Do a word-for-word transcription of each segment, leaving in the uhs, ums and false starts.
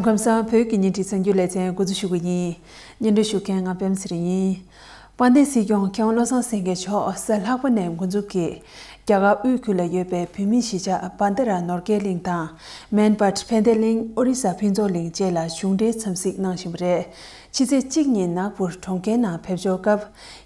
ཁམས་བཟང་བོད་ཀྱི་བརྙན་འཕྲིན་གསར་འགྱུར་ལེ་ཚན་འགོ་འཛུགས་ཞུ་གི་ཡིན། སྙན་སྒྲོན་ཞུ་མཁན་ང་པད་མ་ཚེ་རིང་ཡིན། དཔལ་ལྡན་སྲིད་སྐྱོང་མཁས་དབང་བློ་བཟང་སེང་གེ་མཆོག་གཟའ་ལྷག་པ་ནས་འགོ་འཛུགས་ཀྱིས་རྒྱ་གར་དབུས་ཁུལ་ལ་ཡོད་པའི་བོད་མིའི་གཞིས་ཆགས་བྷན་དྷ་ར་ནོར་དཀར་གླིང་དང་། མན་བྷཊ་ཕན་བདེ་གླིང་། ཨོ་རི་ས་ཕུན་ཚོགས་གླིང་བཅས་ལ་གཞུང་འབྲེལ་འཚམས་གཟིགས་གནང་བཞིན་པ་རེད། ཕྱི་ཚེས་གཅིག་ཉིན་ནཱག་པུར་གྲོང་ཁྱེར་ནང་ཕེབས་འབྱོར་སྐབས།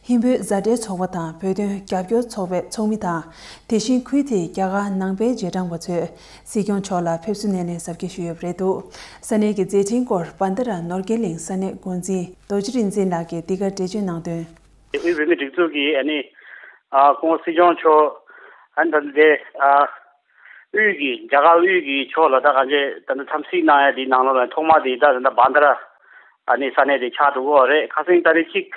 ཧིན་བོད་མཛའ་འབྲེལ་ཚོགས་པ་དང་བོད་དོན་རྒྱབ་སྐྱོར་ཚོགས་པའི་ཚོགས་མི་དང་། དེ་བཞིན་ཁུལ་དེའི་རྒྱ་གར་ནང་པའི་རྗེས་འབྲང་པ་ཚོས་སྲིད་སྐྱོང་མཆོག་ལ་ཕེབས་བསུ་སྣེ་ལེན་གཟབ་རྒྱས་ཞུས་ཡོད་པ་རེད་འདུག་ས་གནས་ཀྱི་མཛད་འཕྲིན་སྐོར་བྷན་དྷ་ར་ནོར་དཀར་གླིང་ས་གནས་འགོ་འཛིན་རྡོ་རྗེ་རིག་འཛིན་ལགས་ཀྱིས་འདི་གར་འགྲེལ་བརྗོད་གནང་དོན། དབུས་བོད་མིའི་སྒྲིག་འཛུགས་ཀྱིས་ཨ་ནི་ཨ་སྐུ་ངོ་སྲིད་སྐྱོང་མཆོག་ཨ་ནི་ད་ལྟ་དེ་ཨ་དབུས་ཀྱི་རྒྱ་གར་དབུས་ཀྱི་ཕྱོགས་ལ་ད་གང་ཅི་ད་ལྟ་འཚམས་གཟིགས་གནང་ཡ་དེའི་ནང་ལོགས་ལ་ཐོག་མ་དེ་ད་ད་ལྟ་བྷན་དྷ་ར་ཨ་ནི་ས་གནས་དེ་ཆགས་འགྲོ་གི་ཡོད་རེད། ཁ་སང་ཏ་རིག་གཅིག་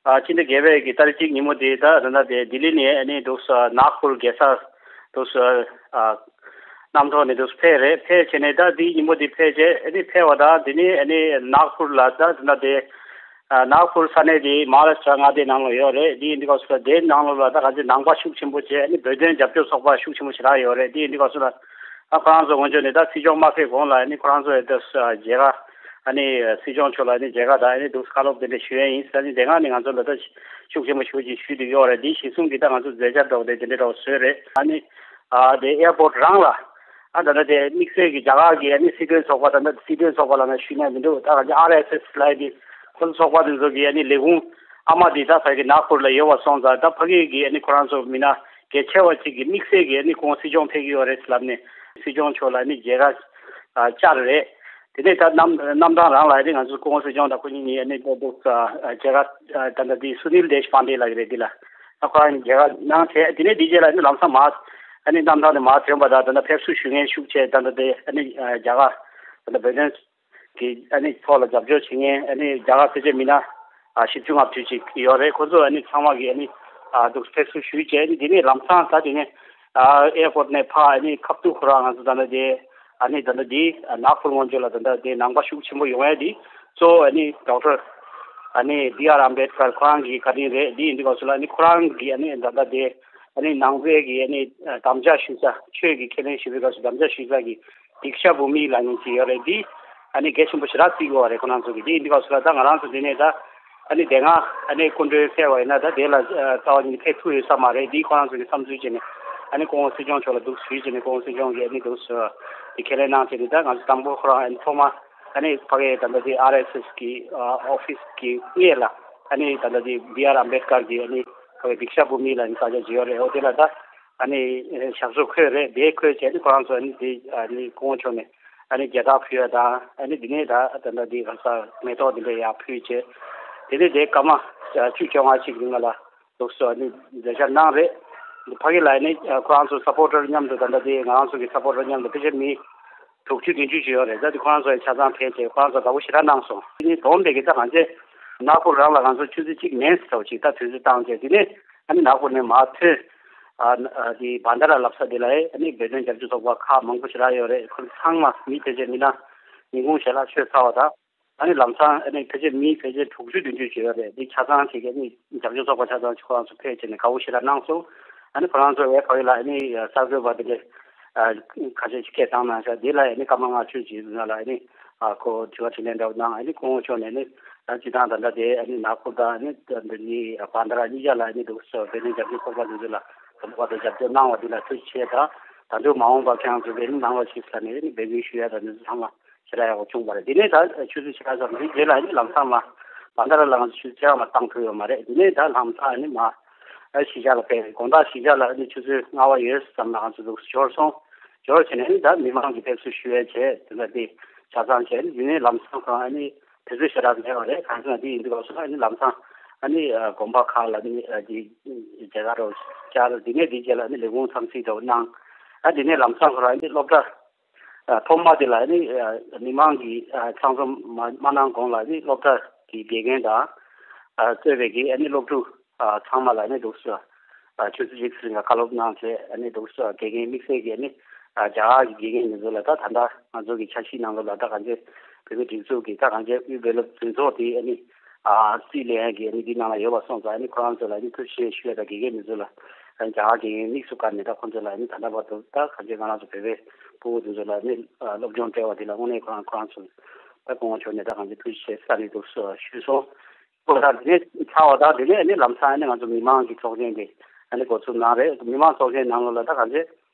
ཨ་ཕྱི་ཟླ་བརྒྱད་པའི་གི་ཏ་རིག་གཅིག་ཉིན་མོ་དེ་ད་ད་ལྟ་དེ་ལྡི་ལི་ནས་ཨ་ནི་འདུག་ས་ནཱག་པུར་རྒྱལ་ས་འདུག་ས་ཨ་གནམ་ཐོག་ནས་འདུག་ས་ཕེབས་རེད། ཕེབས་བྱས་ནས་ད་དེའི་ཉིན་མོ་དེ་ཕེབས་བྱས་ཨ་ནི་ཕེབས་པ་དང་དེ་ནས་ཨ་ནི་ནཱག་པུར་ལ་ད་ད་ལྟ་དེ། ཨ་ནཱག་པུར་ས་གནས་དེ་མ་ཧཱ་རཱ་ཤི་ཏྲ་མངའ་སྡེའི་ནང་ལ་ཡོད་རེད། དེ་ཡིན་དུས་སྐབས་སུ་ལ་དེའི་ནང་ལོགས་ལ་ད་ག་ཚོད་ནང་པ་ཤུགས་ཆེན་པོ་བྱས་ནས་བོད་དོན་རྒྱབ་སྐྱོར་ཚོགས་པ་ཤུགས་ཆེན་པོ་ཞེ་དྲག་ཡོད་རེད། དེ་ཡིན་དུས་སྐབས་སུ་ལ་ཨ་ཁོ་རང་ཚོ་ངོས་ཕྱོགས་ནས་ད་སྲིད་སྐྱོང་མ་ཕེབས་གོང་ལ་ཨ་ནི་ཁོ་རང་ཚོ་ཡོད་དུས་མཇལ་ཁ་ཨ་ནི་སྲིད་སྐྱོང་མཆོག་ལ་ཨ་ནི་མཇལ་ཁ་དང་ཨ་ནི་འདུག་བཀའ་སློབ་དེ་འདྲ་ཞུ་ཡས་ཡིན་ཟེར་ནས་དེ་སྔ་ནས་ང་ཚོ་ལ་ད་ཤུགས་ཆེན་པོ་ཞུ་ཅིག་ཞུས་བསྡད་ཡོད་རེད། དེ་གཞི་བཟུང་གིས་ད་ང་ཚོ་མཛད་འཆར་འདྲ་བོ་དེ་དེ་འདྲ་འདྲ་བོ་བཟོས་རེད། ཨ་ནི་ཨ་དེ་ཨེར་པོར་ཊི་རང་ལ། ཨ་ད་ལྟ་དེ་དམིགས་བསལ་གྱི་རྒྱ་གར་གྱི་ཨ་ནི་སྲིད་དོན་ཚོགས་པ་དང་ད་སྲིད་དོན་ཚོགས་པ་ལ་ན་ཞུས་ན་མི་འདུག་ད་ག་ཅི་ཨར་ཨེས་ཨེས་ལབ་ཡ་དེ་ཁོ་ཚོ་ཚོགས་པ་དེ་ཚོ་གི་ཨ་ནི་ལས་ཁུངས་ཨ་མ་དེ་ད་ཕ་གི་ནཱག་པུར་ལ་ཡོད་པ་སོང་ཙང་ད་ཕ་གི་གི་ཨ་ནི་ཁོ་རང་ཚོ་མི་སྣ་གལ་ཆེ་བ་ཅིག་གི་དམིགས་བསལ་གྱི་ཨ་ནི་སྐུ་ངོ་སྲིད་སྐྱོང་ཕེབས་ཀྱི་ཡོད་རེད་ལབ་ནས་སྲིད་སྐྱོང་མཆོག་ལ་ཨ་ནི་མཇལ་ཁ་ཨ་བཅར་རེད། དེ་ནས་ད་གནམ་གནམ་ཐང་རང་ལ་ཨ་ནི་ང་ཚོ་སྐུ་ངོ་སྲིད་སྐྱོང་དང་ཁོ་གཉིས་གཉིས་ཨ་ནི་ཏོག་ཏོག་ཨ་མཇལ་ཁ་ཨ་ད་ལྟ་དེ་སུ་ནིལ་དེ་ཤ་པན་དེ་ལབ་ཀྱི་རེད། འདི་ལ་ཨ་ཁོ་རང་མཇལ་ཁ་གནང་བྱས་དེ་ནས་འདི་རྗེས་ལ་ཨ་ནི་ལམ་སང་མར་ཨ་ནི་གནམ་ཐང་ནས་མར་ཐོན་པ་དང་ད་ལྟ་ཕེབས་བསུ་ཞུ་མཁན་ཤུགས་ཆེ་ད་ལྟ་དེ་ཨ་ནི་ཨ་རྒྱ་གར་ད་ལྟ་བོད་དོན་གྱི་ཨ་ནི་ཐོག་ལ་རྒྱབ་སྐྱོར་བྱེད་མཁན་ཨ་ནི་རྒྱ་གར་ཕལ་ཆེར་མི་སྣ་ཨ་བཞི་བཅུ་ལྔ་བཅུ་ཅིག་ཡོད་རེད། ཁོ་ཚོ་ཨ་ནི་ཚང་མ་གིས་ཨ་ནི་ཨ་འདུག་ཕེབས་བསུ་ཞུས་བྱས་ཨ་ནི་དེ་ནས་ལམ་སང་ད་དེ་ནས་ཨ་ཨེར་པོར་ཊི་ནས་ཕར་ཨ་ནི་ཁབ་ཏུ་ཁོ་རང་ང་ཚོ་ད་ལྟ་དེ་ཨ་ནི་ད་ལྟ་དེ་ནཱག་པུར་སྔོན་ཆད་ལ་ད་ལྟ་དེ་ནང་པ་ཤུགས་ཆེན་པོ་ཡོང་ཡ་དེ་གཙོ་བོ་ཨ་ནི་ཌོག་ཊར་ཨ་ནི་བི་ཨར་ཨམ་བེད་ཀར་ཁོ་རང་གི་བཀའ་དྲིན་རེད། དེ་ཡིན་དུས་སྐབས་སུ་ལ་ཨ་ནི་ཁོ་རང་གི་ཨ་ནི་ད་ལྟ་དེ་ཨ་ནི་ནང་པའི་གི་ཨ་ནི་དམ་བཅའ་ཞུ་ས་ཆོས་ཀྱི་ཁས་ལེན་ཞུ་བའི་སྐབས་སུ་དམ་བཅའ་ཞུ་ས་གི་དིཀ་ཤ་བྷུ་མི་ལབ་མཁན་ཅིག་ཡོད་རེད། འདི་ཨ་ནི་གལ་ཆེན་པོ་ཞེ་དྲག་བརྩི་དགོས་པ་རེད། ཁོ་རང་ཚོ་གིས་འདི་ཡིན་དུས་སྐབས་སུ་ལ་ད་ང་རང་ཚོ་འདི་ནས་ད་ཨ་ནི་དེ་སྔ་ཨ་ནི་སྐུ་མགྲོན་ཕེབས་པ་ཡིན་ན་ད་དེ་ལ་རྩ་བ་ཉིད་ནས་ཕེབས་ཐུབ་ཡོད་ས་མ་རེད། འདི་ཁོ་རང་ཚོ་གིས་བསམ་ཚུལ་བྱས་ནས་ཨ་ནི་སྐུ་ངོ་སྲིད་སྐྱོང་མཆོག་ལ་འདུག་ཞུས་བྱས་ནས་སྐུ་ངོ་སྲིད་སྐྱོང་གིས་ཨ་ནི་འདུག་ཟེར་དེ་ཁས་ལེན་གནང་བྱས་ནས་ད་ང་ཚོ་དང་པོ་ཁོ་རང་ཨ་ནི་ཐོག་མ་ཨ་ནི་ཕ་གིའི་ད་ལྟ་དེ་ཨར་ཨེས་ཨེས་ཀྱི་ཨོ་ཕིས་ཀྱི་སྔས་ལ་ཨ་ནི་ད་ལྟ་དེ་བི་ཨར་ཨམ་བེད་ཀར་གྱི་ཨ་ནི་ཕ་གི་དིཀ་ཤ་བྷུ་མི་ལབ་ནས་ས་ཆ་ཅིག་ཡོད་རེད། འོ་དེ་ལ་ད། ཨ་ནི་ཞབས་སོར་འཁོད་རེད། དེ་འཁོད་བྱས་ནས་ཁོ་རང་ཚོ་ཨ་ནི་དེ་ཨ་ནི་སྐུ་ངོ་མཆོག་ནས་ཨ་ནི་རྒྱལ་དར་ཕུལ་ཡ་དང་ཨ་ནི་དེ་ནས་ད་ད་ལྟ་དེ་ག་ས་མེ་ཏོག་དེ་འདྲ་ཡར་ཕུལ་བྱས། དེ་ནས་དེ་སྐར་མ་བཅུ་བཅོ་ལྔ་ཅིག་རིང་ལ་ལུགས་སུ་ཨ་ནི་མཛད་འཆར་གནང་རེད། ཕ་གི་ལ་ཨ་ནི་ཁོ་རང་ཚོ་སཔོར་ཊར་མཉམ་དུ་ད་ལྟ་དེ་ང་རང་ཚོ་གི་སཔོར་ཊར་མཉམ་དུ་ཕལ་ཆེར་མི་དྲུག་ཅུ་བདུན་ཅུ་ཅིག་ཡོད་རེད། ད་དེ་ཁོ་རང་ཚོ་ཡང་ཆ་ཚང་ཕེབས་བྱས་ཁོ་རང་ཚོ་དགའ་པོ་ཞེ་དྲག་གནང་སོང་། དེ་ནས་དོན་དེ་གི་ད་ང་ཚོས་ནག་པོ་རང་ལ་ང་ཚོ་ཆུ་ཚོད་གཅིག་མིན་ཟེར་བ་ཅིག་ད་དུས་ཚོད་བཏང་བྱས་དེ་ནས་ཨ་ནི་ནག་པོ་ནས་མར་ཐོན། ཨ་ཨ་དེ་བྷན་དྷ་ར་ལབ་ས་དེ་ལ་ཨེ་ཨ་ནི་བོད་དོན་རྒྱབ་སྐྱོར་ཚོགས་པ་ཁག་མང་པོ་ཞེ་དྲག་ཡོད་རེད། ཁོ་ཚང་མ་མི་ཕལ་ཆེར་མི་ན་ཉིན་གུང་ཞལ་ལག་མཆོད་ཚར་བ་དང་ཨ་ནི་ལམ་སང་ཨ་ནི་ཕལ་ཆེར་མི་ཕལ་ཆེར་དྲུག་ཅུ་བདུན་ཅུ་ཞིག་ཡོད་རེད། འདི་ཆ་ཚང་བྱེད་ཀྱི་ཨ་ནི་རྒྱབ་སྐྱོར་ཚོགས་པ་ཆ་ཚང་ཁོ་རང་ཚོ་ཕེབས་བྱས་ནས་དགའ་པོ་ཞེ་དྲག་གནང་སོང་། ཨ་ནི་ཁོ་རང་ཚོ་ཨེ་ཕ་གི་ལ་ཨ་ནི་གསར་འགོད་པ་དེ་འདྲས་ཨ་ཁ་ཤས་ཤིག་སྐད་བཏང་གནང་ཤག་དེ་ལ་ཨ་ནི་སྐར་མ་ལྔ་བཅུ་ཅིག་རིང་ལ་ཨ་ནི་ཨ་ཁོ་དྲི་བ་དྲིས་ལན་འདྲ་བོ་གནང་། ཨ་ནི་སྐུ་ངོ་མཆོག་ནས་ཨ་ནི་ཨ་སྤྱི་བཏང་ད་ལྟ་དེ་ཨ་ནི་ནག་པོ་དང་ཨ་ནི་འདི་བྷན་དྷ་ར་གཉིས་ཆ་ལ་ཨ་ནི་འདུག་སོ་བོད་དོན་རྒྱབ་སྐྱོར་ཚོགས་པ་འདི་ཚོ་ལ་དང་པོ་བར་དུ་རྒྱབ་སྐྱོར་གནང་བ་འདི་ལ་ཐུགས་རྗེ་ཆེ་དང་། ད་དུང་མ་འོངས་པར་ཁྱེད་རང་ཚོ་འདི་ནི་ནང་ལ་ཞུགས་ས་ནས་ཨ་ནི་འབོད་སྐུལ་ཞུ་ཡ་དང་འདི་ཚོ་ཚང་མ་ཞེ་དྲག་ཡག་པོ་བྱུང་བ་རེད། འདི་ནས་ད་ཆུ་ཚོད་ཕྱེད་ཀ་ཙམ་རེད། རྗེས་ལ་ཨ་ནི་ལམ་སང་མར་བྷན་དྷ་ར་ལ་ང་ཚོ་ཆུ་ཚོད་ཕྱེད་ཀ་མ་བཏང་ཐུབ་ཡོད་མ་རེད། འདི་ནས་ད་ལམ་སང་ཨ་ནི་མར་ཨ་གཞིས་ཆགས་ལ་ཕེབས་རེད། དགོང་དག་གཞིས་ཆགས་ལ་ཨ་ནི་ཆུ་ཚོད་ལྔ་པ་ཡོལ་ཙམ་ལ་ང་ཚོ་འདུག་འབྱོར་སོང་། འབྱོར་བྱས་ནས་ཨ་ནི་ད་མི་མང་གི་ཕེབས་བསུ་ཞུ་ཡས་བྱས་དེ་འདྲ་དེ་ཆ་ཚང་བྱས། ཨ་ནི་འདི་ནས་ལམ་སང་ཁོ་རང་ཨ་ནི་དུས་ཚོད་ཞེ་དྲག་མེད་པ་རེད། གང་ཟེར་ན་འདི་ཡིན་དུས་སྐབས་སུ་ཨ་ནི་ལམ་སང་ཨ་ནི་དགོན་པ་ཁག་ལ་ཨ་ནི་འདི་མཇལ་ཁ་རོ་བཅར། འདི་ནས་འདི་རྗེས་ལ་ཨ་ནི་ལས་ཁུངས་འཚམས་གཟིགས་འདྲ་བོ་གནང་། ཨ་འདི་ནས་ལམ་སང་ཁོ་རང་ཨ་ནི་སློབ་གྲྭ་ཐོག་མ་དེ་ལ་ཨ་ནི་མི་མང་གིས་ཚང་འཛོམས་མ་མ་གནང་གོང་ལ་ཨ་ནི་སློབ་གྲྭ་གི་དགེ་རྒན་དང་གཙོས་པའི་གི་ཨ་ནི་སློབ་ཕྲུག་ཚང་མ་ལ་ཨ་ནི་འདུག་སེ་ཆུ་ཚོད་གཅིག་ཙམ་ལ་བཀའ་སློབ་གནང་བྱས། ཨ་ནི་འདུག་སེ་དགེ་རྒན་དམིགས་བསལ་གྱི་ཨ་ནི་རྒྱ་གར་གྱི་དགེ་རྒན་དེ་ཚོ་ལ་ད་ད་ལྟ་ང་ཚོ་གི་འཆར་གཞིའི་ནང་ལོགས་ལ་ད་གང་ཅི་བོད་མིའི་སྒྲིག་འཛུགས་ཀྱི་ད་གང་ཅི་དབུས་བོད་སློབ་འཛིན་ཚོགས་དེ་ཨ་ནི་རྩིས་ལེན་ཡག་གི་ཨ་ནི་འདི་ནང་ལ་ཡོད་པ་སོང་ཙང་། ཨ་ནི་ཁོ་རང་ཚོ་ལ་ཨ་ནི་ཐུགས་རྗེ་ཆེ་ཞུ་ཡ་དང་དགེ་རྒན་དེ་ཚོ་ལ་ཨ་ནི་རྒྱ་གར་དགེ་རྒན་དམིགས་སུ་བཀར་ནས་ད་ཁོང་ཚོ་ལ་ཨ་ནི་ད་ལྟ་བར་དུ་ད་གང་ཅི་ང་རང་ཚོ་བོད་པའི་ ཕྲུ་གུ་དེ་ཚོ་ལ་ནི་ཨ་སློབ་སྦྱོང་སྤྲད་པ་དེ་ལ་དངོས་གནས་ཁོ་རང་ཁོ་རང་ཚོ་ད་སྐུ་ངོ་མཆོག་ནས་ད་གང་ཅི་ཐུགས་རྗེ་ཆེ་ཟེར་ནས་འདུག་ཞུས་སོང་། ཁོ་ད་དེ་ནས་ཚར་བ་དང་དེ་ནས་ནི་ལམ་སང་ནི་ང་ཚོ་མི་མང་གི་ཚོགས་ཆེན་དེ་ཨ་ནི་འགོ་ཚུགས་གནང་རེད། མི་མང་ཚོགས་ཆེན་ནང་ལོགས་ལ་ད་གང་ཅི་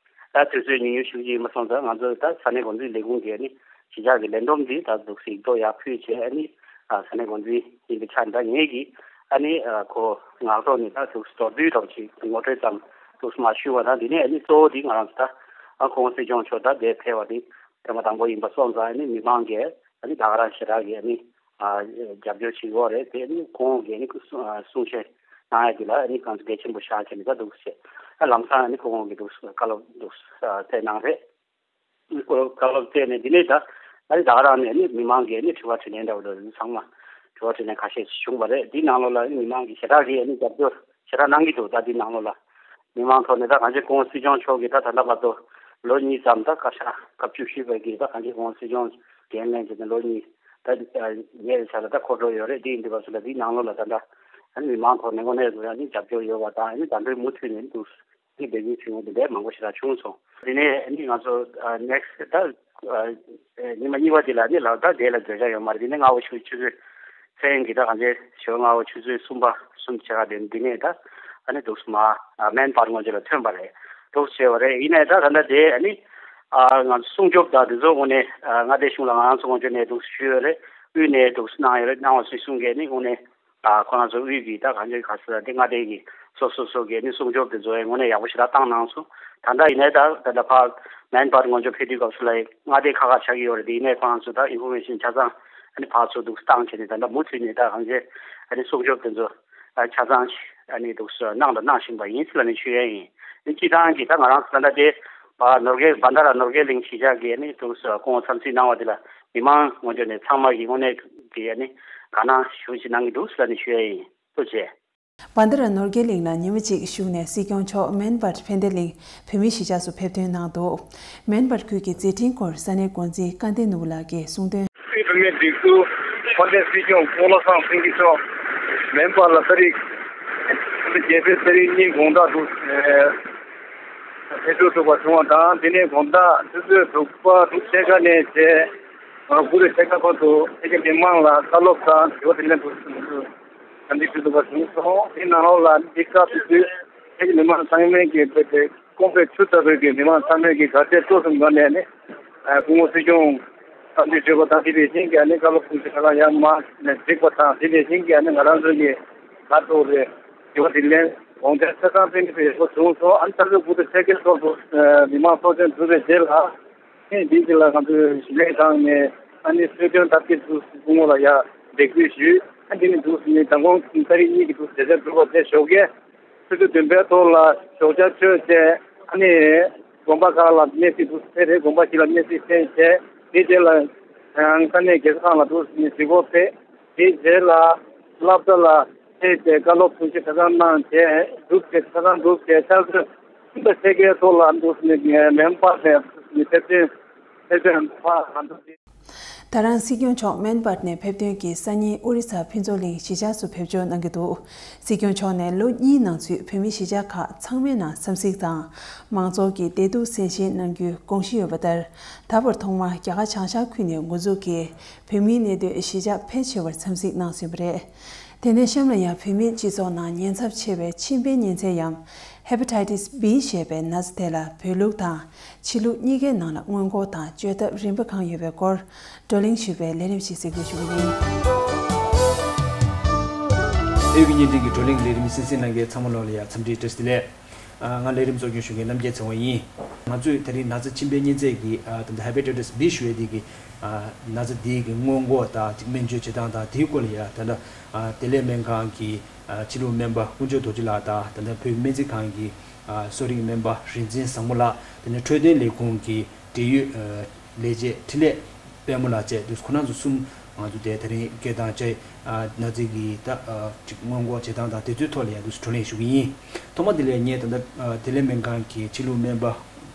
ད་དུས་ཚོད་ཉུང་ཉུང་ཞིག་ཡིན་མ་སོང་ཙང་ང་ཚོ་ད་ས་གནས་འགོ་འཛིན་ལས་ཁུངས་ཀྱི་ནི་གཞིས་ཆགས་ཀྱི་ལས་བསྡོམས་འདི་ད་འདུག་སེ་ཡིག་ཐོག་ཡར་ཕུལ་བྱས་ནི་ས་གནས་འགོ་འཛིན་ཡིན་པའི་ཆ་ནས་ད་ངེད་ཀྱིས་ཨ་ནི་ཁོ་ངག་ཐོག་ནས་ད་འདུག་མདོར་བསྡུས་ཐོག་ཅིག་ངོ་སྤྲོད་ཙམ་འདུག་མ་ཞུས་པ་དང་དེ་ནས་ཨ་ནི་གཙོ་བོ་འདི་ང་རང་ཚོ་ད་ཨ་ཁོང་སྲིད་སྐྱོང་མཆོག་ད་འདིར་ཕེབས་པ་འདི་ཐེངས་མ་དང་པོ་ཡིན་པ་སོང་ཙང་ཨ་ནི་མི་མང་གིས་ཨ་ནི་ད་ག་རང་ཞེ་དྲག་གིས་ཨ་ནི་རྒྱབ་སྐྱོར་བྱེད་ཀྱི་ཡོད་རེད། དེ་ནི་ཁོང་གིས་ནི་གསུང་བཤད་གནང་ཡ་དེ་ལ་ནི་གང་གལ་ཆེན་པོ་ཆགས་བྱས་ནི་ད་འདུག་ཟེར། ཨ་ལམ་སང་ནི་ཁོང་གིས་འདུག་བཀའ་སློབ་འདུག་སྩལ་གནང་རེད། བཀའ་སློབ་སྩལ་ནས་འདི་ནས་ད་ཨ་ནི་ད་ག་རང་ནས་ནི་མི་མང་གིས་ནི་དྲི་བ་དྲིས་ལན་འདྲ་བོ་འདྲ་ཚང་མ་དྲི་བ་དྲིས་ལན་ཁ་ཤས་ཤིག་བྱུང་བ་རེད། འདིའི་ནང་ལོགས་ལ་ནི་མི་མང་གིས་ཞེ་དྲག་གིས་ནི་རྒྱབ་སྐྱོར་ཞེ་དྲག་གནང་གི་འདུག་ད་འདིའི་ནང་ལོགས་ལ་མི་མང་ཐོག་ནས་ད་གང་ཅི་སྐུ་ངོ་སྲིད་སྐྱོང་མཆོག་གིས་ད་ད་ལྟ་བར་དུ་ལོ་གཉིས་ཙམ་ད་བཀའ་ཤག་སྐབས་བཅུ་བཞི་པའི་གི་ད་གང་ཅི་སྐུ་ངོ་སྲིད་སྐྱོང་འགན་ལེན་བྱས་ནས་ལོ་གཉིས་ད་ཉེ་བའི་ཆར་ལ་ད་འཁོར་འགྲོ་ཡོད་རེད། འདི་ཡིན་དུས་བར་སུ་ལ་འདིའི་ནང་ལོགས་ལ་ད་ལྟ་ཨ་ནི་མི་མང་ཐོག་ནས་དངོས་གནས་སུ་ཡང་ནི་རྒྱབ་སྐྱོར་ཡོད་པ་དང་ཨ་ནི་ད་དུང་མུ་མཐུད་ནས་འདུག་ཨ་ནི་བདེ་སྐྱིད་བྱུང་བ་འདི་འདྲའི་མང་པོ་ཞེ་དྲག་བྱུང་སོང་། དེ་ནས་ཨ་ནི་ང་ཚོ་ནེག་སི་ཊི་ད་ཉི་མ་གཉིས་པ་འདི་ལ་ནི་ལག་བསྟར་དེ་ལ་བརྗོད་བྱ་ཡོད་མ་རེད། དེ་ནས་སྔ་བོ་ཆུ་ཚོད་མཚན་གྱི་ད་གང་ཅི་ཞོ་སྔ་བོ་ཆུ་ཚོད་གསུམ་པ་གསུམ་ཕྱེད་ཀ་དེ་འདི་ནས་ད་ཨ་ནི་འདུག་སེ་མར་མན་པར་སྔོན་ཆད་ལ་ཐོན་པ་རེད། འདུག་བྱས་པ་རེད། ཡིན་ནའི་ད་ད་ལྟ་དེ་ཨ་ནི་ང་ཚོ་སྲུང་སྐྱོབ་དང་དེ་ཚོ་དངོས་གནས་མངའ་སྡེ་གཞུང་ལ་ང་རང་ཚོ་དངོས་ཆོས་ནས་འདུག་ཞུས་ཡོད་རེད། དབུས་ནས་འདུག་གནང་ཡོད་རེད། གནང་བ་སོང་གསུང་གི་ནི་དངོས་གནས་ཁོ་རང་ཚོ་དབུས་ཀྱི་ད་གང་ཅི་ག་ས་དེ་མངའ་སྡེ་གི་སོ་སོ་སོ་གི་ནི་སྲུང་སྐྱོབ་དེ་ཚོ་ཡང་དངོས་གནས་ཡག་པོ་ཞེ་དྲག་བཏང་གནང་སོང་། ད་ལྟ་ཡིན་ནའི་ད་ད་ལྟ་ཕར་མན་པར་སྔོན་ཆད་ཕེབས་དུས་སྐབས་སུ་ལ་མངའ་སྡེ་ཁག་ཁག་ཆགས་ཀྱི་ཡོད་རེད། དེ་ཡིན་ནའི་ཁོ་རང་ཚོ་ད་ཨིན་ཕོར་མེ་ཤན་ཆ་ཚང་ཨ་ནི་ཕར་ཚུར་འདུག་བཏང་བྱས་ནས་ད་ལྟ་མུ་མཐུད་ནས་ད་གང་ཅི་ཨ་ནི་སྲུང་སྐྱོབ་དེ་ཚོ་ཆ་ཚང་ཞིག་ཨ་ནི་འདུག་གནང་དང་གནང་བཞིན་པ་ཡིན་ཟེར་ལབ་ནས་ཞུ་ཡ་ཡིན། ཨ་ནི་སྤྱིར་བཏང་གི་ད་ང་རང་ཚོ་ད་ལྟ་དེ་བ་ནོར་རྒྱས་བན་ད་ར་ནོར་རྒྱས་གླིང་གཞིས་ཆགས་ཀྱི་ཨ་ནི་འདུག་སྐུ་ངོ་འཚམས་གཟིགས་གནང་བ་དེ་ལ་མི་མང་ངོ་འཕྲོད་ནས་ཚང་མ་གི་དངོས་གནས་ཀྱི་ཨ་ནི་དགའ་སྣང་ཞེ་པོ་ཅིག་གནང་གི་འདུག་ཟེར་ལབ་ནས་ཞུ་ཡ་ཡིན། ཐུགས་རྗེ་ཆེ། བན་ད་ར་ནོར་རྒྱས་གླིང་ལ་ཉིན་མོ་གཅིག་བཞུགས་ནས་སྲིད་སྐྱོང་མཆོག་མན་པར་ཕན་བདེ་གླིང་བོད་མིའི་གཞིས་ཆགས་སུ་ཕེབས་ཐོན་གནང་འདུག་མན་པར་ཁུལ་གྱི་མཛད་འཕྲིན་སྐོར་ས་གནས་འགོ་འཛིན་སྐལ་ལྡན་ནོར་བུ་ལགས་ཀྱིས་གསུངས་དོན། སྲིད་བུད་མེད་སྒྲིག་འཛུགས་ཧོ་ཏེ་སྲིད་སྐྱོང་སྐུ་ངོ་བློ་བཟང་སེང་གེ་མཆོག་མན་པར་ལ་ཏ་རིག་བརྒྱད་པའི་ཏ་རིག་གཉིས་དགོང་དག་ཏུ་ཕེབས་འབྱོར་ཐུབ་པ་བྱུང་བ་དང་། དེ་ནས་དགོང་དག་ཆུ་ཚོད་དྲུག་པ་དྲུག་ཕྱེད་ཀ་ནས་བྱས་དགུ་རེ་ཕྱེད་ཀ་བར་དུ་ཕ་གི་མི་མང་ལ་བཀའ་སློབ་དང་དྲི་བ་དྲིས་ལན་དུ་གྲ་སྒྲིག་ཞུས་འདུག་པ་བྱུང་སོང་། དེ་ནང་ལོགས་ལ་འདི་སྐབས་དེ་དུས་ཕ་གི་མི་མང་ཚང་མས་ཀྱི་བོད་དེ་ཀོང་པོའི་ཆུ་ལྟ་བུའི་གི་མི་མང་ཚང་མས་ཀྱི་ག་ཚད་སྤྲོ་སེམས་སྒང་ནས་ནི་སྐུ་ངོ་སྲིད་སྐྱོང་བཀའ་འདྲི་ཞུས་པ་དང་། དེ་དེ་བཞིན་གྱི་ཨ་ནི་བཀའ་སློབ་གསུང་བཤད་ཁག་ལ་ཡང་མར་ནས་གཟིགས་པ་དང་། དེ་དེ་བཞིན་གྱི་ཨ་ནི་ང་རང་ཚོ་གི་ག་ཐོག་རེ་དྲི་བ་དྲིས་ལན་དགོངས་འགལ་ཆ་ཚང་སྤེལ་གྱི་ཡོད་པ་བྱུང་སོང་། ཨ་ནི་ཆུ་ཚོད་དགུ་དང་ཕྱེད་ཀའི་ཐོག་ཏུ་མི་མང་ཚོགས་ཆེན་གྲུབ་པའི་རྗེས་ལ་ཨེ་འདི་གཅིག་ལ་ང་ཚོའི་ཞིང་ལས་ཁང་ནས་ཨ་ནི་གསོལ་སྟོན་བཏབ་སྟེ་དུ་སྐུ་ངོ་ལ་ཡ་འདེགས་འབུལ་ཞུས། ཨ་འདི་ནི་འདུག་ཟིན་ནས་མདང་དགོང་ཏ་རིག་གཉིས་ཀྱི་དུ་མཛད་འཆར་གྲུབ་པ་བྱས་ཞོགས་ཀས་ཆུ་ཚོད་བདུན་པའི་ཐོག་ལ་ཞོགས་ཇ་མཆོད་བྱས། ཨ་ནི་དགོན་པ་ཁག་ལ་གནས་གཟིགས་དུ་ཕེབས་རེད། དགོན་པ་ཞིག་ལ་གནས་གཟིགས་ཕེབས་བྱས། དེའི་རྗེས་ལ་ཡང་ས་གནས་རྒྱལ་ས་ཁང་ལ་དུ་ཟིན་ནས་གཟིགས་སྐོར་ཕེབས། དེའི་རྗེས་ལ་སློབ་གྲྭ་ལ་ཕེབས་ཏེ་བཀའ་སློབ་གསུང་བཤད་ཆ་ཚང་གནང་བྱས་གྲུབ་བྱས་ཆ་ཚང་གྲུབ་བྱས་ཆ་ཚང་གསུམ་པ་ཕྱེད་ཀའི་ཐོག་ལ་འདུག་ནས་མེམ་པར་ནས་ཕེབས་ཐོན་ཕེབས་ཐོན་ཕ་ག་འདུག་ད་རང་སྲིད་སྐྱོང་མཆོག་མེན་པར་ནས་ཕེབས་ཐོན་གྱིས་སང་ཉིན་ཨོ་རི་ས་ཕུན་ཚོགས་གླིང་གཞིས་ཆགས་སུ་ཕེབས་འབྱོར་གནང་གི་འདུག་སྲིད་སྐྱོང་མཆོག་ནས་ལོ་གཉིས་ནང་ཚུད་བོད་མི་གཞིས་ཆགས་ཁག་ཚང་མའི་ནང་འཚམས་གཟིགས་དང་། མང་ཚོགས་ཀྱི་བདེ་སྡུག་གསན་ཞིབ་གནང་རྒྱུའི་དགོངས་གཞི་ཡོད་པ་ལྟར། ད་བར་ཐོག་མར་རྒྱ་གར་བྱང་ཤར་ཁུལ་ནས་འགོ་འཛུགས་ཀྱིས་བོད་མིའི་གནས་སྡོད་གཞིས་ཆགས་ཕལ་ཆེ་བར་འཚམས་གཟིགས་གནང་ཟིན་པ་རེད། དེ་ནས་གཤམ་ལ་ཡང་བོད་མིའི་སྤྱི་ཚོགས་ནང་ཉེན་ཚབས་ཆེ་བའི་མཆིན་པའི་གཉན་ཚད་ཡམ། Hepatitis B ཞེས་པའི་ན་ཚ་དེ་ལ་བོད་ལུགས་དང་ཕྱི་ལུགས་གཉིས་ཀའི་ནང་ལ་སྔོན་འགོག་དང་བཅོས་ཐབས་རིམ་པ་གང་ཡོད་པའི་སྐོར་བགྲོ་གླེང་ཞུས་པའི་ལས་རིམ་ཞིག་གཟིགས་འབུལ་ཞུ་གི་ཡིན། བོད་ཀྱི་བརྙན་འཕྲིན་གྱི་བགྲོ་གླེང་ལས་རིམ་གསན་གཟིགས་གནང་མཁན་ཚང་མ་ལོག་ལ་ཡང་འཚམས་འདྲི་བཀྲ་ཤིས་བདེ་ལེགས། ང་ལས་རིམ་གཙོ་སྐྱོང་ཞུ་མཁན་རྣམ་རྒྱལ་ཚེ་དབང་ཡིན། ང་ཚོས་ད་རིང་ན་ཚ་མཆིན་པའི་གཉན་ཚད་ཀྱི་ད་ལྟ་Hepatitis B ཞུ་ཡས་དེ་གི་ན་ཚ་དེ་གི་སྔོན་འགོག་དང་སྨན་བཅོས་བྱེད་སྟངས་དང་དེའི་སྐོར་ལ་ཡང་ད་ལྟ་བདེ་ལེགས་སྨན་ཁང་གི་ཕྱི་ལུགས་སྨན་པ་དཀོན་མཆོག་རྡོ་རྗེ་ལགས་དང་། ད་ལྟ་བོད་སྨན་རྩིས་ཁང་གི་གསོ་རིག་སྨན་པ་རིག་འཛིན་བཟང་མོ་ལགས། དེ་ནས་འཕྲོད་བསྟེན་ལས་ཁུངས་ཀྱི་འབྲེལ་ཡོད་ལས་བྱེད་འཕྲིན་ལས་དཔལ་མོ་ལགས་བཅས་དུས་ཁོ་རང་ཚོ་གསུམ་ང་ཚོ་དེ་ད་རིང་སྐད་བཏང་བྱས་ན་ཚ་གི་ད་ཅིག་སྔོན་འགོག་བྱེད་སྟངས་དང་དེ་ཚོའི་ཐོག་ལ་ཡང་དུས་བགྲོ་གླེང་ཞུ་གི་ཡིན། ཐོག་མ་དེ་ལ་ངས་ད་ལྟ་བདེ་ལེགས་སྨན་ཁང་གི་ཕྱི་ལུགས་སྨན་པ་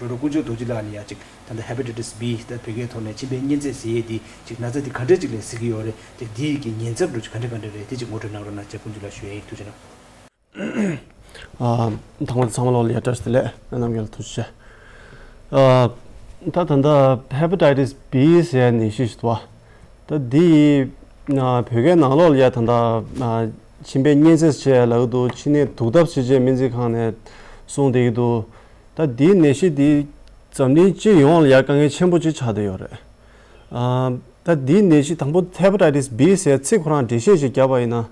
ཌོག་ཊར་དཀོན་མཆོག་རྡོ་རྗེ་ལགས་ལ་ཡང་ཅིག་ད་ལྟ་Hepatitis B ད་བོད་སྐད་ཐོག་ནས་མཆིན་པའི་གཉན་ཚད་ཟེར་ཡས་དེ་ཅིག་ན་ཚ་དེ་ག་འདྲ་ཅིག་ལ་ཟེར་གི་ཡོད་རེད། དེ་དེའི་གི་ཉེན་ཚབས་འདྲ་ཅིག་ག་འདྲ་ག་འདྲ་རེད། དེ་ཅིག་ངོ་སྤྲོད་གནང་རོགས་གནང་བྱས་དཀོན་མཆོག་ལགས་ཞུ་ཡས་ཡིན། ཐུགས་རྗེ་གནང་། ཨ། དང་པོ་ཚང་མ་ལོག་ལ་ཡ་བཀྲ་ཤིས་བདེ་ལེགས། རྣམ་རྒྱལ་ཐུགས་རྗེ་ཆེ། ཨ། ད་ད་ལྟ་ཧེ་པ་ཊའི་ཊི་སི་བི་ཟེར་ཡ་ནད་གཞི་ཞིག་འདུག་བ། ད་འདི་ཡི་ཨ་བོད་སྐད་ནང་ལོགས་ལ་ཡ་ད་ལྟ་ཨ་མཆིན་པའི་གཉན་ཚད་ཟེར་ཡ་ལབ་ཀྱི་འདུག་མཆིན་ནད་དུག་ཐབས་ཟེར་བྱས་སྨན་རྩིས་ཁང་ནས་གསུངས་བསྡད་ཀྱི་འདུག་ད་འདིའི་ནད་གཞི་འདི་འཛམ་གླིང་སྤྱི་ཡོངས་ལ་ཡ་དཀའ་ངལ་ཆེན་པོ་ཅིག་ཆགས་བསྡད་ཡོད་རེད། ཨ་ད་འདིའི་ནད་གཞི་དང་པོ་ཧེ་པ་ཊའི་ཊི་སི་བི་ཟེར་ཚིག་ཁོ་རང་འགྲེལ་བཤད་ཅིག་བརྒྱབ་པ་ཡིན་ན།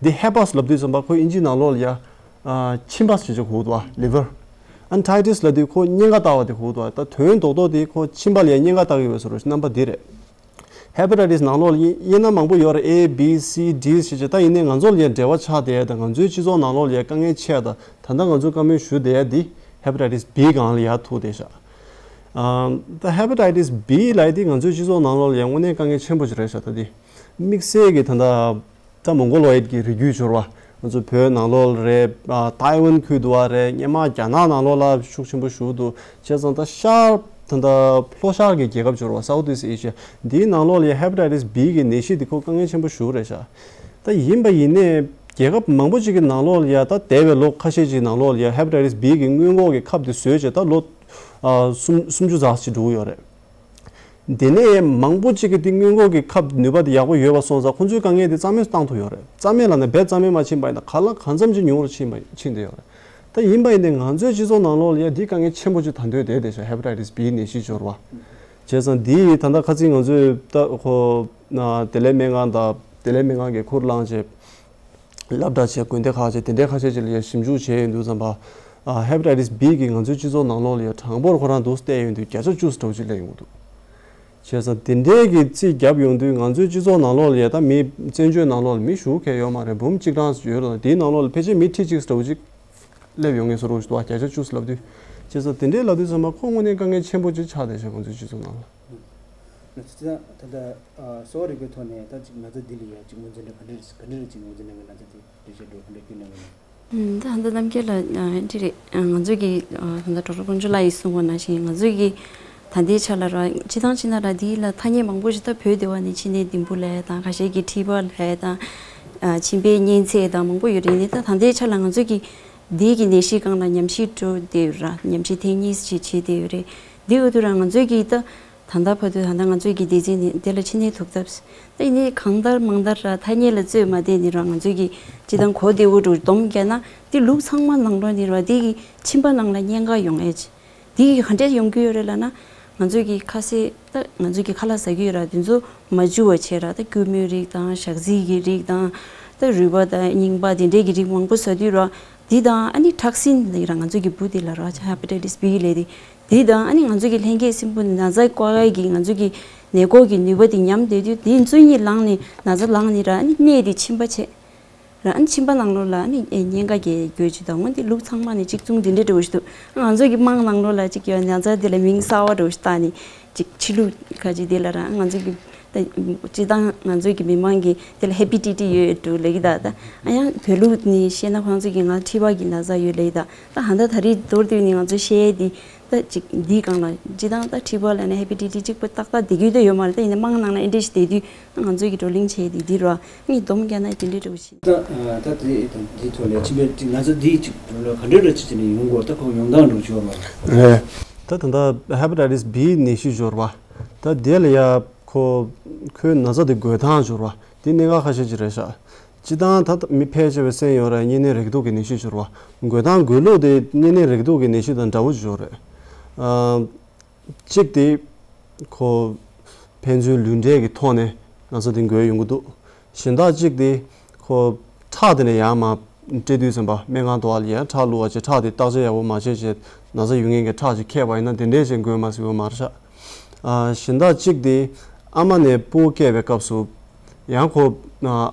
འདི་ཧེ་པ་སི་ལབ་དུས་ཙམ་པ་ཁོ་ཨིན་ཇིའི་ནང་ལོགས་ལ་ཡ་ཨ་མཆིན་པ་ཟེར་ཅིག་གོ་གི་འདུག་བ། ལི་ཝར། ཨན་ཊའི་ཊི་སི་ལབ་དུས་ཁོ་གཉན་ཁ་བཏགས་པ་དེ་གོ་གི་འདུག་བ། ད་དོན་རྡོག་རྡོག་དེ་ཁོ་མཆིན་པ་ལ་ཡ་གཉན་ཁ་བཏགས་ཀྱི་ཡོད་ཟེར་རོ་རྣམ་པ་འདི་རེད། ཧེ་པ་ཊའི་ཊི་སི་ནང་ལོགས་ལ་དབྱེ་དབྱེ་ན་མང་པོ་ཡོད་རེད། ཨེ་བི་སི་ཌི་ཟེར་ཅིག་ད་ཡིན་ནའི་ང་ཚོ་ལ་ཡ་འབྲེལ་བ་ཆགས་བསྡད་ཡ་དང་ང་ཚོའི་སྤྱི་ཚོགས་ནང་ལོགས་ལ་ཡ་དཀའ་ངལ་ཆེ་ཡ་དང་ད་ལྟ་ང་ཚོས་བཀའ་མོལ་ཞུ་བསྡད་ཡ་འདི་ཧེ་པ་ཊའི་ཊི་སི་བི་སྒང་ལ་ཡ་ཐུག་བསྡད་ཤག་ཨམ། ད་ཧེ་པ་ཊའི་ཊི་སི་བི་ལབ་ཡ་འདི་ང་ཚོའི་སྤྱི་ཚོགས་ནང་ལོགས་ལ་ཡ་དངོས་གནས་དཀའ་ངལ་ཆེན་པོ་ཞིག་རེད་ཤག་ད་འདི་དམིགས་བསལ་གྱི་ད་ལྟ་ད་མོང་གོ་ལོ་ཡིད་ཀྱི་རིགས་རྒྱུད་འབྱོར་བ་ང་ཚོ་བོད་ནང་ལོགས་རེད། ཨ་ཐའེ་ཝན་ཁུལ་འདུག་བ་རེད། སྔོན་མ་རྒྱ་ནག་ནང་ལོགས་ལ་ཤུགས་ཆེན་པོ་ཞུགས་འདུག་བྱས་ཙང་ད་ཤར་ད་ལྟ་ལྷོ་ཤར་གྱི་རྒྱལ་ཁབ་འབྱོར་བ་Southeast Asia འདིའི་ནང་ལོགས་ལ་ཡ་ཧེ་པ་ཊའི་ཊི་སི་བི་གི་ནད་གཞི་འདི་ཁོ་དཀའ་ངལ་ཆེན་པོ་ཞིག་རེད་ཤག་ད་ཡིན་པ་ཡིན་ནའི་རྒྱལ་ཁབ་མང་པོ་ཅིག་གི་ནང་ལོགས་ལ་ཡ་ད་འདས་པའི་ལོ་ཁ་ཤས་ཅིག་ནང་ལོགས་ལ་ཡ་ཧེ་པ་ཊའི་ཊི་སི་བི་གི་སྔོན་འགོག་གི་ཁབ་དེ་བཟོས་བྱས་ད་ལོ་ཨ་སུམ་སུམ་ཅུ་ཙམ་ཞིག་འགྲོ་གི་ཡོད་རེད། དེ་ནས་མང་པོ་ཅིག་གིས་དེ་སྔོན་འགོག་གི་ཁབ་ནུས་པ་དེ་ཡག་པོ་ཡོད་པ་སོང་ཙང་ཁོང་ཚོའི་དཀའ་ངལ་དེ་རྩ་མེད་བཏང་ཐུབ་ཡོད་རེད། རྩ་མེད་ལབ་ན་རྦད་རྩ་མེད་མ་ཕྱིན་པ་ཡིན་ན་ག་ལ་གང་འཚམ་ཅིག་ཉུང་རུ་ཕྱིན་པ་ཕྱིན་བསྡད་ཡོད་རེད། ད་ཡིན་པ་ཡིན་ནའི་ང་ཚོའི་སྤྱི་ཚོགས་ནང་ལོགས་ལ་ཡ་དེ་དཀའ་ངལ་ཆེན་པོ་ཅིག་ད་འདོད་བསྡད་བསྡད་ཤག་ཧེ་པ་ཊའི་ཊི་སི་བི་ནད་གཞི་འབྱོར་བ། བྱས་ཙང་འདི་ད་ལྟ་ཁ་སང་ང་ཚོས་ད་ཁོ་བདེ་ལེགས་སྨན་ཁང་དང་བདེ་ལེགས་སྨན་ཁང་གི་ཁུར་བླངས་བྱས། སློབ་གྲྭ་བྱས་དགོན་སྡེ་ཁག་བྱས་དེ་འདྲའི་ཁ་ཤས་ཅིག་ལ་ཡ་ཞིབ་འཇུག་བྱས་ཡོང་དུས་ཙམ་པ། ཨ་ཧེ་པ་ཊའི་ཊི་སི་བི་གིས་ང་ཚོའི་སྤྱི་ཚོགས་ནང་ལོགས་ལ་ཡ་གྲངས་འབོར་ཁོ་རང་འདུག་བལྟས་ཡོང་དུས་བརྒྱ་ཆ་བཅུ་ཙམ་འདྲ་བོ་ཅིག་སླེབས་ཡོང་གི་འདུག་བྱས་ཙང་དེ་འདྲའི་གི་རྩིས་བརྒྱབ་ཡོང་དུས་ང་ཚོའི་སྤྱི་ཚོགས་ནང་ལོགས་ལ་ཡ་ད་མི་བཙན་བྱོལ་ནང་ལོགས་ལ་མི་ཞེ་དྲག་ཡོད་མ་རེད། འབུམ་གཅིག་གྲངས་ཡོད་རེད། དེའི་ནང་ལོགས་ལ་ཕལ་ཆེར་མི་ཁྲི་གཅིག་འདྲ་བོ་ཅིག་སླེབས་ཡོང་ངེས་བཟོ་འདྲ་བོ་ཞིག་འདུག་བ། བརྒྱ་ཆ་བཅུ་ཙམ་ལབ་དུས། བྱས་ཙང་དེ་འདྲའི་ལབ་དུས་ཙམ་པ་ཁོ་དངོས་གནས་དཀའ་ངལ་ཆེན་པོ་ཅིག་ཆགས་བསྡད་ཤག་ང་ཚོའི་སྤྱི་ཚོགས་ནང་ལ། ད་ལྟ་གསོ་བ་རིག་པའི་ཐོག་ནས་ད་ཅིག་ན་ཚ་འདི་ལ་ཡ་ཅིག་ངོས་འཛིན་གྲ་ག་འདྲ་ག་འདྲ་ཅིག་ངོས་འཛིན་གནང་གི་ན་ཚ་དེ་འགྲེལ་བཤད་འདྲ་བོ་ག་འདྲ་བསྐྱོན་གནང་གི་ན། ད་ལྟ་རྣམ་རྒྱལ་ལགས་འདི་རེད། ང་ཚོས་ཀྱི་ད་ལྟ་ཌོག་ཊར་དཀོན་མཆོག་ལགས་ཡིས་གསུངས་པ་ནང་བཞིན་ང་ཚོས་ཀྱི་ད་ལྟའི་ཆ་ལ་ར་སྤྱི་བཏང་ཕྱི་ན་ར་འདི་ལ་ཐ་སྙད་མང་པོ་ཞིག་ད་བོད་སྡེ་བ་ནས་མཆིན་ནད་ལྡུམ་བུ་ལབ་ཡ་དང་ཁ་ཤས་ཀྱིས་མཁྲིས་པ་ལབ་ཡ་དང་མཆིན་པའི་གཉན་ཚད་དང་མང་པོ་ཡོད་རེད། ཡིན་ནའི་ད་ད་ལྟའི་ཆ་ལ་ང་ཚོས་ཀྱི་འདི་གི་ནད་གཞི་སྒང་ལ་ཉམས་ཞིབ་འགྲོ་བསྡད་ཡོད་ར། ཉམས་ཞིབ་ཐེངས་གཉིས་ཅིག་བྱས་བསྡད་ཡོད་རེད། འདི་འོ་དུ་ར་ང་ཚོས་ཀྱི་ད་ད་ལྟ་བར་དུ་ད་ལྟ་ང་ཚོས་ཀྱི་སྡེ་ཚན་ནི་དེ་ལ་ཕྱི་ནས་ཐུག་ཐབས། ད་ཡིན་ནའི་གང་ལྟར་མང་ལྟར་ར་ཐ་སྙད་ལ་རྩོད་མ་བསྡད་ནི་ར་ང་ཚོས་ཀྱི་སྤྱི་བཏང་གོ་བདེ་བོ་འགྲོ་སྡོམ་བརྒྱབ་ན་འདི་ལུགས་ཚང་མ་ནང་ལོགས་ནི་ར་འདི་གི་མཆིན་པ་ནང་ལ་གཉན་ཁ་ཡོང་ཨེ་ཅི། འདི་གི་ག་འདྲས་ཡོང་གི་ཡོད་རེད་ལབ་ན། ང་ཚོས་ཀྱི་ཁ་ཟས་ད་ང་ཚོས་ཀྱི་ཁ་ལག་ཟ་གི་ཡོད་ར། དེ་ཚོ་མ་འཇུ་བ་བྱས་ར། ད་སྐྱུར་མོའི་རིགས་དང་ཞག་རྩི་གི་རིགས་དང་། ད་རུས་པ་དང་རྙིང་པ་དེ་འདྲས་ཀྱི་རིགས་མང་པོ་ཟ་དུས་ར། འདི་དང་ཨ་ནི་ཁྲག་སྲིན་ལབ་ཀྱི་ར་ང་ཚོས་ཀྱི་འབུ་དེ་ལ་ར་ཧེ་པ་ཊའི་ཊི་སི་བི་ལབ་དེ། འདི་དང་ཨ་ནི་ང་ཚོས་ཀྱི་ལྷན་སྐྱེས་སྲིན་འབུ་ན་ཚ་བཀག་ཡ་གི་ང་ཚོས་ཀྱི་ནད་འགོག་གི་ནུས་པ་དེ་ཉམས་བསྡད་དུས་དེ་ཚོ་གཉིས་ལངས་ནས་ན་ཚ་ལངས་ནས་ར་ཨ་ནི་གནས་དེ་མཆིན་པ་བྱས། ར་ཨ་ནི་མཆིན་པ་ནང་ལོགས་ལ་ཨ་ནི་ཨེ་གཉན་ཁ་རྒྱག་རྒྱུ་ཅིག་དང་འོན་ཏེ་ལུགས་ཚང་མ་ནི་གཅིག་མཚུངས་འདི་འདྲ་འདྲ་བོ་ཞིག་འདུག་ང་ཚོ་གི་དམངས་ནང་ལོགས་ལ་གཅིག་ཡོད་ན་ཚ་དེ་ལ་མིང་གསར་བ་འདྲ་བོ་ཞིག་བཏགས་ནས་གཅིག་ཕྱི་ལུགས་ཁ་ཅིག་དེ་ལ་ར་ང་ཚོ་གི་ད་སྤྱི་བཏང་ང་ཚོ་གི་མི་མང་གི་དེ་ལ་ཧེ་པི་ཊི་ཊི་ཡོད་འདུག་ལབ་ཀྱི་ད། ད་ཨ་ཡང་བོད་ལུགས་ནི་བཤད་ན་ཁོང་ཚོ་གི་ང་མཁྲིས་པ་གི་ན་ཚ་ཡོད་ལབ་ཀྱི་ད། ད་ཧ་ད་ད་རེས་མདོར་བསྡུས་ནས་ང་ཚོ་བཤད་ཡས་དེ། ད་ཅིག་འདིའི་སྒང་ལ་སྤྱི་བཏང་ད་མཁྲིས་པ་ལབ་ན་ཧེ་པི་ཊི་ཊི་གཅིག་པོ་ཏག་ཏག་བསྡད་རྒྱུ་ད་ཡོད་མ་རེད། ད་ཡིན་ན་དམངས་ནང་ལ་ཨེ་འདྲ་ཞིག་བསྡད་དུས་ང་ཚོས་ཀྱི་བགྲོ་གླེང་བྱས་ཏེ་འདི་རུ་ངས་སྡོམ་རྒྱག་ན་དེ་འདྲའི་འདྲ་བོ་ཞིག་ད་ད་དེ་དེའི་ཐོག་ལ་མཆིན་པའི་ན་ཚ་འདིའི་ཅིག་ག་འདྲ་འདྲ་ཅིག་བྱས་ནས་ཡོང་དགོས། ད་ཁོ་ཡོང་སྟངས་འདྲ་བོ་ཅིག་ཡོད་མ་རེད། ད་ད་ལྟ་ཧེ་པ་ཊའི་ཊི་སི་བི་ནད་གཞི་འབྱོར་བ་ད་དེ་ལ་ཡ་ཁོ་ཁོའི་ན་ཚ་དེ་འགོས་སྟངས་འབྱོར་བ་དེ་གནད་འགག་ཁ་ཤས་ཅིག་རེད་ཤག་སྤྱི་བཏང་ད་ལྟ་མི་ཕལ་ཆེ་བའི་སེམས་ཡོད་ར་གཉན་ནད་རེག་དུག་གི་ནད་གཞི་འབྱོར་བ། འགོས་སྟངས་འགོས་ལུགས་དེ་གཉན་ནད་རེག་དུག་གི་ནད་གཞི་དང་འདྲ་བོ་འབྱོར་རེད། ཨ་གཅིག་དེ་ཁོ་ཕན་ཚུན་ལུས་འབྲེལ་གྱི་ཐོག་ནས་ན་ཚ་དེ་འགོས་ཡོང་གི་འདུག་གཞན་དག་གཅིག་དེ་ཁོ་ཁྲག་དེ་ནས་ཡར་མར་སྤྲད་དུས་ཙམ་པ་སྨན་ཁང་དུ་བ་ལ་ཡར་ཁྲག་བླུགས་པ་བྱས་ཁྲག་དེ་བརྟག་དཔྱད་ཡག་པོ་མ་བྱས་བྱས་ན་ཚ་ཡོད་མཁན་གྱི་ཁྲག་ཅིག་ཁེལ་བ་ཡིན་ན་དེ་འདྲས་བྱས་འགོས་མ་སྲིད་པ་མ་རེད་ཤག་ཨ་གཞན་དག་གཅིག་དེ་ཨ་མ་ནས་སྤུ་གུ་སྐྱེས་པའི་སྐབས་སུ་ཡང་ཁོ་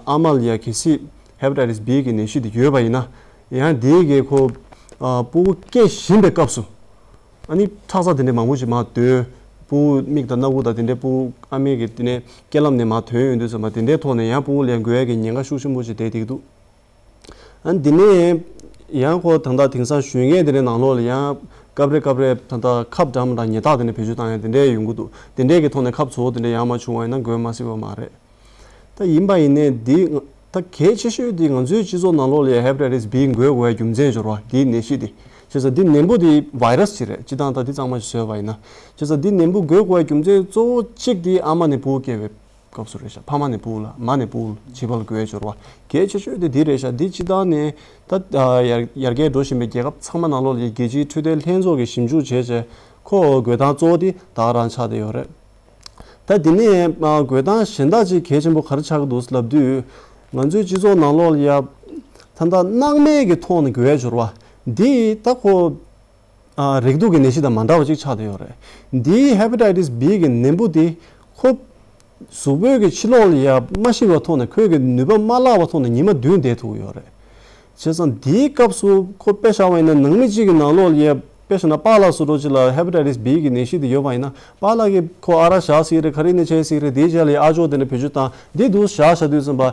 ཨ་མ་ལ་ཡ་གལ་སྲིད་ཧེ་པ་ཊའི་ཊི་སི་བི་གི་ནད་གཞི་དེ་ཡོད་པ་ཡིན་ན་ཡང་དེའི་གི་ཁོ་ཨ་སྤུ་གུ་སྐྱེ་བཞིན་པའི་སྐབས་སུ་ཨ་ནི་ཁྲག་རྩ་དེ་འདྲའི་མང་པོ་ཞིག་མར་ཐོན། སྤུ་གུ་མིག་དང་སྣ་ཁུག་དང་དེ་འདྲའི་སྤུ་གུ་ཨ་མའི་གི་དེ་ནས་རྐྱེན་ལམ་ནས་མར་ཐོན་ཡོང་དུས་ཙམ་པ་དེ་འདྲའི་ཐོག་ནས་ཡང་སྤུ་གུ་ལ་འགོས་ཡ་གི་ཉེན་ཁ་ཤུགས་ཆེན་པོ་ཞིག་བསྡད་བསྡད་ཀྱི་འདུག་ཨ་ནི་དེ་ནས་ཡང་ཁོ་ད་ལྟ་དེང་སང་གཞོན་སྐྱེས་དེ་འདྲའི་ནང་ལོགས་ལ་ཡང་སྐབས་རེ་སྐབས་རེ་ད་ལྟ་ཁབ་འདྲ་མི་འདྲ་ཉལ་ཐག་དེ་འདྲ་བེད་སྤྱོད་བཏང་ཡ་དེ་འདྲའི་ཡོང་གི་འདུག་དེ་འདྲའི་གི་ཐོག་ནས་ཁབ་ཚ་བོ་དེ་འདྲ་ཡར་མར་བྱུང་བ་ཡིན་ན་འགོས་མ་སྲིད་པ་མ་རེད། ད་ཡིན་པ་ཡིན་ནའི་འདི་ད་གལ་ཆེ་ཤོས་འདི་ང་ཚོའི་སྤྱི་ཚོགས་ནང་ལོགས་ལ་ཡ་ཧེ་པ་ཊའི་ཊི་སི་བི་འགོས་དགོས་ཡ་རྒྱུ་མཚན་འབྱོར་བ་འདིའི་ནད་གཞི་འདི་ བྱས་ཙང་འདི་ནད་འབུ་འདི་virus ཅིག་རེད། སྤྱིར་བཏང་ད་འདི་གཙང་མ་ཞིག་བཟོས་པ་ཡིན་ན། བྱས་ཙང་འདི་ནད་འབུ་འགོས་དགོས་པའི་རྒྱུ་མཚན་གཙོ་བོ་གཅིག་འདི་ཨ་མ་ནས་བུ་སྐྱེ་བའི་སྐབས་སུ་རེད་ཤག་ཕ་མ་ནས་བུ་ལ། མ་ནས་བུ་བྱིས་པ་ལ་འགོས་སྦྱོར་བ་གལ་ཆེ་ཤོས་དེ་འདི་རེད་ཤག་འདི་སྤྱིར་བཏང་ནས་ད་ཡར་ཡར་རྒྱས་འགྲོ་བཞིན་པའི་རྒྱལ་ཁབ་ཚང་མ་ནང་ལོགས་ལ་རྒྱལ་སྤྱིའི་འཕྲོད་བསྟེན་ལྷན་ཚོགས་ཀྱིས་ཞིབ་འཇུག་བྱས་བྱས་ཁོ་འགོས་སྟངས་གཙོ་བོ་འདི་ད་ག་རང་ཆགས་བསྡད་ཡོད་རེད། ད་དེ་ནས་འགོས་སྟངས་གཞན་དག་ཅིག་གལ་ཆེན་པོ་ག་རེ་ཆགས་ཀྱི་འདུག་ལབ་དུས། ང་ཚོའི་སྤྱི་ཚོགས་ནང་ལོགས་ལ་ཡ་ད་ལྟ་སྣང་མེད་ཀྱི་ཐོག་ནས་འགོས་སྦྱོར་བ་འདི་ད་ཁོ་རེག་དུག་གི་ནད་གཞི་དང་མ་འདྲ་བ་ཅིག་ཆགས་བསྡད་ཡོད་རེད། འདིའི་hepatitis B གི་ནད་འབུ་འདི་ཁོ་གཟུགས་པོའི་གི་ཕྱི་ལོགས་ལ་ཡ་མ་ཤི་བའི་ཐོག་ནས་ཁོའི་གི་ནུས་པ་མ་བརླག་པའི་ཐོག་ནས་ཉི་མ་བདུན་བསྡད་ཐུབ་ཀྱི་ཡོད་རེད། བྱས་ཙང་དེའི་སྐབས་སུ་ཁོ་དཔེ་བཞག་པ་ཡིན་ན་ནང་མི་གཅིག་གི་ནང་ལོགས་ལ་ཡ་དཔེ་བཞག་ན་པཱ་ལགས་སུ་འདྲ་ཅིག་ལ་hepatitis B གི་ནད་གཞི་དེ་ཡོད་པ་ཡིན་ན་པཱ་ལགས་ཀྱིས་ཁོ་ཨ་རག་བཞག་སྲིད་རེད། ག་རེ་ནས་བྱས་སྲིད་རེད། དེའི་རྗེས་ལ་ཡ་ཨ་ཅོག་དེ་འདྲ་བེད་སྤྱོད་བཏང་། འདི་འདུག་བཞག་བཞག་དུས་ཙམ་པ་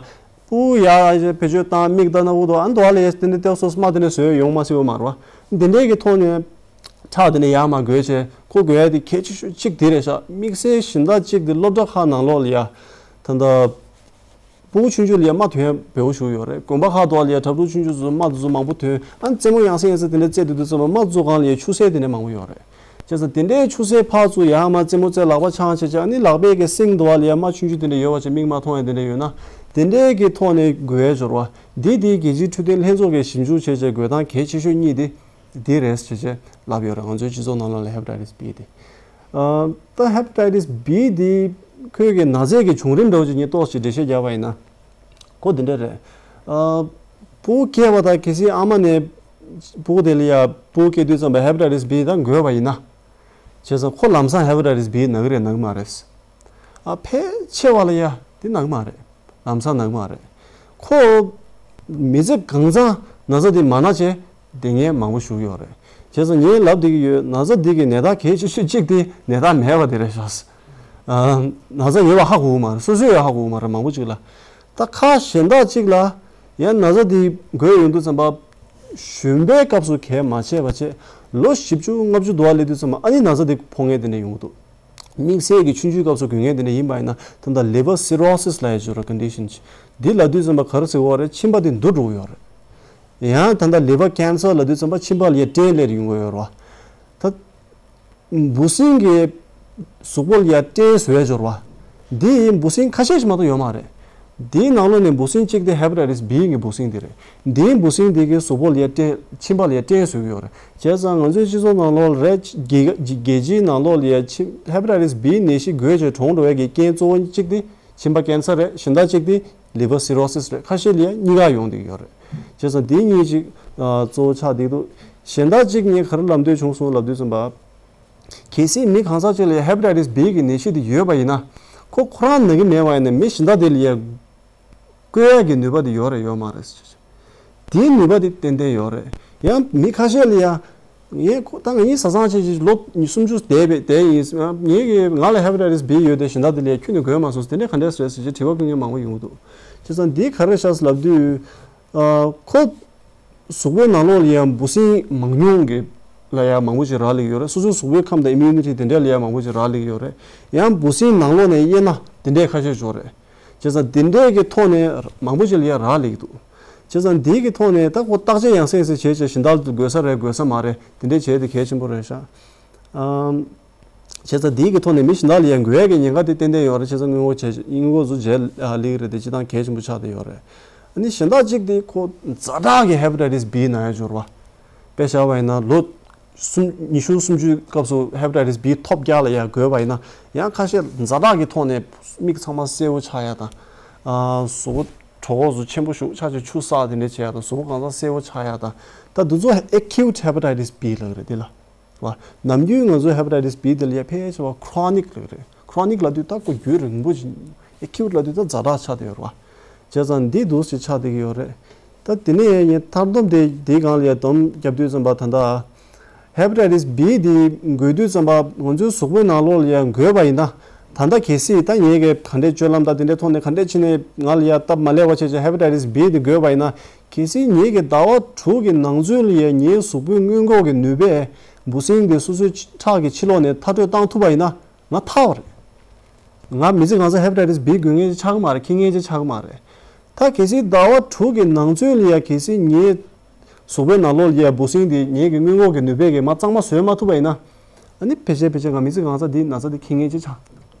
སྤུ་ཡ་བེད་སྤྱོད་བཏང་། མིག་ལྟ་ན་འུ་དུ་ཨ་འདུག་ལ་ཡ་དེ་འདྲ་ཏོག་ཙམ་མ་དེ་འདྲ་བཟོས་ཡོང་མ་སྲིད་པ་མ་རེད་བ། འདི་འདྲའི་གི་ཐོག་ནས་ཁྲག་དེ་ནས་ཡར་མར་འགོས་བྱས་ཁོ་འགོས་ཡ་དེ་གལ་ཆེ་ཤོས་གཅིག་དེ་རེད་ཤག་དམིགས་བསལ་གཞན་དག་གཅིག་དེ་སློབ་གྲྭ་ཁག་ནང་ལོགས་ལ་ཡ་ད་ལྟ། སྤུ་གུ་ཆུང་ཆུང་ལ་ཡ་རྨ་ཐོན་འབེལ་པོ་ཞིག་ཡོད་རེད། དགོན་པ་ཁག་ཏུ་ལ་ཡ་གྲྭ་ཕྲུག་ཆུང་ཆུང་ཚོ་རྨ་དེ་ཚོ་མང་པོ་ཐོན། ཨ་རྩེད་མོ་ཡང་སེ་ཡང་སེ་དེ་འདྲ་རྩེ་དུས་དུས་ཙམ་པ་རྨ་དེ་ཚོ་སྒང་ལ་ཡ་ཆུ་སེར་དེ་འདྲ་མང་པོ་ཡོད་རེད། བྱས་ཙང་དེ་འདྲའི་ཆུ་སེར་ཕར་ཚུར་ཡར་མར་རྩེད་མོ་རྩེ་ལག་པ་འཆང་བྱས་བྱས་ཨ་ནི་ལག་པའི་གི་སེང་དུ་ལ་ཡ་རྨ་ཆུང་ཆུང་དེ་འདྲ་ཡོད་པ་བྱས་མིག་མ་མཐོང་ཡ་དེ་འདྲ་ཡོད་ན་དེ་འདྲའི་གི་ཐོག་ནས་འགོས་སྦྱོར་བ་འདི་དེ་རྒྱལ་སྤྱིའི་འཕྲོད་བསྟེན་ལྷན་ཚོགས་ཀྱིས་ཞིབ་འཇུག་བྱས་བྱས་འགོས་སྟངས་གལ་ཆེ་ཤོས་གཉིས་དེ་འདི་རེད་བྱས་བྱས་ལབ་ཡོད་རེད། ང་ཚོའི་སྤྱི་ཚོགས་ནང་ལོགས་ལ་hepatitis B དེ། ཨ། ད་hepatitis B འདི་ཁོའི་གི་ན་ཚའི་གི་བྱུང་རིམ་འདྲ་བོ་ཅིག་ངས་ཏོག་ཙམ་འགྲེལ་བཤད་རྒྱག་པ་ཡིན་ན། ཁོ་འདི་འདྲ་རེད། ཨ། སྤུ་གུ་སྐྱེས་པ་དང་གལ་སྲིད་ཨ་མ་ནས་སྤུ་གུ་དེ་ལ་ཡ་སྤུ་གུ་སྐྱེ་དུས་ཙམ་པ་hepatitis B དང་འགོས་པ་ཡིན་ན། བྱས་ཙང་ཁོ་ལམ་སང་hepatitis B ན་གི་རེད་ན་གི་མ་རེད། ཨ། ཕལ་ཆེ་བ་ལ་ཡ་དེ་ན་གི་མ་རེད། ལམ་སང་ན་གི་མ་རེད། ཁོ་མི་ཚེ་གང་ཚང་ན་ཚ་དེ་མ་ན་བྱས་བསྡད་མཁན་མང་པོ་ཞིག་ཡོད་རེད། བྱས་ཙང་ངས་ལབ་བསྡད་ཀྱི་ཡོད། ན་ཚ་འདི་གི་ནད་རྟགས་གལ་ཆེ་ཤོས་གཅིག་དེ་ནད་རྟགས་མེད་པ་དེ་རེད་ཤག་ཨ། ན་ཚ་ཡོད་པ་ཧ་གོ་གི་མ་རེད། སོ་སོས་ཡང་ཧ་གོ་གི་མ་རེད་མང་པོ་ཅིག་ལ། ད་ཁག་གཞན་དག་ཅིག་ལ་ཡང་ན་ཚ་འདི་འགོས་ཡོང་དུས་ཙམ་པ་གཞོན་པའི་སྐབས་སུ་གས་མ་བྱས་པ་བྱས་ལོ་བཞི་བཅུ་ལྔ་བཅུ་དུ་བ་སླེབས་དུས་ཙམ་པ་ཨ་ནི་ན་ཚ་འདི་ཕོག་མཁན་དེ་འདྲ་ཡོང་གི་འདུག་དམིགས་བསལ་གྱི་ཆུང་ཆུང་སྐབས་སུ་འགོས་མཁན་དེ་འདྲ་ཡིན་པ་ཡིན་ན་ད་ལྟ་liver cirrhosis ལབ་ཡ་ཅིག་ཡོད་རེད། condition ཅིག་འདི་ལབ་དུས་ཙམ་པ་ག་རེ་ཟེར་གྱི་ཡོད་རེད། མཆིན་པ་དེ་འདུ་འགྲོ་གི་ཡོད་རེད། ཡང་ད་ལྟ་liver cancer ལབ་དུས་ཙམ་པ་མཆིན་པ་ལ་ཡ་སྐྲན་སླེབས་ཡོང་གི་ཡོད་རེད་བ། ད་འབུ་སྲིན་གྱི་གཟུགས་པོ་ལ་ཡ་སྐྲན་བཟོ་ཡ་སྦྱོར་བ། འདི་འབུ་སྲིན་ཁ་ཤས་ཤིག་མ་གཏོགས་ཡོད་མ་རེད། འདིའི་ནང་ལོགས་ནས་འབུ་སྲིན་གཅིག་དེ་hepatitis B གི་འབུ་སྲིན་དེ་རེད། འདིའི་འབུ་སྲིན་དེ་གི་གཟུགས་པོ་ལ་ཡ་སྐྲན་མཆིན་པ་ལ་ཡ་སྐྲན་བཟོ་གི་ཡོད་རེད། བྱས་ཙང་ང་ཚོའི་སྤྱི་ཚོགས་ནང་ལོགས་རེད། རྒྱལ་རྒྱལ་སྤྱིའི་ནང་ལོགས་ལ་ཡ་མཆིན་hepatitis B ནད་གཞི་འགོས་བྱས་གྲོངས་འགྲོ་བའི་གི་རྐྱེན་གཙོ་བོ་གཅིག་དེ་མཆིན་པ་cancer རེད། གཞན་དག་གཅིག་དེ་liver cirrhosis རེད། ཁ་ཤས་ལ་ཡ་གཉིས་ཀ་ཡོང་བསྡད་ཀྱི་ཡོད་རེད། བྱས་ཙང་དེ་གཉིས་ཅིག་ཨ། གཙོ་བོ་ཆགས་བསྡད་འདུག་གཞན་དག་ཅིག་ངས་ག་རེ་ལབ་འདོད་བྱུང་སོང་ལབ་དུས་ཙམ་པ། གལ་སྲིད་མི་གང་ཟག་ཅིག་ལ་hepatitis B གི་ནད་གཞི་དེ་ཡོད་པ་ཡིན་ན། ཁོ་ཁོ་རང་ན་གི་མེད་པ་ཡིན་ན་མི་གཞན་དག་དེ་ལ་ཡ་བཀོལ་ཡག་གི་ནུས་པ་དེ་ཡོད་རེད་ཡོད་མ་རེད་ཟེར། དེའི་ནུས་པ་དེ་ཏན་ཏན་ཡོད་རེད། ཡང་མི་ཁ་ཤས་ལ་ཡ། ངས་ཁོ་ད་ང་ཡིན་བཟའ་ཚང་ཆེ་ཆེ་ལོ་སུམ་ཅུ་འདས་པའི་དེ་ཡིན། ངས་ཀྱི་ང་ལ་hepatitis B ཡོད་དེ་གཞན་དག་དེ་ལ་ཡ་ཁྱོན་ནས་འགོས་མ་སོང་ཟེར་དེ་འདྲས་ག་འདྲས་རེད་ཟེར་ཅིག་དྲི་བ་ཕུལ་མཁན་མང་པོ་ཡོང་གི་འདུག་བྱས་ཙང་འདི་ག་རེ་ཤག་ལབ་དུས། ཨ། ཁོ་གཟུགས་པོའི་ནང་ལོགས་ལ་ཡང་འབུ་སྲིན་མང་ཉུང་གི་ལ་ཡང་མང་པོ་ཞིག་རག་ལས་ཀྱི་ཡོད་རེད། སོ་སོའི་གཟུགས་པོའི་ཁམས་དང་immunity དེ་འདྲ་ལ་ཡང་མང་པོ་ཞིག་རག་ལས་ཀྱི་ཡོད་རེད། ཡང་འབུ་སྲིན་ནང་ལོགས་ནས་དབྱེ་ན་དེ་འདྲས་ཁ་ཤས་ཡོད་རེད། བྱས་ཙང་དེ་འདྲས་ཀྱི་ཐོག་ནས་མང་པོ་ཞིག་ལ་ཡང་རག་ལས་ཀྱི་འདུག་བྱས་ཙང་འདི་གི་ཐོག་ནས་ད་ཁོ་བརྟག་དཔྱད་ཡང་སེ་ཡང་སེ་བྱས་བྱས་གཞན་དག་ལ་འགོས་ས་རེད་འགོས་ས་མ་རེད་དེ་འདྲས་བྱས་ཏེ་གལ་ཆེན་པོ་རེད་ཤག་ཨམ། བྱས་ཙང་དེའི་གི་ཐོག་ནས་མི་གཞན་དག་ལ་ཡང་འགོས་ཡས་ཀྱི་ཉེན་ཁ་དེ་ཏན་ཏན་ཡོད་རེད། བྱས་ཙང་སྔོན་འགོག་བྱས་སྔོན་འགོག་ཚོ་བྱས་ལེགས་རེད་དེ་སྤྱིར་བཏང་གལ་ཆེན་པོ་ཆགས་བསྡད་ཡོད་རེད། ཨ་ནི་གཞན་དག་གཅིག་དེ་ཁོ་ཛ་དྲག་གི་hepatitis B ན་ཡ་འབྱོར་བ། དཔེ་བཞག་པ་ཡིན་ན་ལོ་གསུམ་ཉི་ཤུ་སུམ་ཅུའི་སྐབས་སུ་hepatitis B ཐོབ་རྒྱག་ལ་ཡང་འགོས་པ་ཡིན་ན་ཡང་ཁ་ཤས་ཛ་དྲག་གི་ཐོག་ནས་མིག་ཚང་མ་སེར་པོ་ཆགས་ཡ་དང་། ཨ། གཟུགས་པོ་གྲོད་ཁོག་གཟུགས་ཆེན་པོ་ཞིག་ཆགས་བྱས་ཆུ་བསགས་དེ་འདྲས་བྱས་ཡ་དང་གཟུགས་པོ་གང་ཚང་སེར་པོ་ཆགས་ཡ་དང་། ད་འདི་ཚོ་acute hepatitis B ལབ་རེད་དེ་ལ། བ། ནམ་རྒྱུན་ང་ཚོའི་hepatitis B དེ་ལ་ཡ་ཕལ་ཆེ་བ་chronic ལབ་རེད། chronic ལབ་དུས་ད་ཁོ་རྒྱུན་རིང་པོ་ཅིག acute ལབ་དུས་ད་ཛ་དྲག་ཆགས་བསྡད་ཡོད་རེད་བ། བྱས་ཙང་འདི་འདུག་སེ་ཆགས་བསྡད་ཀྱི་ཡོད་རེད། ད་དེ་ནས་ངས་མཐར་སྡོམ་དེ་འདིའི་སྒང་ལ་ཡ་སྡོམ་རྒྱབ་དུས་ཙམ་པ་ད་ལྟ་hepatitis B དེ་འགོས་དུས་ཙམ་པ་ང་ཚོའི་གཟུགས་པོའི་ནང་ལོགས་ལ་ཡ་འགོས་པ་ཡིན་ན་ད་ལྟ་གལ་སྲིད་ད་ངས་གི་ག་འདྲས་སྤྱོད་ལམ་དང་དེ་འདྲའི་ཐོག་ནས་ག་འདྲས་ཕྱིན་ནས་ང་ལ་ཡ་སྟབས་མ་ལེགས་པ་བྱས་བྱས་hepatitis B དེ་འགོས་པ་ཡིན་ན། གལ་སྲིད་ངེད་ཀྱི་ཟླ་བ་དྲུག་གི་ནང་ཚུན་ལ་ཡང་ངའི་གཟུགས་པོའི་སྔོན་འགོག་གི་ནུས་པས་འབུ་སྲིན་དེ་སོ་སོའི་ཁྲག་གི་ཕྱི་ལོགས་ནས་མཐའ་སྐྲོད་བཏང་ཐུབ་པ་ཡིན་ན་ང་ཐར་བ་རེད། ང་མི་ཚེ་གང་ས་hepatitis B འགོས་མཁན་ཅིག་ཆགས་ཀྱི་མ་རེད། འཁྱེར་མཁན་ཅིག་ཆགས་ཀྱི་མ་རེད། ད་གལ་སྲིད་ཟླ་བ་དྲུག་གི་ནང་ཚུན་ལ་ཡང་གལ་སྲིད་ངའི་ གཟུགས་པོའི་ནང་ལོགས་ལ་འབུ་སྲིན་འདི་ངེད་ཀྱི་སྔོན་འགོག་གི་ནུས་པས་ཀྱི་མར་གཙང་མ་བཟོས་མ་ཐུབ་པ་ཡིན་ན། ཨ་ནི་ཕལ་ཆེར་ཕལ་ཆེར་ང་མི་ཚེ་གང་ས་འདི་ན་ཚ་འདི་འཁྱེར་མཁན་ཅིག་ཆགས།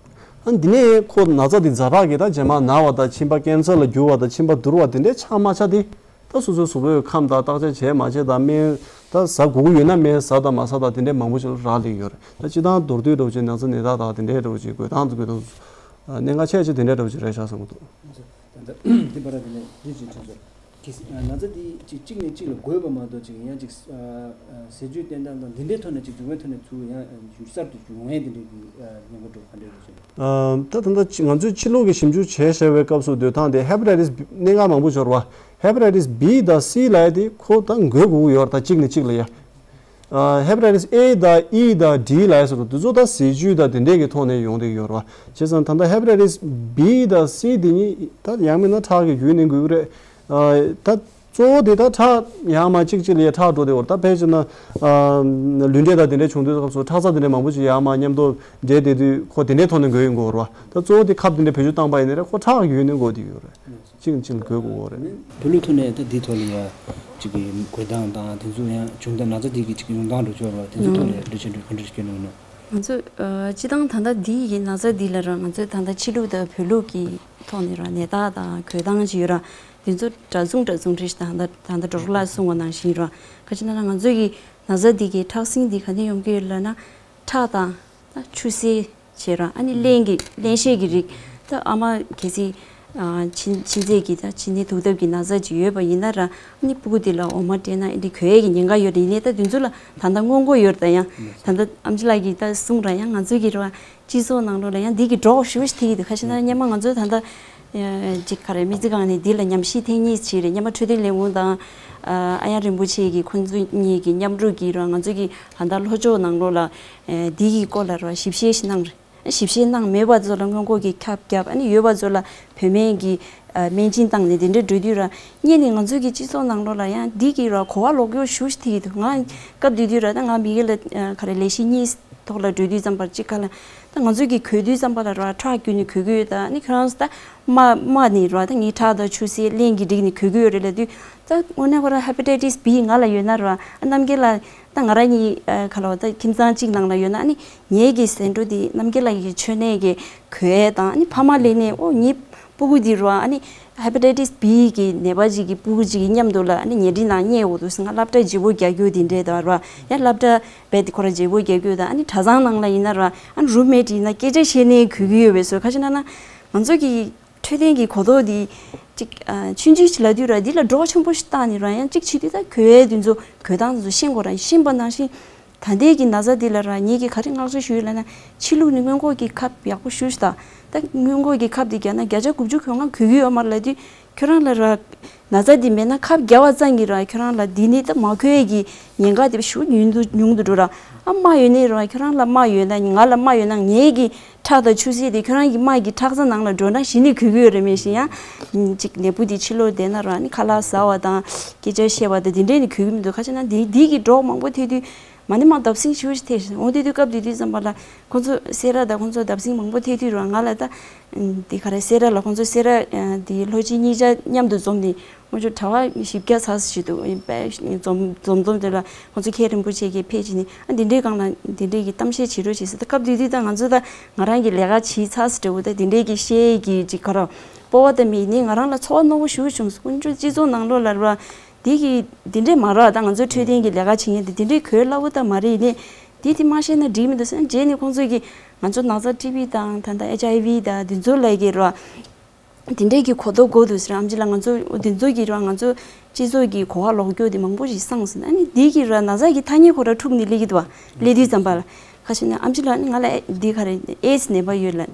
ཨ་ནི་འདི་ནས་ཁོ་ན་ཚ་འདི་ཛ་དྲག་གི་ད་རྗེས་མ་ན་བ་དང་མཆིན་པ་ཀེན་སར་ལ་འགྱུར་བ་དང་མཆིན་པ་འདུར་བ་དེ་འདྲའི་ཆགས་མ་ཆགས་དེ། ད་སོ་སོའི་གཟུགས་པོའི་ཁམས་དང་བརྟག་དཔྱད་བྱས་མ་བྱས་དང་སྨན་ད་ཟ་དགོས་ཀྱི་ཡོད་ན་སྨན་ཟ་དང་མ་ཟ་དང་དེ་འདྲའི་མང་པོ་ཞིག་ལ་རག་ལས་ཡོད་རེད། ད་སྤྱིར་བཏང་མདོར་བསྡུས་འདྲ་བོ་ཅིག་ན་ཚ་ནད་རྟགས་དང་དེ་འདྲའི་འདྲ་བོ་ཅིག་འགོས་སྟངས་དེ་འགོས་སྟངས་གནད་འགག་ཆེ་ཆེ་དེ་འདྲའི་འདྲ་བོ་ཅིག་རེད་ཤག་བསམ་གྱི་འདུག་ད་ལྟ་འདི་བར་དེ་ནས་འདི་ཅིག་དྲན་སོང་། གལ་སྲིད་ན་ཚ་འདི་གཅིག་གཅིག་ནས་གཅིག་ལ་འགོས་པ་མ་གཏོགས་ཅིག་ཡང་ཅིག་ཟས་སྤྱོད་བསྟེན་སྟངས་དང་འདི་འདྲའི་ཐོག་ནས་ཅིག་འབྱུང་བའི་ཐོག་ནས་ཚུར་ཡང་གསར་དུ་འབྱུང་བའི་འདི་འདྲའི་གི་ཉེན་ཁ་འདྲ་ག་འདྲ་རེད་ཅེས། ད་ད་ལྟ་ང་ཚོས་ཕྱི་ལུགས་ཀྱི་ཞིབ་འཇུག་བྱས་བཞག་པའི་སྐབས་སུ་སྡོད་སྟངས་དེ་ཧེ་པ་ཊའི་ཊི་སི་གནད་འགག་མང་པོ་འབྱོར་བ། ཧེ་པ་ཊའི་ཊི་སི་བི་དང་སི་ལབ་ཡ་དེ་ཁོ་ད་འགོས་དགོས་ཀྱི་ཡོད་རེད། ད་གཅིག་ནས་གཅིག་ལ་ཡ། ཨ་ཧེ་པ་ཊའི་ཊི་སི་ཨེ་དང་ཨི་དང་ཌི་ལབ་ཡ་ཟེར་དུས་དེ་ཚོ་ད་ཟས་བཅུད་དང་དེ་འདྲས་ཀྱི་ཐོག་ནས་ཡོང་བསྡད་ཀྱི་ཡོད་རེད་བ། བྱས་ཙང་ད་ལྟ་ཧེ་པ་ཊའི་ཊི་སི་བི་དང་སི་དེ་གཉིས་ད་ཡང་མིན་ན་ཁྲག་གི་བརྒྱུད་ནས་འགོས་ཀྱི་རེད། ཨ་ད་གཙོ་བོ་དེ་ད་ཁྲག་ཡར་མར་གཅིག་གཅིག་ལ་ཡ་ཁྲག་འགྲོ་བསྡད་ཡོད་རེད། ད་ཕལ་ཆེར་ན་ཨ་ལུས་འབྲེལ་དང་དེ་འདྲས་བྱུང་དུས་སྐབས་སུ་ཁྲག་རྩ་དེ་འདྲས་མང་པོ་ཞིག་ཡར་མར་མཉམ་དུ་འདྲེས་བསྡད་དུས་ཁོ་དེ་འདྲས་ཐོག་ནས་འགོས་ཡོང་གི་ཡོད་རེད་བ། ད་གཙོ་བོ་དེ་ཁབ་དེ་འདྲས་བེད་སྤྱོད་བཏང་པ་ཡིན་ན་རེད། ཁོ་ཁྲག་གི་བརྒྱུད་ནས་འགོས་བསྡད་ཡོད་རེད། གཅིག་ནས་གཅིག་ལ་འགོས་དགོས་ཀྱི་རེད། བོད་ལུགས་ཐོག་ནས་ད་འདིའི་ཐོག་ལ་ཡ་གཅིག་གི་འགོས་སྟངས་དང་དེ་ཚོ་ཡང་བྱུང་དང་ན་ཚ་འདི་གི་གཅིག་ཡོང་སྟངས་འགྲོ་ཆོག་ར། དེ་ཚོའི་ཐོག་ལ་འགྲེལ་བཤད་འདྲ་ག་འདྲ་ཞིག་སྐྱོན་གནང་གི་ན། ང་ཚོས་ཨ་སྤྱི་བཏང་ད་ལྟ་འདི་ཡི་ན་ཚ་འདི་ལ་ར་ང་ཚོས་ད་ལྟ་ཕྱི་ལུགས་དང་བོད་ལུགས་ཀྱི་ཐོག་ནས་ར་ནད་རྟགས་དང་འགོས་སྟངས་ཅིག་ཡོད་ར། དེ་ཚོ་འདྲ་མཚུངས་འདྲ་མཚུངས་རེད་ཤག་ད་ལྟ་ད་ལྟ་ཌོག་ཊར་ལགས་གསུངས་པ་ནང་བཞིན་ར། ག་ཅི་ན་ང་ཚོ་གི་ན་ཚ་འདི་གི་ཁྲག་ཟིང་འདི་ག་ནས་ཡོང་གི་ཡོད་ལབ་ན། ཁྲག་དང་ཆུ་སེར་བྱས་ར། ཨ་ནི་རླན་གྱི་རླན་གཤེར་གྱི་རིགས། ད་ཨ་མ་གལ་སྲིད་ཨ་མཆིན་མཆིན་ཚད་ཀྱི་ད་མཆིན་ཚད་མཐུག་ཐབས་ཀྱི་ན་ཚ་ཅིག་ཡོད་པ་ཡིན་ན་ར། ཨ་ནི་སྤུ་གུ་དེ་ལ་འོ་མ་སྤྲད་ན་ཨ་འདི་འགོས་ཡས་ཀྱི་ཉེན་ཁ་ཡོད་རེད། ཡིན་ནའི་ད་དེ་ཚོ་ལ་ད་ལྟ་སྔོན་འགོག་ཡོད་རེད། ད་ཡང་ད་ལྟ་ཨེམ་ཆི་ལགས་ཀྱིས་ད་གསུངས་ར། ཡང་ང་ཚོའི་གི་ར་སྤྱི་ཚོགས་ནང་ལོགས་ལ་ཡང་འདི་གི་སྒྲོག་ཞེ་པོ་ཞིག་ཐེབས་ཀྱི་འདུག་ག་ཅི་ན་སྔོན་མ་ང་ཚོ་ད་ལྟ་ཅིག་ག་རེ་མི་ཚེ་གང་ནས་འདི་ལ་ཉམས་ཞིབ་ཐེངས་གཉིས་བྱས་རེད། སྔོན་མ་འཕྲོད་བསྟེན་ལས་ཁུངས་དང་ཨ་ཡང་རིན་པོ་ཆེ་གི་ཁོང་ཚོ་གཉིས་ཀྱི་མཉམ་རུབ་ཀྱིས་ར་ང་ཚོ་གི་ད་ལྟ་ལྷོ་ཕྱོགས་ནང་ལོགས་ལ་འདི་གི་སྐོར་ལ་ར་ཞིབ་བཤེར་ཞིག་གནང་རེད། ཞིབ་བཤེར་གནང་མེད་པ་ཚོ་ལ་སྔོན་འགོག་གི་ཁབ་བརྒྱབ། ཨ་ནི་ཡོད་པ་ཚོ་ལ་བོད་སྨན་གྱི་ཨ་སྨན་སྦྱིན་བཏང་ནས་དེ་འདྲ་འགྲོ་དུས་ར། སྔོན་ནས་ང་ཚོའི་གི་སྤྱི་ཚོགས་ནང་ལོགས་ལ་ཡང་འདི་གི་ར་གོ་བ་ལོག་སྐྱོ་ཞེ་པོ་ཞིག་ཐེབས་ཀྱི་འདུག་ང་སྐབས་དེ་དུས་ར་ད་ང་མི་གི་ལ་ཨ་ག་རེ་ལས་གཞི་གཉིས་ཐོག་ལ་འགྲོ་དུས་ཙམ་པར་གཅིག་ཁ་ལ་ད་ང་ཚོའི་གི་འགོས་དུས་ཙམ་པ་ལ་ར་ཁྲག་བརྒྱུད་ནས་འགོས་ཀྱི་ཡོད། ད་ཨ་ནི་ཁྱོད་རང་ཚོ་ད་རྨ་རྨ་ནས་ར་ད་ངའི་ཁྲག་དང་ཆུ་སེར་རླན་གྱི་རིགས་ནས་འགོས་ཀྱི་ཡོད་རེད་ལབ་དུས། ད་དངོས་གནས་ཁོ་རང་ཧེ་པ་ཊའི་ཊི་སི་བི་ང་ལ་ཡོད་ན་ར་ཨ་རྣམ་རྒྱལ་ལགས། ད་ང་རང་གཉིས་ཨ་ག་ལ་བ་ད་ཁྱིམ་ཚང་གཅིག་ནང་ལ་ཡོད་ན། ཨ་ནི་ངེད་ཀྱི་ཟེར་འགྲོ་དེ་རྣམ་རྒྱལ་ལགས་ཀྱི་མཆོད་གནས་ཀྱི་གོས་དང་། ཨ་ནི་ཕ་མ་ལས་ནས་ཨོ་ངའི་སྤུ་གུ་འདི་རུ་ཨ་ནི་ཧེ་པ་ཊའི་ཊི་སི་བི་གི་ནད་པ་ཅིག་གི་སྤུ་གུ་ཅིག་གི་མཉམ་དུ་ལ་ཨ་ནི་ཉལ་ཁྲིའི་ནང་བསྙལ་འོ་འདུག་ཟེར། ང་སློབ་གྲྭ་བརྗེ་པོ་རྒྱག་རྒྱུ་དེ་འདྲས་དང་ར་ཡང་སློབ་གྲྭ་རྦད་དེ་ཁོ་ར་བརྗེ་པོ་རྒྱག་རྒྱུ་དང་། ཨ་ནི་གྲྭ་ཚང་ནང་ལ་ཡིན་ན་ར་ཨ་ནི་རུམ་མེཊ་ཡིན་ན་སྐད་ཆ་བཤད་ནས་གོ་གི་ཡོད་པའི་བཟོ། ག་ཅི་ན་ན་ང་ཚོ་གི་འཕྲོད་བསྟེན་གྱི་གོ་རྟོགས་འདི་ཅིག་ཨ་ཆུང་ཆུང་ཞིག་ལབ་དུས་ར་འདི་ལ་སྒྲོག་ཆེན་པོ་ཞིག་བཏགས་ནས་ར་ཡང་ཅིག་བྱེད་དུས་ད་གོས་ཡས་འདི་ཚོ་གོས་སྟངས་འདི་ཚོ་ཤེས་དགོས་ར། ཤེས་པ་ནང་བཞིན་ད་ལྟའི་གི་ན་ཚ་འདི་ལ་ར་ངེད་ཀྱིས་ག་རེ་བསྔགས་བརྗོད་ཞུ་ཡོད་ལབ་ན། ཕྱི་ལུགས་ནས་སྔོན་འགོག་གི་ཁབ་ཡག་པོ་ཞུ་ཞིག་ད། ད་སྔོན་འགོག་གི་ཁབ་འདི་བརྒྱབ་ན་བརྒྱ་ཆ་དགུ་བཅུ་གོ་ལྔ་གོས་ཀྱི་ཡོད་མ་རེད་ལབ་དུས། ཁྱོད་རང་ལ་ར་ན་ཚ་འདི་མེད་ན་ཁབ་བརྒྱབ་པ་ཙམ་གྱིས་ར་ཁྱོད་རང་ལ་འདི་ནི་ད་མ་གོས་ཡས་ཀྱི་ཉེན་ཁ་དེ་ཞུ་ཉུང་དུ་ཉུང་དུ་འགྲོ་ར། ཨ་རྨ་ཡོད་ནའི་ར་ཁྱོད་རང་ལ་རྨ་ཡོད་ན་ང་ལ་རྨ་ཡོད་ན་ངེད་ཀྱི་ཁྲག་དང་ཆུ་སེར་དེ་ཁྱོད་རང་གི་རྨ་གི་ཁྲག་རྩ་ནང་ལ་འགྲོ་ན་གཞི་ནས་གོས་ཀྱི་ཡོད་རེད། མེད་བཞིན་ཡང་ཅིག་ནད་འབུ་དེ་ཕྱི་ལོགས་བསྡད་ན་ར་ནི་ཁ་ལག་ཟ་བ་དང་སྐད་ཆ་བཤད་པ་དང་དེ་འདྲས་ནི་གོས་ཀྱི་མི་འདུག་ག་ཅི་ན་འདི་འདི་གི་སྒྲོག་མང་པོ་ཐེབས་དུས་མ་ནི་མ་བརྡབ་གསིག་ཞེ་པོ་ཞིག་ཐེབས་ཤག་འོ་དེ་དུས་སྐབས་དེ་དུས་ཙམ་པ་ལ་ཁོང་ཚོ་སེ་ར་དང་ཁོང་ཚོ་བརྡབ་གསིག་མང་པོ་ཐེབས་དུས་ར་ང་ལ་ད་འདི་ག་རེ་སེ་ར་ལ་ཁོང་ཚོ་སེ་ར་འདི་ལྷོ་སྤྱི་གཉིས་ཆ་མཉམ་དུ་འཛོམས་ནས། ཁོང་ཚོ་གྲྭ་པ་བཞི་བརྒྱ་ཙམ་ཞིག་འདུག་ཡིན་པས་འཛོམས་འཛོམས་འཛོམས་དེ་ལ་ཁོང་ཚོ་མཁན་རིན་པོ་ཆེ་གིས་ཕེབས་ཀྱིས་ནི་ཨ་འདི་འདྲའི་སྒང་ལ་འདི་འདྲའི་གི་གཏམ་བཤད་བྱེད་རོགས་བྱེད་ཟེར། ད་སྐབས་དེ་དུས་ད་ང་ཚོ་ད་ང་རང་གི་ལས་ཀ་བྱེད་ཚར་ཟེར་འདྲ་བོ་ད་འདི་འདྲའི་གི་བཤད་ཀྱི་ཅིག་ག་ར་སྤོབས་པ་ད་མེད་ནི་ང་རང་ལ་ཚོར་བ་རྣོ་བོ་ཞེ་པོ་བྱུང་སོང་། ཁོང་ཚོ་སྤྱི་ཚོགས་ནང་ལོགས་ལ་ར་འདི་གི་འདི་འདྲའི་མ་ར་ད་ང་ཚོ་འཕྲོད་བསྟེན་གྱི་ལས་ཀ་བྱེད་མཁན་དེ་འདི་འདྲའི་གོས་སླ་བོ་ད་མ་རེད། ནི་འདི་དེ་མ་བཤད་ན་འགྲིག་མི་འདུག་ཟེར་ན་རྗེས་ནས་ཁོང་ཚོ་གིས་ང་ཚོ་ན་ཚ་ཊི་བི་དང་ད་ལྟ་ཨེཆ་ཨའི་ཝི་དང་འདི་ཚོ་ལ་གི་ར། དེ་འདྲས་ཀྱི་གོ་རྟོགས་དགོས་འདུག་ཟེར། ཨམ་ཆི་ལགས་ང་ཚོ་དེ་ཚོ་གི་ར་ང་ཚོ་སྤྱི་ཚོགས་ཀྱི་གོ་བ་ལོག་སྐྱོ་དེ་མང་པོ་ཞིག་སངས་ཟིན། ཨ་ནི་འདི་གི་ར་ན་ཚ་གི་ཐ་སྙད་ཁོ་ར་འཁྲུག་ནས་སླེབས་ཀྱི་འདུག་བ། སླེབས་དུས་ཙམ་པ་ལ་ཁ་ཤས་ནས་ཨམ་ཆི་ལགས་ཨ་ནི་ང་ལ་འདི་ག་རེ་ཨེ་ཌི་སི་ནད་པ་ཡོད་ལབ།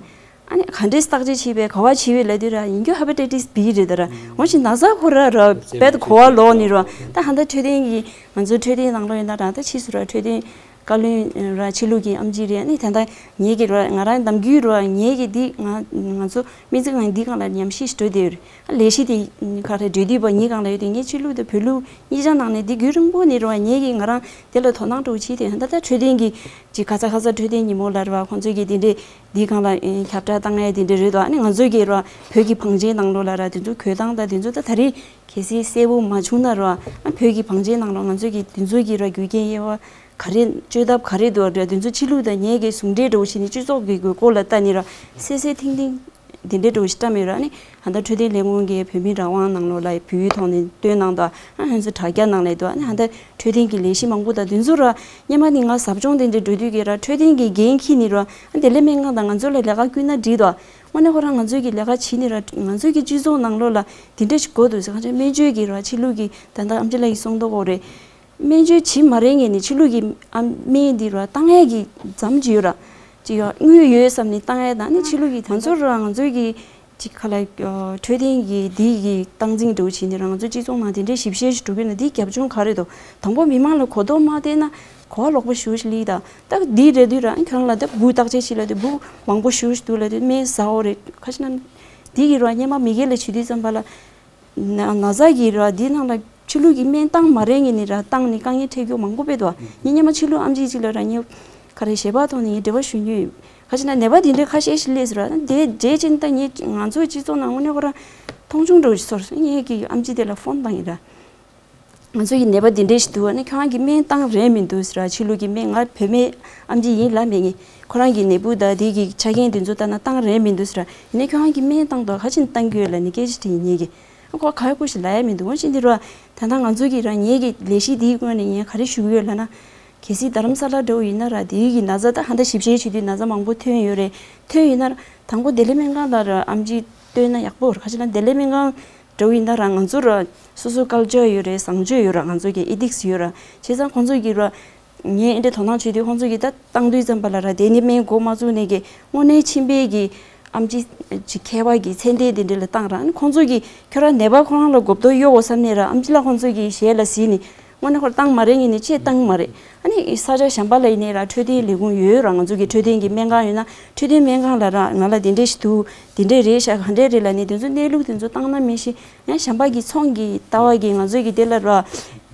ཨ་ནི་ག་འདྲས་བརྟག་དཔྱད་བྱས་པས་ག་བ་བྱས་པས་ལབ་དུས་ར་ཡིན་རྒྱུ་ཧེ་པ་ཊའི་ཊི་སི་བི་རེད་ད་ར། འོ་ཞིག་ན་ཚ་ཁོ་ར་ར་རྦད་གོ་བ་ལོག་ནས་ར་ད་ཧ་ད་འཕྲོད་བསྟེན་གྱི་ང་ཚོ་འཕྲོད་བསྟེན་ནང་ལོགས་ཡོད་ན་ར་ད་ཕྱིས་སུ་ར་འཕྲོད་བསྟེན། བཀའ་བློན་ར་ཕྱི་ལུགས་ཀྱི་ཨམ་ཆི་རེད། ཨ་ནི་ད་ལྟ་ངེད་ཀྱི་ར་ང་རང་ནམ་རྒྱུན་ར་ངེད་ཀྱི་འདི་ང་ང་ཚོ་སྨན་རྩིས་ཁང་འདི་སྒང་ལ་ཉམས་ཞིབ་འགྲོ་བསྡད་ཡོད་རེད། ཨ་ལས་གཞི་དེ་ག་རེ་འགྲོ་དུས་པ་ངེད་སྒང་ལ་ཡོད་དུས་ངེད་ཕྱི་ལུགས་དང་བོད་ལུགས་གཉིས་ཆ་ནང་ནས་འདི་རྒྱུན་རིང་པོ་ནས་ར་ངེད་ཀྱི་ང་རང་དེ་ལ་དོ་སྣང་འགྲོ་བྱེད་དེ། ད་ལྟ་འཕྲོད་བསྟེན་གྱི་ཅིག་ཁ་ཚ་ཁ་ཚ་འཕྲོད་བསྟེན་ཉིན་མོ་ལ་ར་ཁོང་ཚོས་ཀྱི་འདི་འདྲས་འདི་སྒང་ལ་ཨེ་ཁྱབ་བསྒྲགས་བཏང་ཡས་འདི་འདྲས་རེད་དོ། ཨ་ནི་ང་ཚོས་ཀྱི་ར་བོད་ཀྱི་བང་ཆེན་ནང་ལོགས་ལ་ར་དེ་ཚོ་གོས་ཐང་དང་དེ་ཚོ་ད་ད་རེས་གལ་སྲིད་གསལ་པོ་མ་བྱུང་ན་ར། ཨ་བོད་ཀྱི་བང་ཆེན་ནང་ལོགས་ང་ཚོས་ཀྱི་དེ་ཚོ་གི་ར་རྒྱུ་རྐྱེན་དབྱེ་བ་ག་རེ་བཅོས་ཐབས་ག་རེ་འདུག་ར། དེ་ཚོ་ཕྱི་ལུགས་དང་ངེད་ཀྱི་ཟུང་འབྲེལ་འདྲ་བོ་བྱས་ནས་སྤྱི་ཚོགས་ཀྱི་དགོས་མཁོ་ལ་ལྟ་ནས་ར་གསལ་གསལ་ཐིང་ཐིང་དེ་འདྲས་འདྲ་བོ་ཞིག་བཀྲམ་ཡོད་ར། ཨ་ནི་ད་ལྟ་འཕྲོད་བསྟེན་ལས་ཁུངས་ཀྱི་བོད་མི་རང་དབང་ནང་ལོགས་ལ་བོད་ཐོག་ནས་བཏོན་གནང་འདུག་ཨ་ཧན་སུ་དྲ་རྒྱ་ནང་ལ་འདུག་ཨ་ནི་ད་ལྟ་འཕྲོད་བསྟེན་གྱི་ལས་གཞི་མང་པོ་དང་དེ་ཚོ་ར་སྔོན་མ་ནས་ང་ཟབ་སྦྱོང་དེ་འདྲས་འགྲོ་དུས་ཀྱི་ར་འཕྲོད་བསྟེན་གྱི་འགན་འཁྱེར་ནས་ར། ཨ་བདེ་ལེགས་སྨན་ཁང་དང་ང་ཚོ་ལ་ལས་ཀ་བསྐུལ་ན་འགྲིག་འདུག་དངོས་གནས་ཁོ་རང་ང་ཚོའི་གི་ལས་ཀ་བྱེད་ནི་ར་ང་ཚོའི་གི་སྤྱི་ཚོགས་ནང་ལོགས་ལ་དེ་འདྲ་ཞིག་དགོས་འདུག་ཟེར། ཁ་ཆེ་སྨན་བཅོས་ཀྱི་ར་ཕྱི་ལུགས་ཀྱི་ད་ལྟ་ཨམ་ཆི་ལགས་ཀྱིས་གསུངས་མདོག་ཁོ་རེད། སྨན་བཅོས་བྱེད་མ་རན་ངེས་ནས་ཕྱི་ལུགས་ཀྱི་ཨ་སྨན་འདི་ར་བཏང་ཡས་ཀྱི་ཙམ་ཅིག་ཡོད་ར། ཅིག་ཡོད་དངུལ་ཡོད་བསམ་ནས་བཏང་ཡས་དང་ནི་ཕྱི་ལུགས་ཀྱི་ད་ཚོར་ར་ང་ཚོའི་གི་ཅིག་ཁ་ལ་འཕྲོད་བསྟེན་གྱི་འདི་གི་སྟངས་འཛིན་འདྲ་བོ་བྱེད་ནས་ར་ང་ཚོ་སྤྱི་ཚོགས་ནང་དེ་འདྲའི་ཞིབ་བཤེར་ཞིག་འགྲོ་གི་ན་འདིའི་རྒྱབ་ལྗོངས་ག་རེ་འདུག་དང་པོ་མི་མང་ལ་གོ་རྟོགས་མ་བསྟན་ན་གོ་བ་ལོག་པ་ཞུ་ཞིག་ལི་ད། ད་འདི་རེད་དུས་ར་ཁྱོད་རང་ལ་ད་འབུ་བརྟག་དཔྱད་བྱེད་ལ་དུས་འབུ་མང་པོ་ཞུ་ཞིག་འདུག་ལ་དུས་སྨན་ཟ་འོ་རེད། ཁ་ཤས་ན་འདི་གི་ར་སྔོན་མ་མི་སྒེར་ལ་བྱེད་དུས་ཙམ་པ་ལ་ན་ན་ཚ་གི་ར་འདི་ནང་ལ་ཕྱི་ལུགས་ཀྱི་སྨན་བཏང་མ་རན་ངེས་ནས་ར་བཏང་ནས་དཀའ་ངལ་འཕྲད་རྒྱུ་མང་པོ་དཔེ་འདུག་ངས་སྔོན་མ་ཕྱི་ལུགས་ཨམ་ཆི་ཅིག་ལ་ར་ངས་ག་རེ་ཞལ་པར་ཐོག་ནས་ངས་འབྲེལ་བ་ཞུ་མྱོང་ཡོད། ཁ་ཤས་ན་ནད་པ་འདི་འདྲའི་ཁ་ཤས་ཤིག་སླེབས་ཟེར་བ་དེ་འདྲའི་ཅན་ད་ངས་ང་ཚོའི་སྤྱི་ཚོགས་ནང་དངོས་གནས་ཁོ་ར་མཐོང་ཆུང་འདྲ་བོ་ཞིག་ཚོར་སོང་། ངས་ཀྱི་ཨམ་ཆི་དེ་ལ་ཕོན་བཏང་ཡིན་ར། ང་ཚོ་ཡི་ནད་པ་འདི་འདྲས་ཞིག་འདུག་བ་ནི་ཁྱོད་རང་གི་སྨན་བཏང་རན་མི་འདུག་ཟེར་བ། ཕྱི་ལུགས་ཀྱི་སྨན་ང་བོད་སྨན་ཨམ་ཆི་ཡིན་ལབ་མེད་ངེས། ཁོ་རང་གི་ནད་འབུ་དང་དེ་གི་ཆ་རྐྱེན་དེ་ཚོ་ལྟ་ན་བཏང་རན་མི་འདུག་ཟེར་བ། ཡིན་ནའི་ཁྱོད་རང་གི་སྨན་བཏང་དོ་ག་ཕྱིན་བཏང་གི་ཡོད་ལབ་ནི་སྐད་ཆ་དྲིས་ངེས་ཀྱི། ཁོ་ག་ཡ་ཁུ་ཞིག་ལབ་ཡ་མི་འདུག་འོ་ཅི་འདི་རུ་བ་ད་ལྟ་ང་ཚོ་གི་རང་ངེས་ཀྱི་ལས་གཞི་འདིའི་སྒོ་ནས་ངས་ག་རེ་ཞུ་གི་ཡོད་ལབ་ན། གལ་སྲིད་རྡ་རམ་ས་ལ་འདྲ་བོ་ཡིན་ན་ར་དེ་གི་ན་ཚ་ད་ཧ་ད་ཞིབ་བཤེར་བྱེད་དུས་ན་ཚ་མང་པོ་ཐོན་ཡོད་རེད། ཐོན་ཡོད་ན་ར་དང་པོ་བདེ་ལེགས་སྨན་ཁང་ལ་ར་ཨམ་ཆི་སྟོན་ན་ཡག་པོ་རེད། ཁ་ཅིག་ལ་བདེ་ལེགས་སྨན་ཁང་འགྲོ་ཡིན་ན་ར་ང་ཚོ་ར་སོ་སོ་ཀལ་ཅར་ཡོད་རེད། བཟང་སྤྱོད་ཡོད་ར། ང་ཚོ་གི་ཨེ་ཐིག་སི་ཡོད་ར། བྱས་ཙང་ཁོང་ཚོ་གི་ར་ངས་ཨེ་འདྲ་དོ་སྣང་བྱེད་དུས་ཁོང་ཚོ་གི་ད་བཏང་དུས་ཙམ་པ་ལ་ར་དེ་ནི་སྨན་འགོ་མ་བཙུགས་ནས་གི་དངོས་གནས་མཆིན་པའི་གི་ཨམ་ཆི་ཅིག་མཁས་པ་གི་ཚད་ལྡན་དེ་འདྲ་ལ་བཏང་ར། ཨ་ནི་ཁོང་ཚོ་གི་ཁྱོད་ར་ནད་པ་ཁོ་རང་ལ་གོ་བརྡ་གཡོ་འོ་བསམ་ནས་ར་ཨམ་ཆི་ལ་ཁོང་ཚོ་གི་ཞལ་ལ་གཟིགས་ནས་དངོས་གནས་ཁོ་ར་བཏང་མ་རེད་ངས་ནི་ཅེས་བཏང་མ་རེད། ཨ་ནི་ས་ཆ་གཞན་པ་ལ་ཡིན་ནའི་ར་འཕྲོད་བསྟེན་ལས་ཁུངས་ཡོད་ར། ང་ཚོ་གི་འཕྲོད་བསྟེན་གི་སྨན་ཁང་ཡོད་ན་འཕྲོད་བསྟེན་སྨན་ཁང་ལ་ར་ང་ལ་དེ་འདྲས་ཞིག་འདུག་དེ་འདྲས་རེད་ཤག་ག་འདྲས་རེད་ལབ་ནས་དེ་ཚོ་གནས་ལུགས་དེ་ཚོ་བཏང་ན་མི་ཤེས། ཡང་གཞན་པ་གི་ཚོང་གི་ལྟ་བ་གི་ང་ཚོ་གི་དེ་ལ་ར་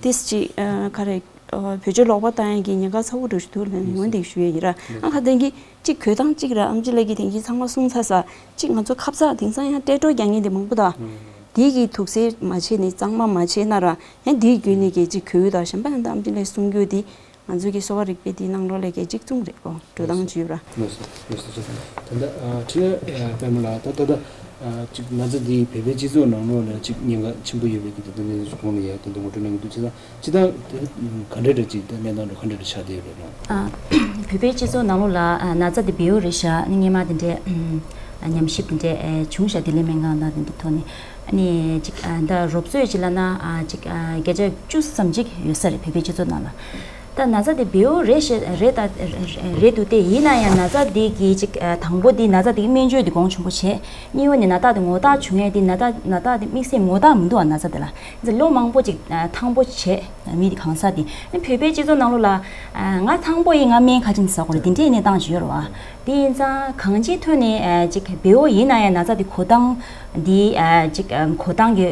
ཏིས་ཅི་ག་རེ་བེད་སྤྱོད་ལོག་པ་བཏང་ཡ་གི་ཉེན་ཁ་ཚ་བོ་འགྲོ་ཞིག་འདུག་ལབ་ནས་འོན་ཏེ་ཞུ་ཡ་ཡིན་ར། ཨ་ཁ་དན་གི་གཅིག་གོས་ཐང་གཅིག་ར་ཨམ་ཆི་ལགས་ཀྱིས་དེང་གི་ཚང་མ་གསུངས་ཚར་ས་གཅིག་ང་ཚོ་ཁབ་ཚག་དེང་སང་ཡང་སྤྲད་སྤྲོ་རྒྱག་མཁན་དེ་མང་པོ་དང་། དེ་གི་དུག་སེལ་མ་བྱས་ནས་གཙང་མ་མ་བྱས་ན་ར་ཡང་དེའི་བརྒྱུད་ནས་གི་གཅིག་གོས་དང་གཞན་པ་ཡང་ད་ཨམ་ཆི་ལགས་གསུང་རྒྱུ་དེ་ང་ཚོ་གི་གསོ་བ་རིག་པའི་དེའི་ནང་ལོགས་ལ་གི་གཅིག་མཚུངས་རེད་གོ། འགྲོ་སྟངས་བྱུས་ར། ལགས་སོ་ལགས་སོ་ལགས་སོ། ད་ལྟ་ཁྲི་ལ་པད་མ་ལགས་ད་ད་ལྟ་གཅིག་ན་ཚ་འདི་བོད་པའི་སྤྱི་ཚོགས་ནང་ལོགས་ལ་གཅིག་ཉེན་ཁ་ཆེན་པོ་ཡོད་པའི་གི་ད་ལྟ་གནས་ཚུལ་གོང་ལ་ཡ་ད་ལྟ་ངོ་སྤྲོད་གནང་གི་འདུག་བྱས་ཙང་། སྤྱི་བཏང་དེ་ག་འདྲ་འདྲ་ཅིག་དེ་གནས་སྟངས་འདྲ་ག་འདྲ་འདྲ་ཆགས་བསྡད་ཡོད་རེད་ལགས། ཨ། བོད་པའི་སྤྱི་ཚོགས་ནང་ལོགས་ལ་ཨ་ན་ཚ་དེ་བེའུ་རེད་ཤག་སྔོན་མ་དེ་འདྲའི་ཨ་ཉམས་ཞིབ་དེ་འདྲའི་ཨ་བྱུང་ཤག་བདེ་ལེགས་སྨན་ཁང་དང་དེ་འདྲའི་ཐོག་ནས་ཨ་ནི་ཅིག་ཨ་ད་རོབ་ཙོག་ཅིག་ལབ་ན་ཨ་ཅིག་ཨ་བརྒྱ་ཆ་བཅུ་ཙམ་ཅིག་ཡོད་ས་རེད་བོད་པའི་སྤྱི་ཚོགས་ནང་ལ། ད་ན་ཚ་དེ་བེའུ་རེད་ཤག་རེད་ད་རེད་འདུག་སྟེ་ཡིན་ན་ཡང་ན་ཚ་དེ་གི་ཅིག་ཨ་དང་པོ་དེ་ན་ཚ་དེ་གི་སྨན་བཅོས་དེ་གོང་ཆེན་པོ་བྱས། གཉིས་པ་ནི་ན་རྟགས་དེ་ངོ་རྟགས་བྱུང་ཡས་དེ་ན་རྟགས་ན་རྟགས་དེ་དམིགས་བསལ་ངོ་རྟགས་མི་འདུག་ཨ་ན་ཚ་དེ་ལ། ལོ་མང་པོ་ཅིག་ཐང་པོ་བྱས་མི་དེ་གང་ཟག་དེ་ནི་བོད་པའི་སྤྱི་ཚོགས་ནང་ལོགས་ལ་ང་ཐང་པོ་ཡིན་ང་སྨན་ཁ་ཅིག་ཟ་དགོས་རེད་དེ་འདྲའི་གནས་སྟངས་ཅིག་ཡོད་རེད་བ། དེ་ཡིན་ཙང་གང་ཅིའི་ཐོག་ནས་ཅིག་བེའུ་ཡིན་ན་ཡང་ན་ཚ་དེ་གོ་སྟངས་དེ་ཅིག་གོ་སྟངས་ཀྱི་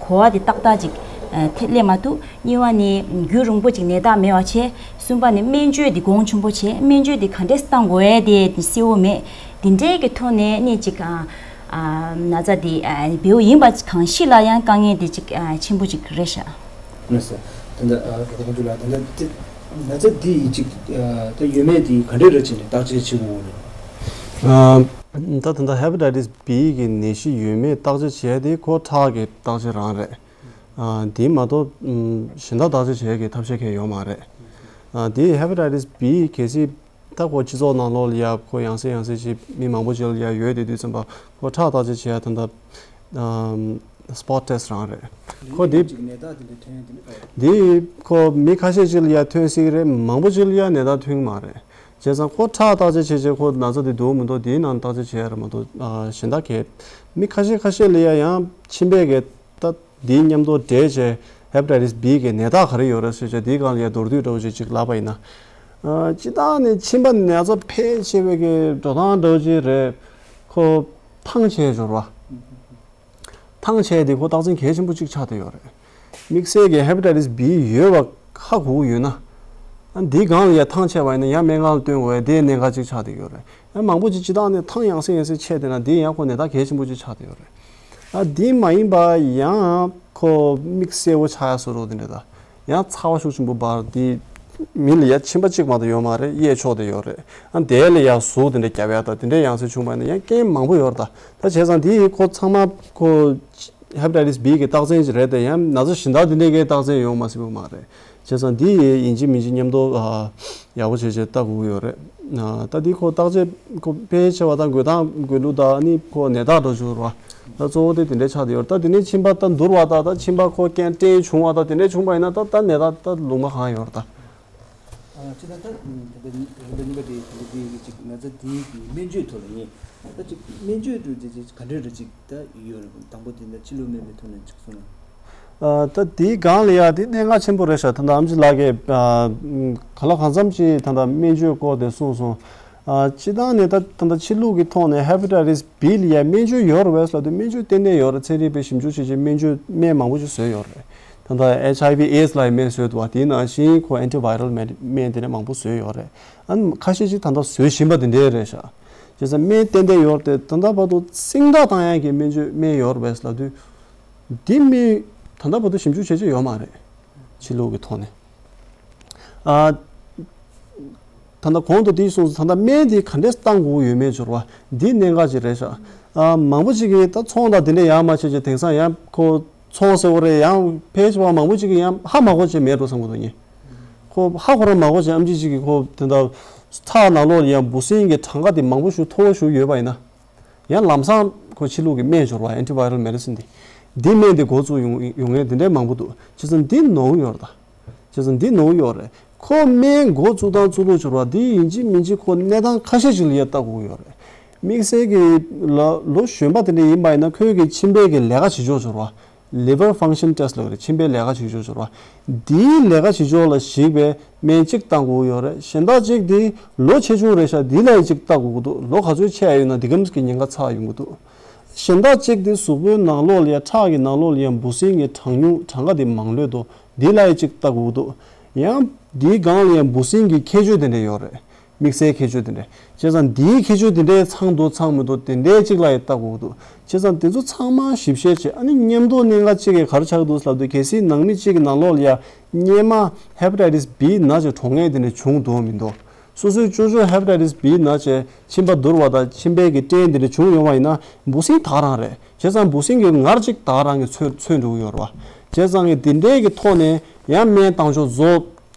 གོ་བ་དེ་ཏག་ཏག་ཅིག་ཐེ་སླེབས་མ་ཐུབ། གཉིས་པ་ནི་རྒྱུན་རིང་པོ་ཅིག་ནད་རྟགས་མེད་པ་བྱས། གསུམ་པ་ནི་སྨན་བཅོས་འདི་གོང་ཆེན་པོ་བྱས་སྨན་བཅོས་འདི་ག་འདྲས་བཏང་དགོས་ཡས་དེ་གསལ་བོ་མེད། འདི་འདྲས་ཀྱི་ཐོག་ནས་ནི་ཅིག་ཨ་ཨ་ན་ཚ་འདི་ཨ་བེའུ་ཡིན་པ་གང་ཞིག་ལ་ཡང་དཀའ་ངལ་འདི་ཅིག་ཨ་ཆེན་པོ་ཅིག་རེད་ཤག་ལགས་སོ། ད་ལྟ་ཨ་ད་ལྟ་ཁོང་ཚོ་ལ་ད་ལྟ་དེ་ན་ཚ་འདི་ཅིག་ཨ་ད་ཡོད་མེད་འདི་ག་འདྲས་རེད་ཅེས་ནས་བརྟག་དཔྱད་བྱེད་དགོས་རེད། ཨ་ད་ད་ལྟ་ཧེ་པ་ཊའི་ཊིས་བི་གི་ནད་གཞི་ཡོད་མེད་བརྟག་དཔྱད་བྱས་ཏེ་ཁོ་ཁྲག་གི་བརྟག་དཔྱད་རང་རེད། ཨ་དེ་མ་གཏོགས་ཨམ་གཞན་དག་བརྟག་དཔྱད་བྱེད་ཡག་གི་ཐབས་ཤེས་གང་ཡང་ཡོད་མ་རེད། ཨ་དེ་ཧེ་པ་ཊའི་ཊིས་བི་གལ་སྲིད་ད་ཁོ་སྤྱི་ཚོགས་ནང་ལོགས་ལ་ཡ་ཁོ་ཡང་སེ་ཡང་སེ་ཅིག་མི་མང་པོ་ཅིག་ལ་ཡ་ཡོད་དེ་དུས་ཙམ་པ་ཁོ་ཁྲག་བརྟག་དཔྱད་བྱེད་ཡག་ད་ལྟ་ཨམ་སི་པོཊ་ཊེ་སི་ཊི་རང་རེད། ཁོ་དེ་ཅིག་ནད་རྟགས་དེ་འདྲ་ཐོན་ཡག་དེ་འདྲ་ག་རེ། དེ་ཁོ་མི་ཁ་ཤས་ཅིག་ལ་ཡ་ཐོན་སྲིད་ཀྱི་རེད། མང་པོ་ཅིག་ལ་ཡ་ནད་རྟགས་ཐོན་གྱི་མ་རེད། བྱས་ཙང་ཁོ་ཁྲག་བརྟག་དཔྱད་བྱས་བྱས་ཁོ་ན་ཚ་དེ་འདུག་མི་འདུག་དེའི་ནང་བརྟག་དཔྱད་བྱེད་ཡག་རེད་མ་གཏོགས་ཨ་གཞན་དག་གས་མི་ཁ་ཤས་ཁ་ཤས་ལ་ཡ་ཡང་མཆིན་པའི་གི་ད་དེའི་མཉམ་དུ་འབྲེལ་བྱས་ཧེ་པ་ཊའི་ཊིས་བི་གི་ནད་རྟགས་ག་རེ་ཡོད་རེད་ཟེར་བྱས་དེའི་སྒང་ལ་ཡ་མདོར་བསྡུས་འདྲ་བོ་ཞིག་ཅིག་ལབ་པ་ཡིན་ན། ཨ། སྤྱིར་བཏང་ནས་མཆིན་པ་ན་ཚ་ཕལ་ཆེ་བའི་གི་འགྲོ་སྟངས་འདྲ་བོ་ཅིག་རེད། ཁོ་ཐང་ཆད་འབྱོར་བ། ཐང་ཆད་དེ་ཁོ་རྟགས་མཚན་གལ་ཆེན་པོ་གཅིག་ཆགས་བསྡད་ཡོད་རེད། དམིགས་བསལ་གྱི་ཧེ་པ་ཊའི་ཊི་སི་བི་ཡོད་པ་ཧ་གོ་གི་ཡོད་ན། ཨ། འདིའི་སྒང་ལ་ཡ་ཐང་ཆད་པ་ཡིན་ན་ཡང་སྨན་ཁང་ལ་སྟོན་དགོས་ཡ་དེའི་གནད་འགག་ཅིག་ཆགས་བསྡད་ཡོད་རེད། ཡང་མང་པོ་ཅིག་སྤྱིར་བཏང་ནས་ཐང་ཡང་སེ་ཡང་སེ་ཆད་བསྡད་ན་དེ་ཡང་ཁོ་ནད་རྟགས་གལ་ཆེན་པོ་ཅིག་ཆགས་བསྡད་ཡོད་རེད། ཨ། དེ་མ་ཡིན་པ་ཡང་ཁོ་མིག་སེར་པོ་ཆགས་ཡ་བཟོ་འདྲ་དེ་འདྲ་དང་། ཡང་ཚ་བ་ཤུགས་ཆེན་པོ་འབར། དེ་མི་ལ་ཡ་མཆིན་པ་གཅིག་མ་གཏོགས་ཡོད་མ་རེད། གཡས་ཕྱོགས་དེ་ཡོད་རེད། ཨ། དེ་ལ་ཡ་ཟུག་དེ་འདྲ་བརྒྱབ་ཡ་དང་དེ་འདྲ་ཡང་སེ་བྱུང་བ་ཡིན་ན་ཡང་རྐྱེན་མང་པོ་ཡོད་རེད་ད། ད་བྱས་ཙང་དེ་ཁོ་ཚང་མ་ཁོ་ཧེ་པ་ཊའི་ཊི་སི་བི་གི་རྟགས་མཚན་ཅིག་རེད་དེ། ཡང་ན་ཚ་གཞན་དག་དེ་འདྲའི་གི་རྟགས་མཚན་ཡོང་མ་སྲིད་པ་མ་རེད། བྱས་ཙང་འདི་ཡིན་གཅིག་མིན་གཅིག་མཉམ་དུ། ཨ། ཡག་པོ་བྱས་བྱས་ལྟ་དགོས་ཀྱི་ཡོད་རེད། ཨ། ད་འདི་ཁོ་བརྟག་དཔྱད་ཁོ་ཕལ་ཆེ་བ་དང་འགོད་སྟངས་འགོད་ལུགས་དང་ཨ་ནི་ཁོ་ནད་རྟགས་འགྲོ་ཆོག་ར། ད་གཙོ་བོ་དེ་དེ་འདྲའི་ཆགས་བསྡད་ཡོད་རེད། ད་དེ་ནས་མཆིན་པ་ད་འདུར་བ་དང་ད་མཆིན་པ་ཁོ་རྐྱེན་སྐྲན་བྱུང་བ་དང་དེ་འདྲའི་བྱུང་བ་ཡིན་ན་ད་ད་ནད་རྟགས་ད་ལུང་པ་གང་ཡོད་རེད་ད། ཨ། ཅི་ད་ད་རིམ་པ་གཉིས་པ་དེ་ད་འདི་གི་ཅིག་ན་ཚ་འདི་གི་སྨན་བཅོས་ཐོག་ལ་ཡིན། ད་ཅིག་སྨན་བཅོས་འགྲོ་རྒྱུ་ཅིག་ག་འདྲ་རེད་ཅིག་ད་ཡོད་རེད། དང་པོ་དེ་ད་ཕྱི་ལུགས་སྨན་པའི་ཐོག་ནས་ཅིག་གསུངས་ན། ཨ། ད་དེའི་སྒང་ལ་ཡ་དེ་གནད་འགག་ཆེན་པོ་རེད་ཤག་ད་ལྟ་ཨེམ་ཆི་ལགས་ཀྱིས། ཨ། གང་ལ་གང་འཚམ་ཅིག་ད་ལྟ་སྨན་བཅོས་སྐོར་དེ་གསུངས་སོང་། ཨ། སྤྱིར་བཏང་ནས་ད་ད་ལྟ་ཕྱི་ལུགས་ཀྱི་ཐོག་ནས་ཧེ་པ་ཊའི་ཊི་སི་བི་ལ་ཡ་སྨན་བཅོས་ཡོད་རེད་པས་ལབ་དུས་སྨན་བཅོས་ཏན་ཏན་ཡོད་རེད། ཚན་རིག་པས་ཞིབ་འཇུག་བྱས་བྱས་སྨན་བཅོས་སྨན་མང་པོ་ཅིག་བཟོས་ཡོད་རེད། ད་ལྟ་ཨེཆ་ཨའི་ཝི་ཨེ་ཌི་སི་ལ་ཡ་སྨན་བཟོས་འདུག་བ། དེའི་ནང་བཞིན་ཁོ་ཨན་ཊི་བྷའི་རལ་སྨན་སྨན་དེ་འདྲ་མང་པོ་བཟོས་ཡོད་རེད། ཨ་ནི་ཁ་ཤས་ཅིག་ད་ལྟ་བཟོ་བཞིན་པ་དེ་འདྲས་རེད་ཤག་བྱས་ཙང་སྨན་ཏན་ཏན་ཡོད་རེད་དེ། ད་ལྟ་བར་དུ་སྲིང་དག་བཏང་ཡག་གི་སྨན་བཅོས་སྨན་ཡོད་རེད་པས་ལབ་དུས། འདི་སྨན་ད་ལྟ་བར་དུ་ཞིབ་འཇུག་བྱེད་ཆེད་ཡོད་མ་རེད། ཕྱི་ལུགས་ཀྱི་ཐོག་ནས། ཨ། ད་ལྟ་གོང་དུ་དེ་གསུངས་སོང་། ད་ལྟ་སྨན་དེ་ག་འདྲས་བཏང་དགོས་ཡོད་མེད་སྦྱོར་བ་འདི་གནད་འགག་ཅིག་རེད་ཤག་ཨ། མང་པོ་ཅིག་གིས་ད་ཚོང་དང་དེ་འདྲས་ཡག་མ་བྱས་བྱས་དེང་སང་ཡང་ཁོ་ཚོང་ཟེར་བ་རེད། ཡང་ཕལ་ཆེ་བ་མང་པོ་ཅིག་གིས་ཡང་ཧ་མ་གོ་བྱས་མེད་འགྲོ་བསམ་གྱི་འདུག་ངས། ཁོ་ཧ་ཁོ་རང་མ་གོ་བྱས་ཨེམ་ཆི་ཅིག་གིས་ཁོ་དེ་འདྲ་ཁྲག་ནང་ལོགས་ལ་ཡང་འབུ་སྲིན་གྱི་གྲངས་ཀ་དེ་མང་པོ་ཞིག་མཐོ་བོ་ཞིག་ཡོད་པ་ཡིན་ན། ཡང་ལམ་སང་ཁོ་ཕྱི་ལུགས་ཀྱི་སྨན་སྦྱོར་བ་ཨན་ཊི་བྷའི་རལ་མེ་ཌི་སིན་དེ། འདི་སྨན་དེ་འགོ་བཙུགས་ཡོང་ཡོང་མཁན་དེ་འདྲའི་མང་པོ་འདུག་བྱས་ཙང་འདི་ནོར་ཡོད་རེད་ད། བྱས་ཙང་འདི་ནོར་ཡོད་རེད། ཁོ་སྨན་འགོ་བཙུགས་སྟངས་བཙུགས་ལུགས་སྦྱོར་བ་འདི་ཡིན་གཅིག་མིན་གཅིག་ཁོ་གནས་སྟངས་ཁ་ཤས་ཤིག་ལ་ཡ་ལྟ་དགོས་ཀྱི་ཡོད་རེད། དམིགས་བསལ་གྱི་ལ་ལོ་གཞོན་པ་དེ་འདྲ་ཡིན་པ་ཡིན་ན་ཁོའི་གི་མཆིན་པའི་གི་ལས་ཀ་བྱེད་ཕྱོགས་སྦྱོར་བ། Liver function test ལབ་རེད། མཆིན་པའི་ལས་ཀ་བྱེད་ཕྱོགས་སྦྱོར་བ། འདིའི་ལས་ཀ་བྱེད་ཕྱོགས་ལ་གཞིགས་པའི་སྨན་གཅིག་བཏང་དགོས་ཡོད་རེད། གཞན་དག་གཅིག་འདི་ལོ་ཆེ་ཆུང་རེད་ཤག་འདི་ལ་ཡང་གཅིག་བལྟ་དགོས་ཀྱི་འདུག་ལོ་ག་ཚོད་ཆེ་ཡ་ཡོད་ན་འདི་གམ་གྱི་ཉེན་ཁ་ཚ་ཡོང་གི་འདུག་གཞན་དག་གཅིག་འདི་གཟུགས་པོའི་ནང་ལོགས་ལ་ཡ་ཁྲག་གི་ནང་ལོགས་ལ་ཡ་འབུ་སྲིན་གྱི་གྲངས་ཉུང་གྲངས་ཀ་འདི་མང་ལོས་འདུག་འདི་ལ་ཡང་གཅིག་བལྟ་དགོས་ཀྱི་འདུག་ཡང་འདིའི་སྒང་ལ་ཡ་འབུ་སྲིན་གྱི་ཁྱད་ཆོས་དེ་འདྲ་ཡོད་རེད། དམིགས་བསལ་ཁྱད་ཆོས་དེ་འདྲས། བྱས་ཙང་འདིའི་ཁྱད་ཆོས་དེ་འདྲས་ཚང་འདུག་ཚང་མི་འདུག་དེ་འདྲས་གཅིག་ལ་ཡང་ལྟ་དགོས་ཀྱི་འདུག་བྱས་ཙང་དེ་ཚོ་ཚང་མ་ཞིབ་བཤེར་བྱས། ཨ་ནི་མཉམ་དུ་གནད་འགག་གཅིག་གི་ག་རེ་ཆགས་ཀྱི་འདུག་ལབ་དུས་གལ་སྲིད་ནང་མི་གཅིག་གི་ནང་ལོགས་ལ་ཡ་སྔོན་མ་ཧེ་པ་ཊའི་ཊི་སི་བི་ན་ཅིག་གྲོངས་མཁན་དེ་འདྲས་བྱུང་འདུག་མི་འདུག་སོ་སོའི་ཅོ་ཅོ་ཧེ་པ་ཊའི་ཊི་སི་བི་ན་བྱས་མཆིན་པ་འདུར་བ་དང་མཆིན་པའི་གི་སྐྲན་དེ་འདྲས་བྱུང་ཡོང་བ་ཡིན་ན་འབུ་སྲིན་ད་ག་རང་རེད། བྱས་ཙང་འབུ་སྲིན་གྱི་ངར་གཅིག་ད་ག་རང་གི་ཚོད་ཚོད་འགྲོ་གི་ཡོད་རེད་བ། བྱས་ཙང་གི་དེ་འདྲས་ཀྱི་ཐོག་ནས་ཡང་སྨན་བཏང་ཕྱོགས་བཟོ།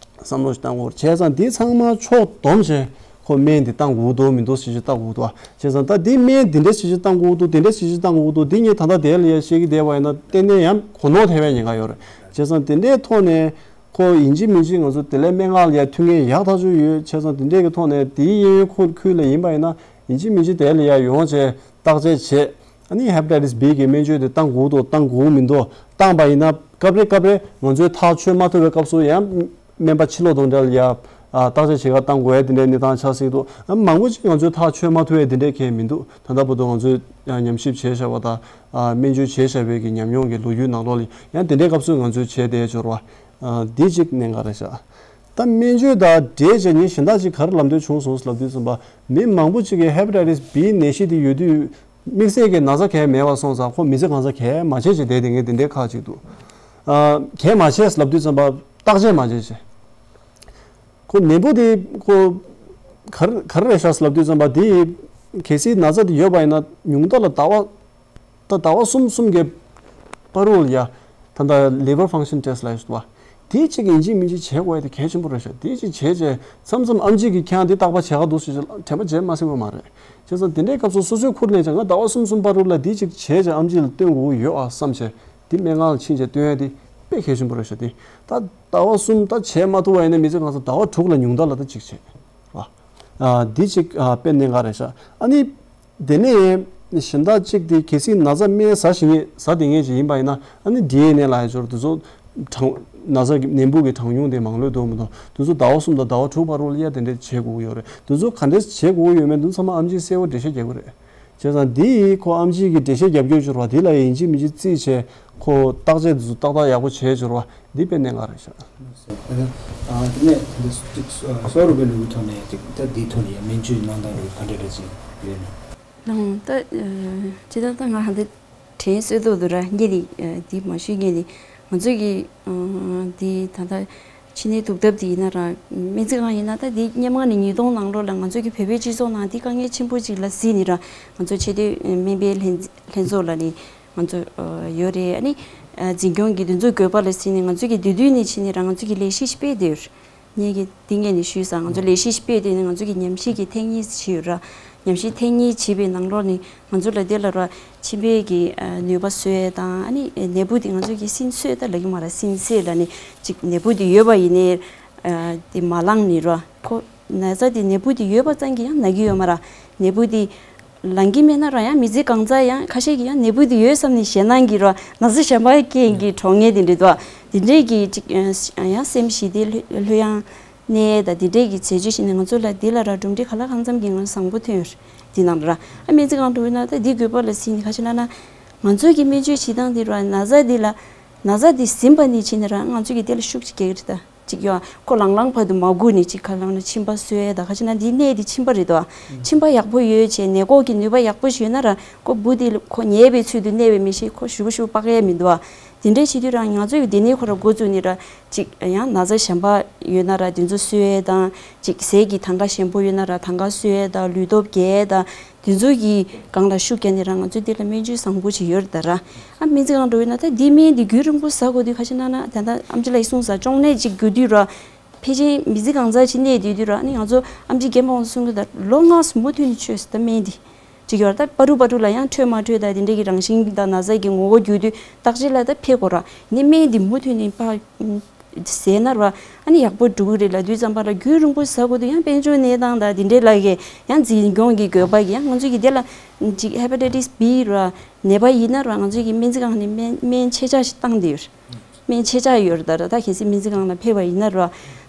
བསམ་བློ་ཞིག་བཏང་དགོས། བྱས་ཙང་འདི་ཚང་མ་ཕྱོགས་བསྡོམས་བྱས་ཁོ་སྨན་འདི་བཏང་དགོས་འདུག་མི་འདུག་ཞེས་ཞིག་བལྟ་དགོས་འདུག་བྱས་ཙང་ད་འདི་སྨན་འདི་འདྲ་ཞིག་བཏང་དགོས་འདུག་དེ་འདྲ་ཞིག་བཏང་དགོས་འདུག་འདི་ངས་ད་ལྟ་དེ་ལ་ཡ་བཤད་ཀྱི་བསྡད་པ་ཡིན་ན་ཏན་ཏན་ཡང་གོ་ནོར་ཐེབས་པའི་ཉེན་ཁ་ཡོད་རེད། བྱས་ཙང་དེ་འདྲའི་ཐོག་ནས་ཁོ་ཡིན་གཅིག་མིན་གཅིག་ང་ཚོ་དེ་ལས་སྨན་ཁང་ལ་ཡ་མཐུན་རྐྱེན་ཡག་ཐག་ཆོད་ཡོད། བྱས་ཙང་དེ་འདྲའི་གི་ཐོག་ནས་དེའི་གཡས་གཡོན་ཁུལ་ཁུལ་ལ་ཡིན་པ་ཡིན་ན་ཡིན་གཅིག་མིན་གཅིག་དེ་ལ་ཡ་ཡོང་བྱས་བརྟག་དཔྱད་བྱས། ཨ་ནི་ཧེ་པ་ཊའི་ཊི་སི་བི་གི་སྨན་བཅོས་དེ་བཏང་དགོས་འདུག་བཏང་དགོས་མི་འདུག་བཏང་པ་ཡིན་ན་སྐབས་རེ་སྐབས་རེ་ང་ཚོས་ཐག་ཆོད་མ་ཐུབ་པའི་སྐབས་སུ་ཡང་སྨན་པ་ཕྱི་ལོགས་དང་འབྲེལ་ཡ་བརྟག་དཔྱད་བྱེད་ག་བཏང་དགོས་ཡ་དེ་འདྲའི་གནས་སྟངས་ཆགས་སྲིད་འདུག་ཨ། མང་པོ་ཅིག་ང་ཚོས་ཐག་ཆོད་མ་ཐུབ་པའི་དེ་འདྲའི་གང་ཡང་མི་འདུག་ད་ལྟ་བར་དུ་ང་ཚོས་ཉམས་ཞིབ་བྱས་བཞག་པ་དང་སྨན་བཅོས་བྱས་བཞག་པའི་གི་ཉམས་མྱོང་གི་ལོ་རྒྱུས་ནང་ལོགས་ལ་ཡང་དེ་འདྲའི་སྐབས་སུ་ང་ཚོས་བྱས་བསྡད་འབྱོར་བ་འདི་གཅིག་གནད་འགག་རེད་ཤག་ད་སྨན་བཅོས་དང་འབྲེལ་བྱས་ནས་གཞན་དག་ཅིག་ག་རེ་ལབ་འདོད་བྱུང་སོང་ལབ་དུས་ཙམ་པ་མི་མང་པོ་ཅིག་གིས་ཧེ་པ་ཊའི་ཊི་སི་བི་ནད་གཞི་དེ་ཡོད་དུས། དམིགས་བསལ་གྱི་ན་ཚ་གང་ཡང་མེད་པ་སོང་ཙང་ཁོ་མི་ཚེ་གང་ཚ་གང་ཡང་མ་བྱས་ཅིག་བསྡད་དེ་ངས་དེ་འདྲའི་ཁག་ཅིག་འདུག་ཨ། གང་ཡང་མ་བྱས་ལབ་དུས་ཙམ་པ་བརྟག་དཔྱད་མ་བྱས་ཅིག་ཁོ་ནད་འབུ་དེ་ཁོ་ག་རེ་ག་རེ་རེད་ཤག་ལབ་དུས་ཙམ་པ་དེ་གལ་སྲིད་ན་ཚ་དེ་ཡོད་པ་ཡིན་ན་ཉུང་མཐའ་ལ་ཟླ་བ་ད་ཟླ་བ་གསུམ་གསུམ་གྱི་བར་དུ་ལ་ཡ་ད་ལྟ་Liver Function Test ལབ་ཡོད་པ། དེ་གཅིག་ཡིན་གཅིག་མིན་གཅིག་བྱེད་དགོས་ཡ་དེ་གལ་ཆེན་པོ་རེད་ཤག་དེ་གཅིག་བྱས་རྗེས་མཚམས་མཚམས་ཨམ་ཆི་གིས་ཁྱེད་རང་འདི་བརྟག་པ་བྱེད་ག་འདུག་ཟེར་བྱས་དྲན་པ་བརྗེད་མ་སྲིད་པ་མ་རེད། བྱས་ཙང་དེ་འདྲའི་སྐབས་སུ་སོ་སོའི་ཁུར་ལེན་བྱས་ང་ཟླ་བ་གསུམ་གསུམ་བར་དུ་ལ་འདི་གཅིག་བྱས་རྗེས་ཨམ་ཆི་ལ་སྟོན་དགོས་ཀྱི་ཡོད་ཨ་བསམ་བྱས་འདི་སྨན་ཁང་ལ་ཕྱིན་བྱས་སྟོན་ཡ་དེ་དཔེ་གལ་ཆེན་པོ་རེད་ཤག་དེ་ད་ཟླ་བ་གསུམ་ད་བྱས་མ་ཐུབ་པ་ཡིན་ན་མི་ཚེ་གང་ས་ཟླ་བ་དྲུག་ལ་ཉུང་མཐའ་ལ་ད་གཅིག་བྱས་ར། ཨ། འདི་གཅིག་ཨ། དཔེ་གནད་འགག་རེད་ཤག་ཨ་ནི། དེ་ནས་གཞན་དག་གཅིག་དེ་གལ་སྲིད་ན་ཚ་སྨན་ཟ་ཤེས་ངེས་ཟ་བསྡད་མཁན་ཅིག་ཡིན་པ་ཡིན་ན་ཨ་ནི་ཌི་ཨེན་ཨེ་ལབ་ཡ་ཅིག་ཡོད་རེད། དེ་ཚོ་ གྲང་ན་ཚ་གི་ནད་འབུ་གི་གྲངས་ཉུང་དེ་མང་ལོས་འདུག་མི་འདུག་དེ་ཚོ་ཟླ་བ་གསུམ་དང་ཟླ་བ་དྲུག་བར་དུ་ལ་ཡ་དེ་འདྲས་བྱེད་དགོས་ཀྱི་ཡོད་རེད། དེ་ཚོ་ག་འདྲས་བྱེད་དགོས་ཀྱི་ཡོད་མེད་དེ་ཚང་མ་ཨེམ་ཆིས་གསལ་པོ་འགྲེལ་བཤད་རྒྱག་གི་རེད། བྱས་ཙང་འདི་ཁོ་ཨེམ་ཆི་གི་འགྲེལ་བཤད་རྒྱབ་སྐྱོར་བྱོས་ར། འདི་ལ་ཡིན་གཅིག་མིན་གཅིག་རྩིས་བྱས་ཁོ་བརྟག་དཔྱད་དེ་ཚོ་ཏག་ཏག་ཡག་པོ་བྱས་བྱོས་ར། འདི་དཔེ་གནད་འགག་རེད་ཤག་ཨ་ནི་དེ་འདྲ་གསོ་རུ་བའི་ལུགས་ཐོག་ནས་ཅིག་ད་འདིའི་ཐོག་ནས་ཡང་སྨན་བཅོས་གནང་སྟངས་རིགས་ག་འདྲ་འདྲ་ཅིག་ཡོད་ན། ལགས་ད་ཅི་ད་ལྟ་ང་ཧ་འདི་དྲན་གསོས་ཐོག་ཏུ་ར་ངས་འདི་འདི་མ་ཞུས་ངས་འདི་ང་ཚོ་གི་འདི་ད་ལྟ་ཕྱི་ནད་དུག་ཐབས་འདི་ཡིན་ན་ར་སྨན་རྩིས་ཁང་ཡིན་ན་ད་འདི་སྔོན་མ་ནས་ཉིས་སྟོང་ནང་ལོགས་ལ་ང་ཚོ་གི་བོད་པའི་སྤྱི་ཚོགས་ནང་འདི་དཀའ་ངལ་ཆེན་པོ་ཅིག་ལ་གཟིགས་ནས་ར་ང་ཚོ་ཆེས་མཐོའི་སྨན་པའི་ལྷན་ལྷན་ཚོགས་ལ་ནི། ང་ཚོ་ཡོད་རེད། ཨ་ནི་འཛིན་སྐྱོང་གི་དེ་ཚོའི་དགོས་པ་ལ་གཟིགས་ནས་ང་ཚོ་གི་དེ་དུས་ནས་ཕྱིན་ནས་རང་ང་ཚོ་གི་ལས་གཞི་ཞིག་སྤེལ་བསྡད་ཡོད། ངས་ཀྱི་འདི་ངས་ནས་ཞུས་ཙང་ང་ཚོ་ལས་གཞི་ཞིག་སྤེལ་བསྡད་ནས་ང་ཚོ་གི་ཉམས་ཞིབ་ཀྱི་ཐེངས་གཉིས་བྱས་ཡོད་ར། ཉམས་ཞིབ་ཐེངས་གཉིས་བྱས་པའི་ནང་ལོགས་ནས་ང་ཚོ་ལ་དེ་ལ་ར་མཆིན་པའི་གི་ནུས་པ་གསོ་ཡས་དང་ཨ་ནི་ནད་འབུ་དེ་ང་ཚོ་གི་སྲིན་གསོད་ད་ལབ་ཀྱི་མ་ར་སྲིན་གསོད་ལ་ནི་ཅིག་ནད་འབུ་དེ་ཡོད་པ་ཡིན་ནའི་དེ་མ་ལངས་ནས་ར་ཁོ་ན་ཚ་དེ་ནད་འབུ་དེ་ཡོད་པ་ཙམ་གྱིས་ཡང་ན་གི་ཡོད་མ་ར་ནད་འབུ་དེ། ལངས་ཀྱི་མེད་ན་ར་ཡང་མི་ཚེ་གང་ཚར་ཡང་ཁ་ཤས་ཀྱིས་ཡང་ནད་འབུ་དེ་ཡོད་བསམ་ནས་ཞེད་སྣང་གིས་ར་ན་ཚ་གཞན་པ་རྐྱེན་གྱིས་གྲོངས་ངེས་དེ་འདྲ་འདུག་དེ་འདྲས་ཀྱི་ཅིག་ཡང་སེམས་ཞི་བདེ་ལྷོད་ལྷོད་ཡངས་གནས་དང་དེ་འདྲས་ཀྱི་རྩད་གཅོད་བྱས་ནས་ང་ཚོ་ལ་འདི་ལ་ར་གྲུབ་འབྲས་ག་ལ་གང་འཚམ་གྱི་ང་བཟང་པོ་ཐོན་ཡོད་རེད། འདི་ནང་ལ་ར་ཨ་སྨན་རྩིས་ཁང་འགྲོ་ཡོད་ན་ད་འདི་དགོས་པ་ལ་གཟིགས་ནས་ཁ་ཤས་ལ་ན་ང་ཚོ་གི་སྨན་བཅོས་བྱེད་སྟངས་འདི་ར་ན་ཚ་འདི་ལ་ན་ཚ་འདི་ཟིན་པ་ནས་བྱས་ནས་ར་ང་ཚོ་གི་དེ་ལ་ཤུགས་ཅིག་རྒྱག་གི་རེད་ད། ཅིག་ཡོད། ཁོ་ལང་ལང་བར་དུ་མ་སྒུག་ནས་ཅིག་ཁ་ལང་ན་མཆིན་པ་གསོ་ཡས་དང་ཁ་ཅིག་ན་འདིའི་ནད་འདི་མཆིན་པ་རེད་དོ། མཆིན་པ་ཡག་པོ་ཡོད་བྱས་ནད་འགོག་གི་ནུས་པ་ཡག་པོ་ཞིག་ཡོད་ན་ར་ཁོ་འབུ་འདི་ཁོ་ཉལ་བའི་ཚུལ་དུ་གནས་པའི་མི་ཤེས་ཁོ་ཞུ་བ་ཞུ་བ་སྤག་ཡས་མི་འདུག་ཨ། འདི་འདྲའི་བྱེད་དུས་རང་ང་ཚོ་ཡི་འདི་ནས་ཁོ་ར་འགོ་བཙུགས་ནས་ར་ཅིག་ཡང་ན་ཚ་གཞན་པ་ཡོད་ན་ར་འདི་ཚོ་གསོ་ཡས་དང་ཅིག་ཟས་ཀྱི་ཐང་ག་ཞན་པོ་ཡོད་ན་ར་ཐང་ག་གསོ་ཡས་དང་ལུས་སྟོབས་རྒྱས་ཡས་དང་། དེ་ཚོ་གི་སྒང་ལ་ཤུགས་རྒྱག་ནས་རང་ང་ཚོས་འདི་ལ་སྨན་བཅོས་བཟང་པོ་ཅིག་ཡོད་རེད་ད་ར། ཨ་སྨན་རྩིས་ཁང་འགྲོ་ཡོད་ན་ད་འདི་སྨན་འདི་རྒྱུན་རིང་པོ་ཟ་དགོས་དུས་ཁ་ཤས་ན་ན་ད་ལྟ་ཨམ་ཆི་ལགས་གསུངས་ས་གཅོང་ནད་ཅིག་འགོས་དུས་ར། ཕལ་ཆེར་མི་ཚེ་གང་ཚར་ཅིག་གནས་བསྡད་དུས་ར་ཨ་ནི་ང་ཚོ་ཨམ་ཆི་རྒན་པ་ཚོ་གསུང་གི་ད་ལོ་ལྔ་མུ་མཐུད་ནས་མཆོད་ཟེར་ད་སྨན་འདི། ཅིག་ཡོད་ར་ད་པ་རུ་པ་རུ་ལ་ཡང་འཕྲོད་མ་འཕྲོད་ད་དེ་འདྲས་ཀྱི་རང་བཞིན་དང་ན་ཚ་གི་ངོ་བོ་བརྒྱུད་དུས་བརྟག་དཔྱད་ལ་ད་ཕེབས་དགོས་ར། ནི་སྨན་འདི་མུ་མཐུད་ནས་ཕར། ཟས་ན་ར་ཨ་ནི་ཡག་པོ་འགྲོ་གི་རེད་ལབ་དུས་ཙམ་པ་ལ་རྒྱུན་རིང་པོ་ཟ་དགོས་དུས་ཡང་དཔལ་འབྱོར་གནས་སྟངས་དང་དེ་འདྲའི་ལ་གི་ཡང་འཛིན་སྐྱོང་གི་དགོས་པ་གི་ཡང་ང་ཚོ་གི་དེ་ལ་ཅིག་ཧེ་པ་ཊའི་ཊིས་བྷི་ར་ནད་པ་ཡིན་ན་ར་ང་ཚོ་གི་སྨན་རྩིས་ཁང་ནས་སྨན་སྨན་ཕྱེད་ཆ་ཞིག་བཏང་བསྡད་ཡོད་རེད། སྨན་ཕྱེད་ཆ་ཡོད་རེད་ད་ར་ད་གལ་སྲིད་སྨན་རྩིས་ཁང་ལ་ཕེབས་པ་ཡིན་ན་ར་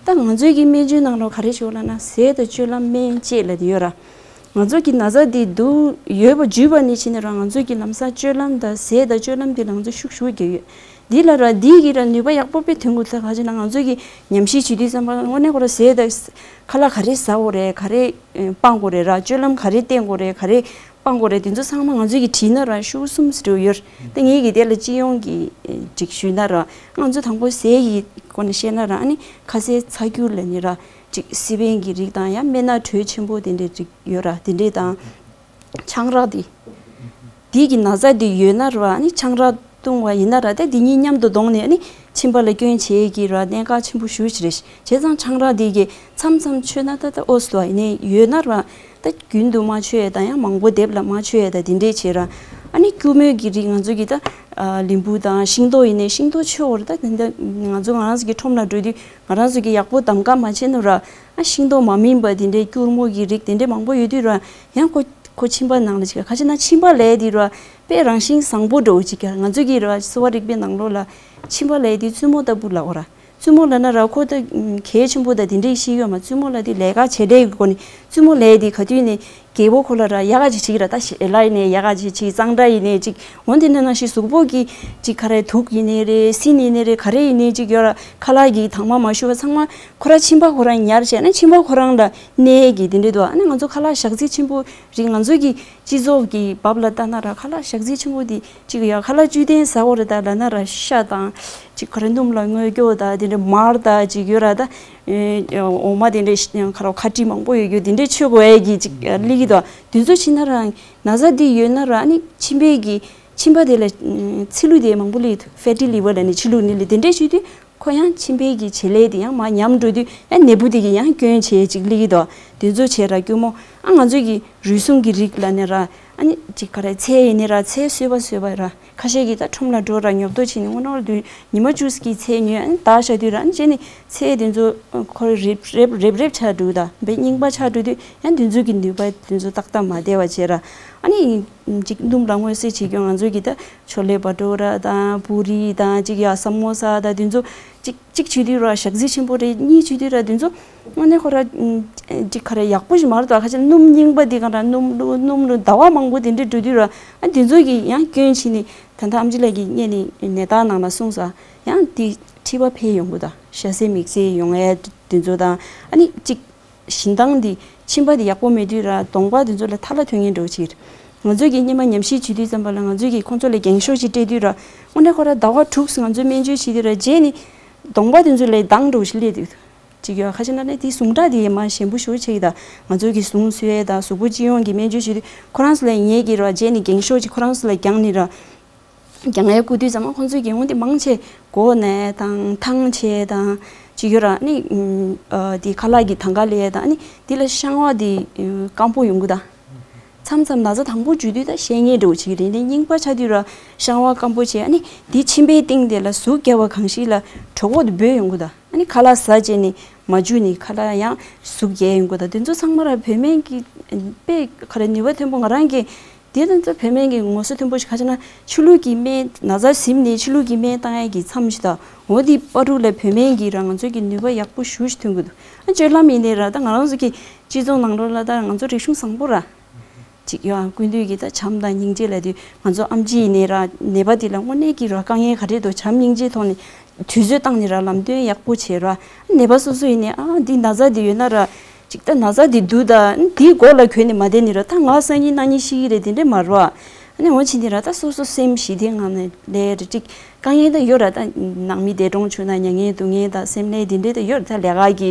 ད་ང་ཚོའི་གི་སྨན་བཅོས་ནང་ལ་ག་རེ་ཞུ་ལབ་ན་ཟས་དང་སྤྱོད་ལམ་སྨན་བཅས་ལབ་དེ་ཡོད་ར། ང་ཚོ་གི་ན་ཚ་འདི་འདུག་ཡོད་པ་བརྒྱུད་པ་ནས་ཕྱིན་ནས་རང་ང་ཚོ་གི་ལམ་སང་སྤྱོད་ལམ་དང་ཟས་དང་སྤྱོད་ལམ་འདི་ལ་ང་ཚོ་ཤུགས་ཞུགས་རྒྱག་ཡོད། འདི་ལ་ར་འདི་གི་ར་ནུས་པ་ཡག་པོ་དཔེ་ཐོན་གི་འདུག་ག་ཅི་ན་ང་ཚོ་གི་ཉམས་ཞིབ་བྱེད་དུས་ཙམ་པ་དངོས་གནས་ཁོ་ར་ཟས་དང་ཁ་ལག་ག་རེ་ཟ་དགོས་རེད་ག་རེ་སྤང་དགོས་རེད་ར་སྤྱོད་ལམ་ག་རེ་བསྟེན་དགོས་རེད་ག་རེ་སྤང་དགོས་རེད་དེ་ཚོ་ཚང་མ་ང་ཚོ་གི་བྲིས་ན་ར་ཤུགས་གསུམ་ཟེར་ཡོད། ད་ངེད་ཀྱི་དེ་ལ་སྤྱི་ཡོངས་ཀྱི་ཅིག་ཞུས་ན་ར་ང་ཚོ་དང་པོ་ཟས་ཀྱི་སྐོར་ནས་བཤད་ན་ར་ཨ་ནི་ཁ་ཟས་ཚ་རྒྱུ་ལ་ནི་ར། ཅིག་སི་པན་གྱི་རིགས་དང་ཡང་སྨན་སྣ་དྲོད་ཆེན་པོ་དེ་འདྲའི་རིགས་ཡོད་ར་དེ་འདྲའི་དང་། ཆང་རག་དེ། དེ་གི་ན་ཚ་དེ་ཡོད་ན་ར་ཨ་ནི་ཆང་རག་བཏུང་བ་ཡིན་ན་ར་ད་དེ་གཉིས་མཉམ་དུ་བསྡོངས་ནས་ཨ་ནི་མཆིན་པ་ལ་སྐྱོན་བྱེད་ཀྱི་ར་གནད་འགག་ཆེན་པོ་ཞེ་པོ་ཅིག་རེད། བྱས་ཙང་ཆང་རག་དེ་གི་མཚམས་མཚམས་མཆོད་ན་ད་ད་ཨོ་སི་ལོ་ཡིན་ནའི་ཡོད་ན་ར་ད་རྒྱུན་དུ་མ་མཆོད་ཡ་དང་ཡང་མང་པོ་སྡེབ་ལ་མ་མཆོད་ཡ་ད་དེ་འདྲའི་བྱེད་ར། ཨ་ནི་སྐྱུར་མོས་ཀྱི་རིགས་ང་ཚོ་གི་ད་ལིམ་བུ་དང་ཤིང་ཏོག་ཡིན་ནའི་ཤིང་ཏོག་མཆོད་འོ་ར་ད་དེ་འདྲ་ང་ཚོ་ང་རང་ཚོ་གི་ཁྲོམ་ལ་འགྲོ་དུས། ང་རང་ཚོ་གི་ཡག་པོ་གདམ་ག་མ་བྱས་ན་ར། ཨ་ཤིང་ཏོག་མ་སྨིན་པ་དེ་འདྲའི་སྐྱུར་མོ་གི་རིགས་དེ་འདྲའི་མང་པོ་ཡོད་དུས་ར། ཡང་ཁོ་ཁོ་མཆིན་པ་ནང་ལ་ཅིག་ཁ་ཅིག་ན་མཆིན་པ་ལས་དེ་ར། དཔེ་རང་བཞིན་བཟང་པོ་འདྲ་བོ་ཅིག་ཀྱང་ང་ཚོ་གི་ར་གསོ་བ་རིག་པའི་ནང་ལོགས་ལ། མཆིན་པ་ལས་དེ་བཙུན་མོ་ལྟ་བུ་ལབ་དགོས་ར། བཙུན་མོ་ལབ་ན་ར་ཁོ་ད་གལ་ཆེན་པོ་ད་དེ་འདྲའི་ཤེས་ཡོད་མ་བཙུན་མོ་ལ་དེ་ལས་ཀ་བྱེད་ལས་ཀྱི་སྒོ་ནས་བཙུན་མོ་ལས་དེ་ག་དུས་ནས། རྒྱལ་པོ་ཁོ་ལ་ར་ཡག་ག་ཅིག་བྱེད་ཀྱི་ར་ད་ཞལ་ལག་ཡིན་ནའི་ཡག་ག་ཅིག་བྱེད་གཙང་སྦྲ་ཡིན་ནའི་ཅིག་འོན་ཏེ་འདི་ནང་བཞིན་གཟུགས་པོ་གི་ཅིག་ག་རེ་དུག་ཡིན་ནའི་རེད་སྲིན་ཡིན་ནའི་རེད་ག་རེ་ཡིན་ནའི་ཅིག་ཡོད་ར་ཁ་ལག་གི་དྭངས་མ་མ་ཞུ་བ་ཚང་མ་ཁོ་ར་མཆིན་པ་ཁོ་རང་ཉར་བྱས་ན་མཆིན་པ་ཁོ་རང་ལ་གནས་ཀྱི་དེ་འདྲས་འདུག་ཨ་ནི་ང་ཚོ་ཁ་ལག་ཞག་ཚི་ཆེན་པོ་རིགས་ང་ཚོ་གི་སྤྱི་ཚོགས་ཀྱི་བབ་ལ་ལྟ་ན་ར་ཁ་ལག་ཞག་ཚི་ཆེན་པོ་དེ་ཅིག་ཡ་ཁ་ལག་བཅུད་ལྡན་ཟ་དགོས་རེད་ད་ལབ་ན་ར་ཤ་དང་ཅིག་ག་རེ་སྣུམ་ལ་མངོན་སྐྱོ་ད་དེ་འདྲས་མར་ད་ཅིག་ཡོད་ར་ད། འོ་མ་དེ་འདྲས་ཁ་རོག་ཁ་དྲི་མང་པོ་ཡོད་རྒྱུ་དེ་འདྲས་མཆོད་དགོས་ཡས་ཀྱི་ཅིག་སླེབས་ཀྱི་འདུག་དེ་ཚོ་ཕྱིན་ན་རང་ན་ཚ་འདི་ཡོད་ན་རང་ཨ་ནི་མཆིན་པའི་གི་མཆིན་པ་དེ་ལ་ཚིལ་ལུ་དེ་མང་པོ་སླེབས་ཀྱི་འདུག་ཕེ་ཊི་ལི་ཝར་ལ་ནི་ཚིལ་ལུ་ནི་ལི་དེ་འདྲས་བྱེད་དུས་ཁོ་ཡང་མཆིན་པའི་གི་བྱེད་ལས་དེ་ཡང་མར་ཉམས་འགྲོ་དུས་ཡང་ནད་འབུ་དེ་གི་ཡང་སྐྱོན་བྱེད་ཅིག་སླེབས་ཀྱི་འདུག་དེ་ཚོ་བྱས་ར་སྐྱུར་མོ་ཨ་ང་ཚོ་གི་རུལ་སུངས་ཀྱི་རིགས་ལ་ནི་ར་ཨ་ནི་ཅིག་ག་རེ་ཚལ་ཡིན་ནི་ར་ཚལ་སོས་པ་སོས་པ་ར། ཁ་ཤས་ཀྱིས་ད་ཁྲོམ་ལ་འགྲོ་ར་ཉོབ་ཏོ་བྱས་ནས་དངོས་གནས་དུས་ཉི་མ་བཅུ་གི་ཚལ་ཉོས་ཨ་ནི་དག་བཞག་དུས་ར་ཨ་ནི་བྱས་ནས་ཚལ་དེ་ཚོ་ཁོ་རེ་རེབ་རེབ་རེབ་རེབ་ཆགས་འགྲོ་གི་ད་བའི་རྙིང་པ་ཆགས་འགྲོ་དུས་ཡང་དེ་ཚོ་གི་ནུས་པ་དེ་ཚོ་ཏག་ཏག་མ་བསྡད་པ་བྱས་ར་ཨ་ ཨ་ནི་ཅིག་སྣུམ་ལ་མངོན་གསལ་བྱེད་རྒྱུ། ང་ཚོ་གི་ད་ཆོ་ལེ་བ་ཏོ་ར་དང་པུ་རི་དང་ཅིག་ཡ་ས་མོ་ས་དང་དེ་ཚོ་ཅིག་ཅིག་བྱེད་དུས་ར་ཞག་རྩི་ཆེན་པོ་རེད། གཉིས་བྱེད་དུས་ར་དེ་ཚོ་དངོས་གནས་ཁོ་ར་ཅིག་ག་རེ་ཡག་པོ་ཞིག་མ་རེད་དོ། ཁ་ཆེ་སྣུམ་རྙིང་པ་འདི་ག་ར་སྣུམ་སྣུམ་ཟླ་བ་མང་པོ་དེ་འདྲ་འགྲོ་དུས་ར་ཨ་དེ་ཚོ་གི་ཡང་སྐྱོན་བྱས་ནས། ད་ལྟ་ཨམ་ཆི་ལགས་ཀྱིས་སྔོན་ནས་ནད་བརྟག་ནང་ལ་གསུངས་ས་ཡང་དེ་མཁྲིས་པ་འཕེལ་ཡོང་གི་ད། ཤ་ཟད་མིག་ཟད་ཡོང་ཡས་དེ་ཚོ་དང་ཨ་ནི་ཅིག་ཞིང་ཐང་འདི་ཁྱིམ་པ་འདི་ཡག་པོ་མེད་དུས་ར་གདོང་པ་འདི་ཚོ་ལ་ཐ་ལ་ཐོན་མཁན་འདྲ་བོ་ཅིག་རེད། ང་ཚོས་ཀྱི་སྔོན་མ་ཉམས་ཞིབ་བྱེད་དུས་ཙམ་པ་ལ་ང་ཚོས་ཀྱི་ཁོང་ཚོ་ལ་འགེངས་ཤོག་ཅིག་སྤྲད་དུས་ར་དངོས་གནས་ཁོ་ར་ཟླ་བ་དྲུག་ང་ཚོས་སྨན་བཅོས་བྱེད་དུས་ར་རྗེས་ནི་གདོང་པ་འདི་ཚོ་ལ་མདངས་འདྲ་བོ་ཞིག་སླེབས་འདུག་ཅིག་ཡོད། ཁ་ཤས་ན་ནི་དེ་ཟུངས་ཁྲག་དེ་ཡེ་མ་ཞན་པོ་ཞེ་པོ་ཅིག་ད། ང་ཚོས་ཀྱི་ཟུངས་གསོ་ཡས་ད་གཟུགས་པོ་སྤྱི་ཡོངས་ཀྱི་སྨན་བཅོས་བྱེད་དུས་ཁོ་རང་ཚོ་ལ་ངེད་ཀྱི་ར་རྗེས་ནི་འགེངས་ཤོག་ཅིག་ཁོ་རང་ཚོ་ལ་བརྒྱངས་ནི་ར། རྒྱང་ངའི་སྐུ་དུས་ཙམ་ཁོང་ཚོས་ཀྱི་འོང་དེ་མང་ཆེ་མགོ་ནས་དང་ཐང་ཆད་དང་ཅིག་ཡོད་ར་ནི། ཨ་དེ་ཁ་ལག་གི་ཐང་ག་ལས་དང་ནི་དེ་ལ་བཤང་བ་དེ་སྐམ་པོ་ཡོང་གི་ད། མཚམས་མཚམས་ན་ཚ་དང་པོ་འཇུ་དུས་ད་བཤད་ཉན་འདྲ་བོ་ཅིག་རེད། ནི་རྙིང་པ་ཆགས་དུས་ར་བཤང་བ་སྐམ་པོ་བྱས་ཨ་ནི་དེ་མཆིན་པའི་སྟེང་དེ་ལ་ཟུག་བརྒྱབ་པ་གང་ཞིག་ལ་གྲོད་ཁོག་དེ་སྦོས་ཡོང་གི་ད། ཨ་ནི་ཁ་ལག་ཟ་བྱས་ནི་མ་འཇུ་ནི་ཁ་ལག་ཡང་ཟུག་རྒྱས་ཡོང་གི་ད། དེ་ཚོ་ཚང་མ་ར་བོད་སྨན་གྱི་དཔེ་ག་རེ་ནུས་པ་མཐོན་པོ་ང་རང་གི་དེ་དང་ཚོ་བོད་སྨན་གྱི་ངོ་སོ་མཐོན་པོ་ཞིག་ཁ་ཆེ་ན་ཕྱི་ལུགས་ཀྱི་སྨན་ན་ཚ་ཟིན་ནས་ཕྱི་ལུགས་ཀྱི་སྨན་བཏང་ཡས་ཀྱི་མཚམས་ཤིག་དང་འོ་དེ་བར་དུ་ལ་བོད་སྨན་གྱི་ར་ང་ཚོ་གི་ནུས་པ་ཡག་པོ་ཞེ་པོ་ཞིག་ཐོན་གི་འདུག་ཨ་སྤྱོད་ལམ་ཡིན་ནའི་ར་ད་ང་རང་ཚོ་གི་སྤྱི་ཚོགས་ནང་ལོགས་ལ་ད་ང་ཚོ་རིག་གཞུང་བཟང་པོ་ར་ཅིག་ཡོད། ཨ་ཀུན་འདུས་ཀྱི་ད་བྱམས་དང་སྙིང་རྗེ་ལབ་དུས་ང་ཚོ་ཨམ་ཆི་ཡིན་ནའི་ར་ནད་པ་དེ་ལ་དངོས་གནས་ཀྱི་ར་དཀའ་ངལ་ག་རེ་འདུག་བྱམས་སྙིང་རྗེའི་ཐོག་ནས་དུས་ཚོད་བཏང་ནས་ར་ལམ་སྟོན་ཡག་པོ་བྱེད་ར། ནད་པ་སོ་སོ་ཡིན་ནའི་ཨ་འདི་ན་ཚ་དེ་ཡོད་ན་ར། ཅིག་ད་ན་ཚ་འདི་འདུག་ད་འདིའི་མགོ་ལ་གྱོན་ནས་མ་བསྡད་ནི་ར། ད་ང་སང་ཉིན་གནངས་ཉིན་ཤི་གི་རེད་དེ་འདྲས་མ་རེད་བ། ཨ་ནི་འོ་ཕྱིན་དེ་ར་ད་སོ་སོ་སེམས་ཞི་བདེའི་ངང་ནས་ལས་རེ་ཅིག་དཀའ་ངལ་ད་ཡོད་ར། ད་ནང་མི་འདས་གྲོངས་བྱུང་ན་མྱ་ངན་སྡུག་བསྔལ་ད་སེམས་ནད་འདི་འདྲས་ད་ཡོད་ར། ད་ལས་ཀ་གི་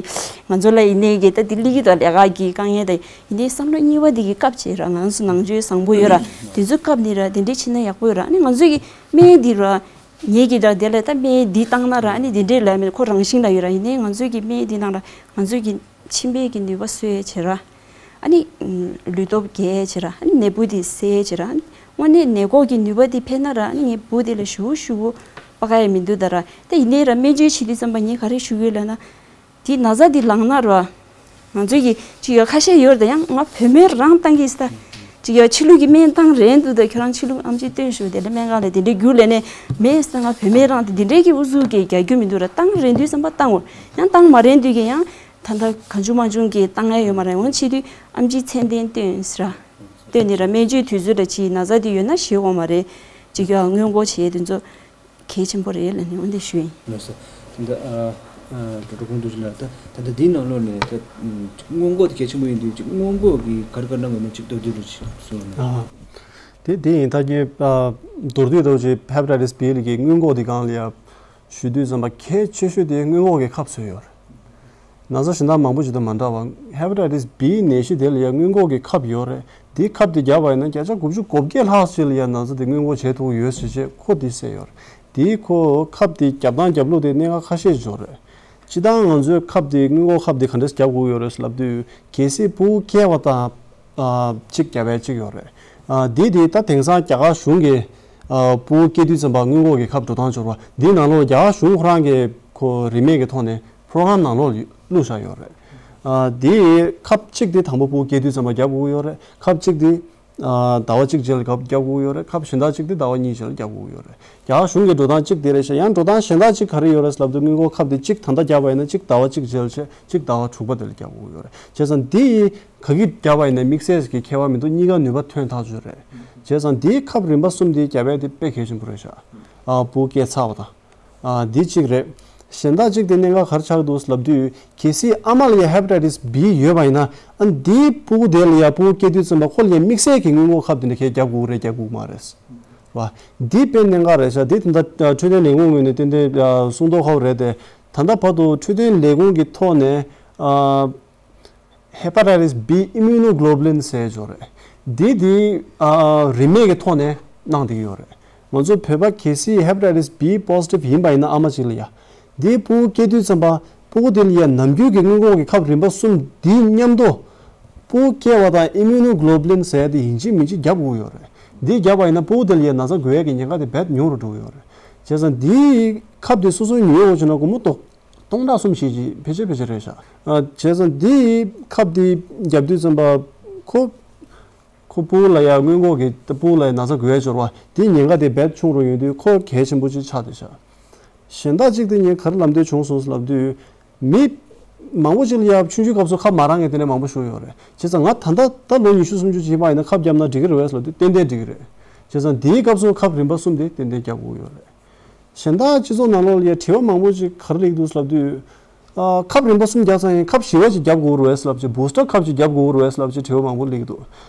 ང་ཚོ་ལ་ཡིན་ནའི་གི་ད་འདི་ལི་གི་ད་ལས་ཀ་གི་དཀའ་ངལ་ད་ཡིན་ནའི་བསམ་བློ་གཉིས་པ་འདི་གི་སྐབས་བྱེད་ར། ང་ཚོ་ནང་ཆོས་བཟང་པོ་ཡོད་ར། དེ་ཚོའི་སྐབས་ནི་ར་དེ་འདྲས་ཕྱིན་ན་ཡག་པོ་ཡོད་ར། ཨ་ནི་ང་ཚོ་གི་སྨན་འདི་ར་ངེད་ཀྱི་ད་དེ་ལ་ད་སྨན་འདི་བཏང་ན་ར་ཨ་ནི་དེ་འདྲས་ལ་མེད་ཁོ་རང་བཞིན་ལ་ཡོད་ར། ཡིན་ནའི་ང་ཚོ་གི་སྨན་འདི་ནང་ར་ང་ཚོ་གི་མཆིན་པའི་གི་ནུས་པ་གསོ་ཡས་བྱེད་ར། ཨ་ནི་ལུས་སྟོབས་རྒྱས་བྱེད་ར། ཨ་ནི་ནད་འབུ་དེ་སེལ་བྱེད་ར། ཨ་ནི་དངོས་གནས་ནད་འགོག་གི་ནུས་པ་དེ་འཕེལ་ན་ར་ཨ་ནི་ངའི་འབུ་དེ་ལ་ཞུ་ཞུ་པ་ག་ཡ་མི་འདུག་ད་ར། ད་ཡིན་ནའི་ར་སྨན་བཅོས་བྱེད་དུས་ཙམ་པ་ངས་ག་རེ་ཞུ་གི་ཡོད་ལབ་ན། དེ་ན་ཚ་དེ་ལངས་ན་ར། ང་ཚོས་ཀྱི་ཅིག་ཡོད་ཁ་ཤས་ཡོད་རེད་ད། ཡང་ང་བོད་སྨན་རང་བཏང་གི་ས། ཅིག་ཡོད་ཕྱི་ལུགས་ཀྱི་སྨན་བཏང་རན་འདུག་ད་ཁྱོད་རང་ཕྱི་ལུགས་ཨམ་ཆི་སྟོན་ཞུ་དེ་ལ་སྨན་ཁང་ལ་དེ་འདྲའི་རྒྱུ་ལས་ནས་མེད་ས། ང་བོད་སྨན་རང་དེ་དེ་འདྲའི་གི་ཨུ་ཚུགས་ཀྱི་རྒྱག་རྒྱུ་མི་འདུག་ར། བཏང་རན་དུས་ཙམ་པ་བཏང་འོ། ཡང་བཏང་མ་རན་དུས་ཀྱི་ཡང་ད་ལྟ་གང་བྱུང་མང་བྱུང་གི་བཏང་ཡ་ཡོད་མ་རེད། འོང་ཕྱི་དུས་ཨམ་ཆིའི་ཚད་ལྡན་སྟོན་ཟེར་ར། སྟོན་ནི་ར་སྨན་བཅོས་དུས་ཚོད་ལ་ཕྱིའི་ན་ཚ་དེ་ཡོད་ན་ཞེད་དགོས་མ་རེད། ཅིག་ཡ་སྔོན་འགོག་བྱེད་དེ་ཚོ་གལ་ཆེན་པོ་རེད་ལབ་ནས་འོ་འདི་ཞུ་ཡིན། ལགས་སོ། ད་ལྟ་ཨ་ཨ་ཌོག་ཊར་ཁོང་དུ་ལ་ད་ད་ལྟ་འདིའི་ནང་ལོགས་ནས་ད་སྔོན་འགོག་དེ་གལ་ཆེན་པོ་ཡིན་དུས་ཅིག་སྔོན་འགོག་གི་ག་རེ་ག་རེ་གནང་དགོས་ན་ཅིག་སྟབས་བདེ་རུ་ཅིག་གསུངས་ཡོད་ན། ཨ་དེ་དེ་ཡིན་ད་ངས་ཨ་མདོར་བསྡུས་ཐོག་ཅིག་ཧེ་པ་ཊའི་ཊི་སི་བི་ལ་གི་སྔོན་འགོག་དེ་སྒང་ལ་ཡ་ཞུ་དུས་ཙམ་པ་གལ་ཆེ་ཤོས་དེ་སྔོན་འགོག་གི་ཁབ་བཟོས་ཡོད་རེད། ན་ཚ་གཞན་དག་མང་པོ་ཅིག་དང་མ་འདྲ་བར་ཧེ་པ་ཊའི་ཊི་སི་བི་ནད་གཞི་དེ་ལ་ཡང་སྔོན་འགོག་གི་ཁབ་ཡོད་རེད། དེའི་ཁབ་དེ་བརྒྱབ་པ་ཡིན་ན་བརྒྱ་ཆ་དགུ་བཅུ་གོ་བརྒྱད་ལྷག་ཅིག་ལ་ཡང་ན་ཚ་དེ་སྔོན་འགོག་བྱེད་ཐུབ་ཀྱི་ཡོད་ཟེར་བྱས་ཁོ་དེ་གསལ་ཡོད་རེད། དེའི་ཁོ་ཁབ་དེ་བརྒྱབ་སྟངས་བརྒྱབ་ལུགས་དེ་གནད་འགག་ཁ་ཤས་ཤིག་ཡོད་རེད། སྤྱིར་བཏང་ང་ཚོའི་ཁབ་དེ་སྔོན་འགོག་ཁབ་དེ་ག་འདྲས་བརྒྱབ་དགོས་ཡོད་རེད་ལབ་དུས་གལ་སྲིད་ཕྲུ་གུ་སྐྱེས་པ་དང་ཨ་གཅིག་བརྒྱབ་པའི་གཅིག་ཡོད་རེད། ཨ་དེ་དེ་ད་དེང་སང་རྒྱ་གར་གཞུང་གིས་ཨ་ཕྲུ་གུ་སྐྱེ་དུས་ཙམ་པ་སྔོན་འགོག་གི་ཁབ་འགྲོ་སྟངས་འབྱོར་བ་འདིའི་ནང་ལོགས་རྒྱ་གར་གཞུང་ཁོ་རང་གི་ཁོ་རིན་མེད་ཀྱི་ཐོག་ནས་པྲོ་གྷ་རམ་ནང་ལོགས་བླུགས་བཞག་ཡོད་རེད། ཨ་དེ་ཁབ་གཅིག་དེ་དང་པོ་ཕྲུ་གུ་སྐྱེ་དུས་ཙམ་པ་བརྒྱབ་དགོས་ཡོད་རེད། ཁབ་གཅིག་དེ་ཨ་ཟླ་བ་གཅིག་རྗེས་ལ་བརྒྱབ་དགོས་ཡོད་རེད། ཁབ་གཞན་དག་གཅིག་དེ་ཟླ་བ་གཉིས་རྗེས་ལ་བརྒྱབ་དགོས་ཡོད་རེད། རྒྱ་གར་གཞུང་གི་འགྲོ་སྟངས་གཅིག་དེ་རེད་ཤག་ཡང་འགྲོ་སྟངས་གཞན་དག་གཅིག་ག་རེ་ཡོད་རེད་ལབ་དུས་སྔོན་འགོག་ཁབ་དེ་གཅིག་ད་ལྟ་བརྒྱབ་པ་ཡིན་ན་གཅིག་ཟླ་བ་གཅིག་རྗེས་ལ་བྱས་གཅིག་ཟླ་བ་དྲུག་པ་དེ་ལ་བརྒྱབ་དགོས་ཡོད་རེད། བྱས་ཙང་འདི་ག་གི་བརྒྱབ་པ་ཡིན་ན་དམིགས་བསལ་གྱི་ཁྱད་པར་མི་འདུག་གཉིས་ཀ་ནུས་པ་ཐོན་ཐག་ཆོད་རེད། བྱས་ཙང་འདིའི་ཁབ་རིམ་པ་གསུམ་དེ་བརྒྱབ་པ་དེ་དཔེ་གལ་ཆེན་པོ་རེད་ཤག་ཨ་ཕྲུ་གུ་སྐྱེས་ཚར་བ་དང་། ཨ་འདི་གཅིག་རེད། གཞན་དག་གཅིག་དེ་གནད་འགག་ག་རེ་ཆགས་འདུག་ལབ་དུས་གལ་སྲིད་ཨ་མ་ལ་ཡ་ཧེ་པ་ཊའི་ཊི་སི་བི་ཡོད་པ་ཡིན་ན་ཨ་འདིའི་ཕྲུ་གུ་དེ་ལ་ཡ་ཕྲུ་གུ་སྐྱེ་དུས་ཙམ་པ་ཁོ་ལ་ཡ་དམིགས་བསལ་གྱི་སྔོན་འགོག་ཁབ་དེ་འདྲ་གས་བརྒྱབ་དགོས་རེད་བརྒྱབ་དགོས་མ་རེད། བ། འདི་དཔེ་གནད་འགག་རེད་ཤག་འདི་ད་ལྟ་འཕྲོད་བསྟེན་ལས་ཁུངས་ངོས་ནས་ཏན་ཏན་གསུང་མདོག་ཁ་པོ་རེད་དེ། ད་ལྟ་བར་དུ་འཕྲོད་བསྟེན་ལས་ཁུངས་ཀྱི་ཐོག་ནས་ཨ། Hepatitis B immunoglobulin ཟེར་ཡོད་རེད། འདི་འདི་ཨ་རིན་མེད་ཀྱི་ཐོག་ནས་གནང་བསྡད་ཀྱི་ཡོད་རེད། ང་ཚོ་བོད་པ་གལ་སྲིད་Hepatitis B positive ཡིན་པ་ཡིན་ན་ཨ་མ་གཅིག་ལ་ཡ། འདི་ཕྲུ་གུ་སྐྱེ་དུས་ཙམ་པ་ཕྲུ་གུ་དེ་ལ་ཡ་ནམ་རྒྱུན་གྱི་སྔོན་འགོག་གི་ཁབ་རིམ་པ་གསུམ་འདི་མཉམ་དུ་ཕྲུ་གུ་སྐྱེ་བ་དང་immunoglobulin ཟེར་ཡ་དེ་ཡིན་གཅིག་མིན་གཅིག་བརྒྱབ་དགོས་ཡོད་རེད། འདི་བརྒྱབ་པ་ཡིན་ན་ཕྲུ་གུ་དེ་ལ་ཡ་ན་ཚ་འགོས་ཡ་གི་ཉེན་ཁ་དེ་རྦད་ཉུང་རུ་འགྲོ་གི་ཡོད་རེད། བྱས་ཙང་འདི་ཁབ་དེ་སོ་སོའི་ཉོ་ཡོང་བྱུང་ན་སྒོར་མོ་ཏོག་སྟོང་ཕྲག་གསུམ་བཞི་ཅིག་ཕལ་ཆེར་ཕལ་ཆེར་རེད་ཤག་ཨ་བྱས་ཙང་འདི་ཁབ་འདི་བརྒྱབ་དུས་ཙམ་པ་ཁོ་ ཁོ་ཕྲུ་གུ་ལ་ཡང་སྔོན་འགོག་གི་ཕྲུ་གུ་ལ་ཡང་ན་ཚ་འགོས་སྦྱོར་བ་དེ་ཉེན་ཁ་དེ་རྦད་ཆུང་རུ་ཡོང་དུས་ཁོ་གལ་ཆེན་པོ་ཅིག་ཆགས་བསྡད་ཤག་གཞན་དག་ཅིག་དེ་ངས་ག་རེ་ལབ་འདོད་བྱུང་སོང་ལབ་དུས། མི་མང་པོ་ཅིག་ལ་ཡ་ཆུང་ཆུང་སྐབས་སུ་ཁབ་མ་རག་མཁན་དེ་འདྲ་མང་པོ་ཞིག་ཡོད་རེད། བྱས་ཙང་ང་ད་ལྟ་ད་ལོ་ཉི་ཤུ་སུམ་ཅུ་ཅིག་ཡིན་པ་ཡིན་ན་ཁབ་བརྒྱབ་ན་འགྲིག་གི་རེད་བས་ལབ་དུས་ཏན་ཏན་འགྲིག་གི་རེད། བྱས་ཙང་དེའི་སྐབས་སུ་ཁབ་རིམ་པ་གསུམ་དེ་ཏན་ཏན་བརྒྱབ་དགོས་ཡོད་རེད། གཞན་དག་སྤྱི་ཚོགས་ནང་ལོགས་ལ་ཡ་དྲི་བ་མང་པོ་ཅིག་ག་རེ་སླེབས་འདུག་ལབ་དུས། ཨ། ཁབ་རིམ་པ་གསུམ་བརྒྱབ་ཚར་ཡིན་ཁབ་བཞི་པ་ཅིག་བརྒྱབ་དགོས་རེད་བས་ལབ་ཅིག་བུ་སི་ཊར་ཁབ་ཅིག་བརྒྱབ་དགོས་རེད་བས་ལབ་ཅིག་དྲི་བ་མང་པོ་སླེབས་འདུག་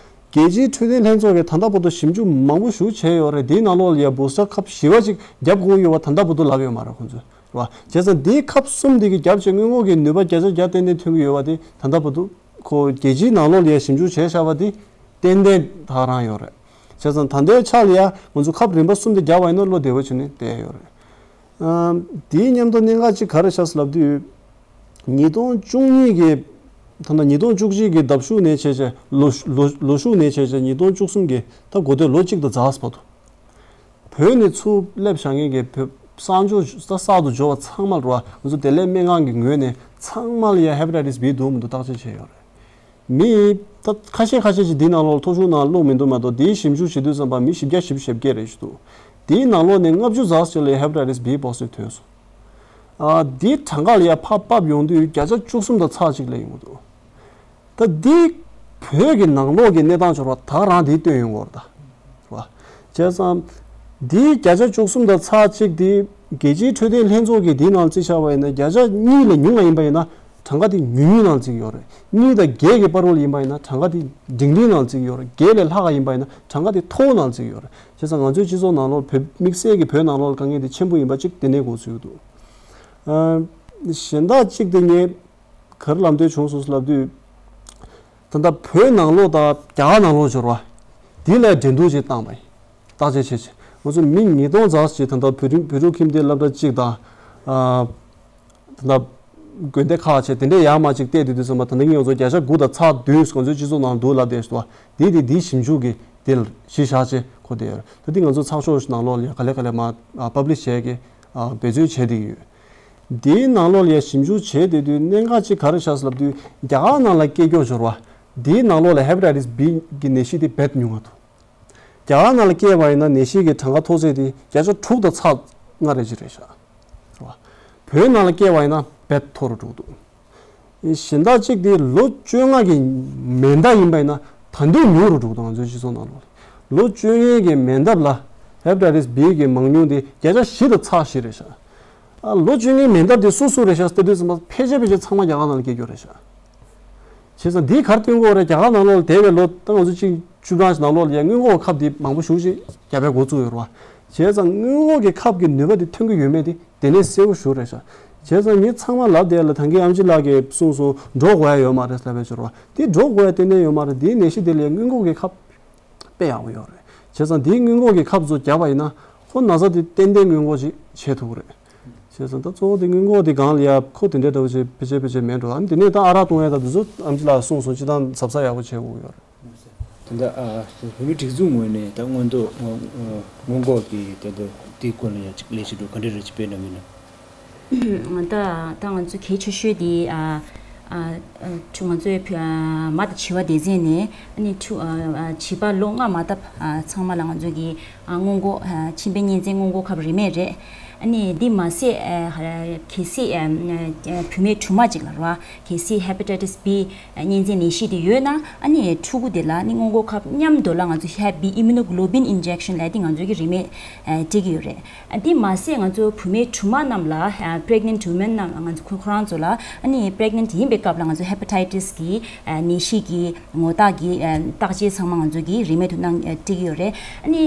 རྒྱལ་སྤྱིའི་འཕྲོད་བསྟེན་ལྷན་ཚོགས་ཀྱིས་ད་ལྟ་བར་དུ་ཞིབ་འཇུག་མང་པོ་ཞིག་བྱས་ཡོད་རེད། དེའི་ནང་ལོགས་ལ་ཡ་བུ་སི་ཊར་ཁབ་བཞི་པ་ཅིག་བརྒྱབ་དགོས་ཡོད་པ་ད་ལྟ་བར་དུ་ལབ་ཡོད་མ་རེད་ཁོང་ཚོས། རེད་བ། བྱས་ཙང་འདིའི་ཁབ་གསུམ་འདི་གི་རྒྱབ་བྱས་སྔོན་འགོག་གི་ནུས་པ་བརྒྱ་ཆ་བརྒྱ་ཏན་ཏན་ཐོན་གྱི་ཡོད་པ་དེ་ད་ལྟ་བར་དུ་ཁོ་རྒྱལ་སྤྱིའི་ནང་ལོགས་ལ་ཡ་ཞིབ་འཇུག་བྱས་བཞག་པ་དེ་ཏན་ཏན་ད་རང་ཡོད་རེད། བྱས་ཙང་ད་ལྟའི་ཆ་ལ་ཡ་ང་ཚོ་ཁབ་རིམ་པ་གསུམ་དེ་བརྒྱབ་པ་ཡིན་ན་བློ་བདེ་བོ་བྱས་ནས་བསྡད་ཡོད་རེད། ཨ། དེའི་མཉམ་དུ་གནད་འགག་ཅིག་ག་རེ་ཤག་ལབ་དུས། ཉིས་སྟོང་བཅུ་གཉིས་ཀྱི་ད་ལྟ་ཉིས་སྟོང་བཅུ་གཅིག་གི་ཟླ་ཤུགས་ནས་བྱས་བྱས་ལོ་ལོ་ལོ་ཤུགས་ནས་བྱས་བྱས་ཉིས་སྟོང་བཅུ་གསུམ་གྱི་ད་འགོ་སྟོད་ལོ་གཅིག་དང་ཛ་ཙམ་བར་དུ། བོད་ནས་ཚུར་སླེབས་བཞག་མཁན་གྱི་བོད་གསར་འབྱོར་གསར་དུ་འབྱོར་བ་ཚང་མ་ལ་རོ། ང་ཚོ་བདེ་ལེགས་སྨན་ཁང་གི་ངོས་ནས་ཚང་མ་ལ་ཡ་ཧེ་པ་ཊའི་ཊི་སི་བྷི་འདུག་མི་འདུག་བརྟག་དཔྱད་བྱས་ཡོད་རེད། མི་ད་ཁ་ཤས་ཁ་ཤས་ཅིག་འདིའི་ནང་ལོགས་ལ་ཐོ་གཞུང་ནང་བླུགས་མི་འདུག་མ་གཏོགས་དེའི་ཞིབ་འཇུག་བྱེད་དུས་ཙམ་པ་མི་བཞི་བརྒྱ་བཞི་བཅུ་ཞེ་བརྒྱད་རེ་ཞིག་འདུག་དེའི་ནང་ལོགས་ནས་ལྔ་བཅུ་ཙམ་ཅིག་ལ་ཡ་ཧེ་པ་ཊའི་ཊི་སི་བྷི་པོ་སི་ཊིབ་ཐོན་སོང་། ཨ། དེའི་གྲངས་ཀ་ལ་ཡ་ཕར་ཕབ་ཡོང་དུས་བརྒྱ་ཆ་བཅུ་གསུམ་དང་ཚེག་གཅིག་སླེབས་ཡོང་གི་འདུག་ད་འདི་བོད་ཀྱི་ནང་ལོགས་ཀྱི་གནས་སྟངས་འབྱོར་བ་ད་རང་འདིས་སྟོན་ཡོང་གི་ཡོད་རེད་ད། རེད་བ། བྱས་ཙང་། འདིའི་བརྒྱ་ཆ་བཅུ་གསུམ་དང་ཚེག་གཅིག་འདི་རྒྱལ་སྤྱིའི་འཕྲོད་བསྟེན་ལྷན་ཚོགས་ཀྱིས་འདིའི་ནང་བརྩིས་བཞག་པ་ཡིན་ན་བརྒྱ་ཆ་གཉིས་ལས་ཉུང་བ་ཡིན་པ་ཡིན་ན་གྲངས་ཀ་དེ་ཉུང་ཉུང་ནང་བརྩི་གི་ཡོད་རེད། གཉིས་དང་བརྒྱད་ཀྱི་བར་དུ་ཡིན་པ་ཡིན་ན་གྲངས་ཀ་དེ་འབྲིང་འབྲིང་ནང་བརྩི་གི་ཡོད་རེད། བརྒྱད་ལས་ལྷག་ག་ཡིན་པ་ཡིན་ན་གྲངས་ཀ་དེ་མཐོ་བོ་ནང་བརྩི་གི་ཡོད་རེད། བྱས་ཙང་ང་ཚོའི་སྤྱི་ཚོགས་ནང་ལོགས་བོད་དམིགས་བསལ་གྱི་བོད་ནང་ལོགས་ལ་དཀའ་ངལ་དེ་ཆེན་པོ་ཡིན་པ་གཅིག་དེ་ནས་གོ་ཚུལ་འདུག་ཨ། གཞན་དག་གཅིག་དེ་ངས་ག་རེ་ལབ་འདོད་བྱུང་སོང་ལབ་དུས། ད་ལྟ་བོད་ནང་ལོགས་དང་རྒྱ་གར་ནང་ལོགས་འབྱོར་བ། དེ་ལ་འགྲན་བསྡུར་ཅིག་བཏང་བ་ཡིན། བརྟག་དཔྱད་བྱས་བྱས་ང་ཚོ་མི་ཉིས་སྟོང་ཙམ་ཞིག་ད་ལྟ་བོད་རིགས་བོད་ཕྲུག་ཁྱིམ་སྡེ་སློབ་གྲྭ་གཅིག་དང་། ཨ། ད་ལྟ་དགོན་སྡེ་ཁག་བྱས་དེ་འདྲའི་ཡར་མར་ཅིག་བལྟས་དུས་དུས་ཙམ་པ་ད་ལྟ་ངས་ང་ཚོ་བརྒྱ་ཆ་དགུ་དང་ཚེག་བདུན་ང་ཚོའི་སྤྱི་ཚོགས་ནང་འདུག་ལབ་བསྡད་ཤག་བ། དེ་དེ་དེའི་ཞིབ་འཇུག་གི་དེ་ལ་གཞི་བཞག་བྱས་གོ་བསྡད་ཡོད་རེད། ད་དེ་ང་ཚོ་ཚགས་ཤོག་ནང་ལོགས་ལ་ཡ་ག་ལེ་ག་ལེ་མར་པབ་ལིཤ་བྱས་ཀྱི་འབད་བརྩོན་བྱས་བསྡད་ཀྱི་ཡོད། དེའི་ནང་ལོགས་ལ་ཡ་ཞིབ་འཇུག་བྱས་བསྡད་དུས་གནད་འགག་ཅིག་ག་རེ་ཤག་ལབ་དུས་རྒྱ་གར་ནང་ལ་སྐད་སྐྱོ་འབྱོར་བ། དེའི་ནང་ལོགས་ལ་ཧེ་པ་ཊའི་ཊི་སི་བྷི་གི་ནད་གཞི་དེ་རྦད་ཉུང་བ་འདུག་རྒྱ་གར་ནང་ལ་སྐྱེས་པ་ཡིན་ན་ནད་གཞི་གི་གྲངས་ཀ་མཐོ་ཚད་དེ་བརྒྱ་ཆ་དྲུག་དང་ཚེག་ལྔ་རེ་ཅིག་རེད་ཤག་རེད་བ། བོད་ནང་ལ་སྐྱེས་པ་ཡིན་ན་རྦད་མཐོ་རུ་འགྲོ་གི་འདུག་གཞན་དག་གཅིག་དེ་ལོ་བཅོ་ལྔ་གི་མེ་མདའ་ཡིན་པ་ཡིན་ན་ད་དུང་ཉུང་རུ་འགྲོ་གི་འདུག་ང་ཚོའི་སྤྱི་ཚོགས་ནང་ལོགས་ལ། ལོ་བཅོ་ལྔའི་གི་མེ་མདའ་ལ་ཧེ་པ་ཊའི་ཊི་སི་བྷི་གི་མང་ཉུང་དེ་བརྒྱ་ཆ་བཞི་དང་ཚེག་བཞི་རེད་ཤག་ཨ། ལོ་བཅོ་ལྔའི་མེ་མདའ་དེ་སུ་སུ་རེད་ཤག་ལྟ་དུས་ཙམ་པ་ཕལ་ཆེར་ཕལ་ཆེར་ཚང་མ་རྒྱ་གར་ནང་ལ་སྐྱེས་རྒྱུ་རེད་ཤག་བྱས་ཙང་འདིས་ག་རེ་སྟོན་གྱི་ཡོད་རེད། རྒྱ་གར་ནང་ལོགས་ལ་འདས་པའི་ལོ་ད་ང་ཚོ་གཅིག་བཅུ་གྲངས་ཤིག་ནང་ལོགས་ལ་ཡ་སྔོན་འགོག་ཁབ་འདི་མང་པོ་ཞེ་པོ་ཅིག་བརྒྱབ་པའི་འགོ་བཙུགས་ཡོད་རེད་བ། བྱས་ཙང་སྔོན་འགོག་གི་ཁབ་ཀྱི་ནུས་པ་འདི་ཐོན་གྱི་ཡོད་མེད་འདི་དེ་ནས་གསལ་པོ་ཞེ་པོ་རེད་ཤག་བྱས་ཙང་ངས་ཚང་མ་ལབ་བསྡད་ལ་ད་གིན་ཨེམ་ཆི་ལགས་ཀྱིས་གསུངས་སོང་། འགྲོ་དགོས་ཡ་ཡོད་མ་རེད་ལབ་པའི་ཕྱིར་བ། འདི་འགྲོ་དགོས་ཡ་གཏན་ནས་ཡོད་མ་རེད། འདིའི་ནད་གཞི་དེ་ལ་ཡ་སྔོན་འགོག་གི་ཁབ་དཔེ་ཡག་པོ་ཡོད་རེད། བྱས་ཙང་འདིའི་སྔོན་འགོག་གི་ཁབ་ཚོ་བརྒྱབ་པ་ཡིན་ན་ཁོ་ན་ཚ་དེ་ཏན་ཏན་སྔོན་འགོག་ཅིག་བྱེད་ཐུབ་ཀྱི་རེད། བྱས་ཙང་ད་གཙོ་བོ་དེ་སྔོན་འགོག་དེ་སྒང་ལ་ཡ་ཁོ་དེ་འདྲའི་འདྲ་བོ་ཅིག་ཕལ་ཆེར་ཕལ་ཆེར་མེད་འགྲོ། ཨ་ནི་དེ་ནས་ད་ཨ་རག་བཏུང་ཡ་ད་དེ་ཚོ་ཨེམ་ཆི་ལགས་གསུངས་སོང་། སྤྱིར་བཏང་གཟབ་གཟབ་ཡག་པོ་བྱེད་དགོས་ཀྱི་ཡོད་རེད། ད་ལྟ་ཨ་བོད་མིའི་སྒྲིག་འཛུགས་ངོས་ནས་ད་སྔོན་ཐོག་སྔོན་སྔོན་འགོག་གི་ད་ལྟ་དེའི་སྐོར་ལ་ཡ་ཅིག་ལས་བྱེད་འགྲོ་ག་འདྲ་རེ་ཅིག་སྤེལ་གནང་གི་ཡོད་ན། ད་ད་ང་ཚོ་གལ་ཆེ་ཤོས་དེ་ཨ་ཨ་ཕྲུ་ང་ཚོའི་ཕྲུ་ཨ་མ་དང་བྱིས་པ་སྡེ་ཚན་ནས་ཨ་ནི་ཕྲུ་ཨ་ཨ་བྱིས་པ་ལོ་ལྔ་མ་བཏབ་ཨ་ཚང་མ་ལ་ང་ཚོ་གི་ཨ་སྔོན་འགོག་ཨ་མཆིན་པའི་གཉན་ཚད་སྔོན་འགོག་ཁབ་རིན་མེད་རེད། ཨ་ནི་འདི་མ་ཟད་ཨ་གལ་སྲིད་ཨ་ཨ་བུད་མེད་དྲུང་མ་ཅིག་ལ་ར་གལ་སྲིད་ཧེ་པ་ཊའི་ཊི་སི་བྷི་གཉན་ཚད་ནད་གཞི་དེ་ཡོད་ན་ཨ་ནི་ཕྲུ་གུ་དེ་ལ་ནི་སྔོན་འགོག་ཁབ་མཉམ་དུ་ལ་ང་ཚོ་ཧེ་པ་བྷི་ཨི་མུ་ནོ་གྷི་ལོ་བིན་ཨིན་ཇེག་ཤན་ལབ་དེ་ང་ཚོ་གི་རིན་མེད་ཨ་སྤྲད་ཀྱི་ཡོད་རེད། ཨ་དེ་མ་ཟད་ང་ཚོ་བུད་མེད་དྲུང་མ་རྣམས་ལ་ཨ་པི་རེག་ནེན་ཊི་ཝུ་མེན་རྣམས་ང་ཚོ་ཁོ་ཁོ་རང་ཚོ་ལ་ཨ་ནི་པི་རེག་ནེན་ཊི་ཡིན་པའི་སྐབས་ལ་ང་ཚོ་ཧེ་པ་ཊའི་ཊི་སི་གི་ཨ་ནད་གཞི་གི་ངོ་རྟགས་ཀྱི་ཨ་བརྟག་དཔྱད་ཚང་མ་ང་ཚོ་གི་རིན་མེད་དུ་གནང་ཨ་སྤྲད་ཀྱི་ཡོད་རེད། ཨ་ནི་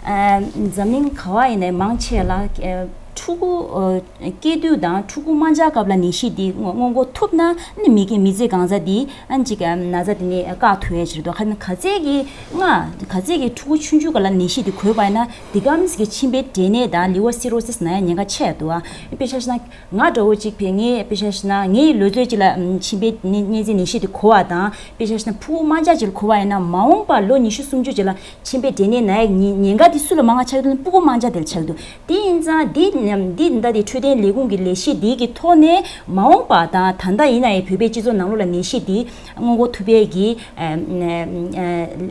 ཨ་འཛམ་གླིང་ག་བ་ཡིན་ནའི་མང་ཆེ་ལ་ཨ་ཕྲུ་གུ་ཨ་སྐྱེས་དུས་དང་ཕྲུ་གུ་མ་འཇགས་སྐབས་ལ་ནད་གཞི་འདི་སྔོན་སྔོན་འགོག་ཐུབ་ན་ཨ་ནི་མི་སྐྱེ་མི་ཚེ་གང་ཚ་འདི་ཨ་ནི་ཅིག་ཨ་ན་ཚ་འདི་ནས་བཀག་ཐུབ་ཡ་ཅིག་རེད་འདུག་ཁ་ན་ག་ཚད་ཀྱི་ང་ག་ཚད་ཀྱི་ཕྲུ་གུ་ཆུང་ཆུང་སྒང་ལ་ནད་གཞི་འདི་འགོས་པ་ཡིན་ན་འདི་གམ་ཟེར་གྱི་མཆིན་པའི་འབྲས་ནད་དང་ལི་ཝར་སི་རོ་སིས་ན་ཡ་ཉེན་ཁ་ཆེ་ཡ་འདུག་ཨ་དཔེ་ཆ་བཞག་ན། ང་འདྲ་བོ་གཅིག་ཕེ་ངས་དཔེ་ཆ་བཞག་ན་ངའི་ལོ་ཚོད་གཅིག་ལ་ཨམ་མཆིན་པའི་ནད་ནད་ཚེ་ནད་གཞི་དེ་གོ་བ་དང་དཔེ་ཆ་བཞག་ན་ཕྲུ་གུ་མ་འཇགས་གཅིག་ལ་གོ་བ་ཡིན་ན་མ་འོངས་པ་ལོ་ཉི་ཤུ་སུམ་ཅུ་གཅིག་ལ་མཆིན་པའི་འབྲས་ནད་ན་ཡ་ཉེན་ཉེན་ཁ་དེ་སུ་ལ་མང་ང་ཆགས་འདུག་ན་ཕྲུ་གུ་མ་འཇགས་དེ་ལ་ཆགས་འདུག་དེ་ཡིན་ཙང་དེ་ ཉམས་འདི་ད་དེ་འཕྲོད་བསྟེན་ལས་ཁུངས་ཀྱི་ལས་གཞི་འདི་གི་ཐོག་ནས་མ་འོངས་པ་དང་ད་ལྟ་ཡིན་ན་ཡང་བོད་པའི་སྤྱི་ཚོགས་ནང་ལོགས་ལ་ནད་གཞི་འདི་སྔོན་འགོག་ཐུབ་པའི་གི་ཨ་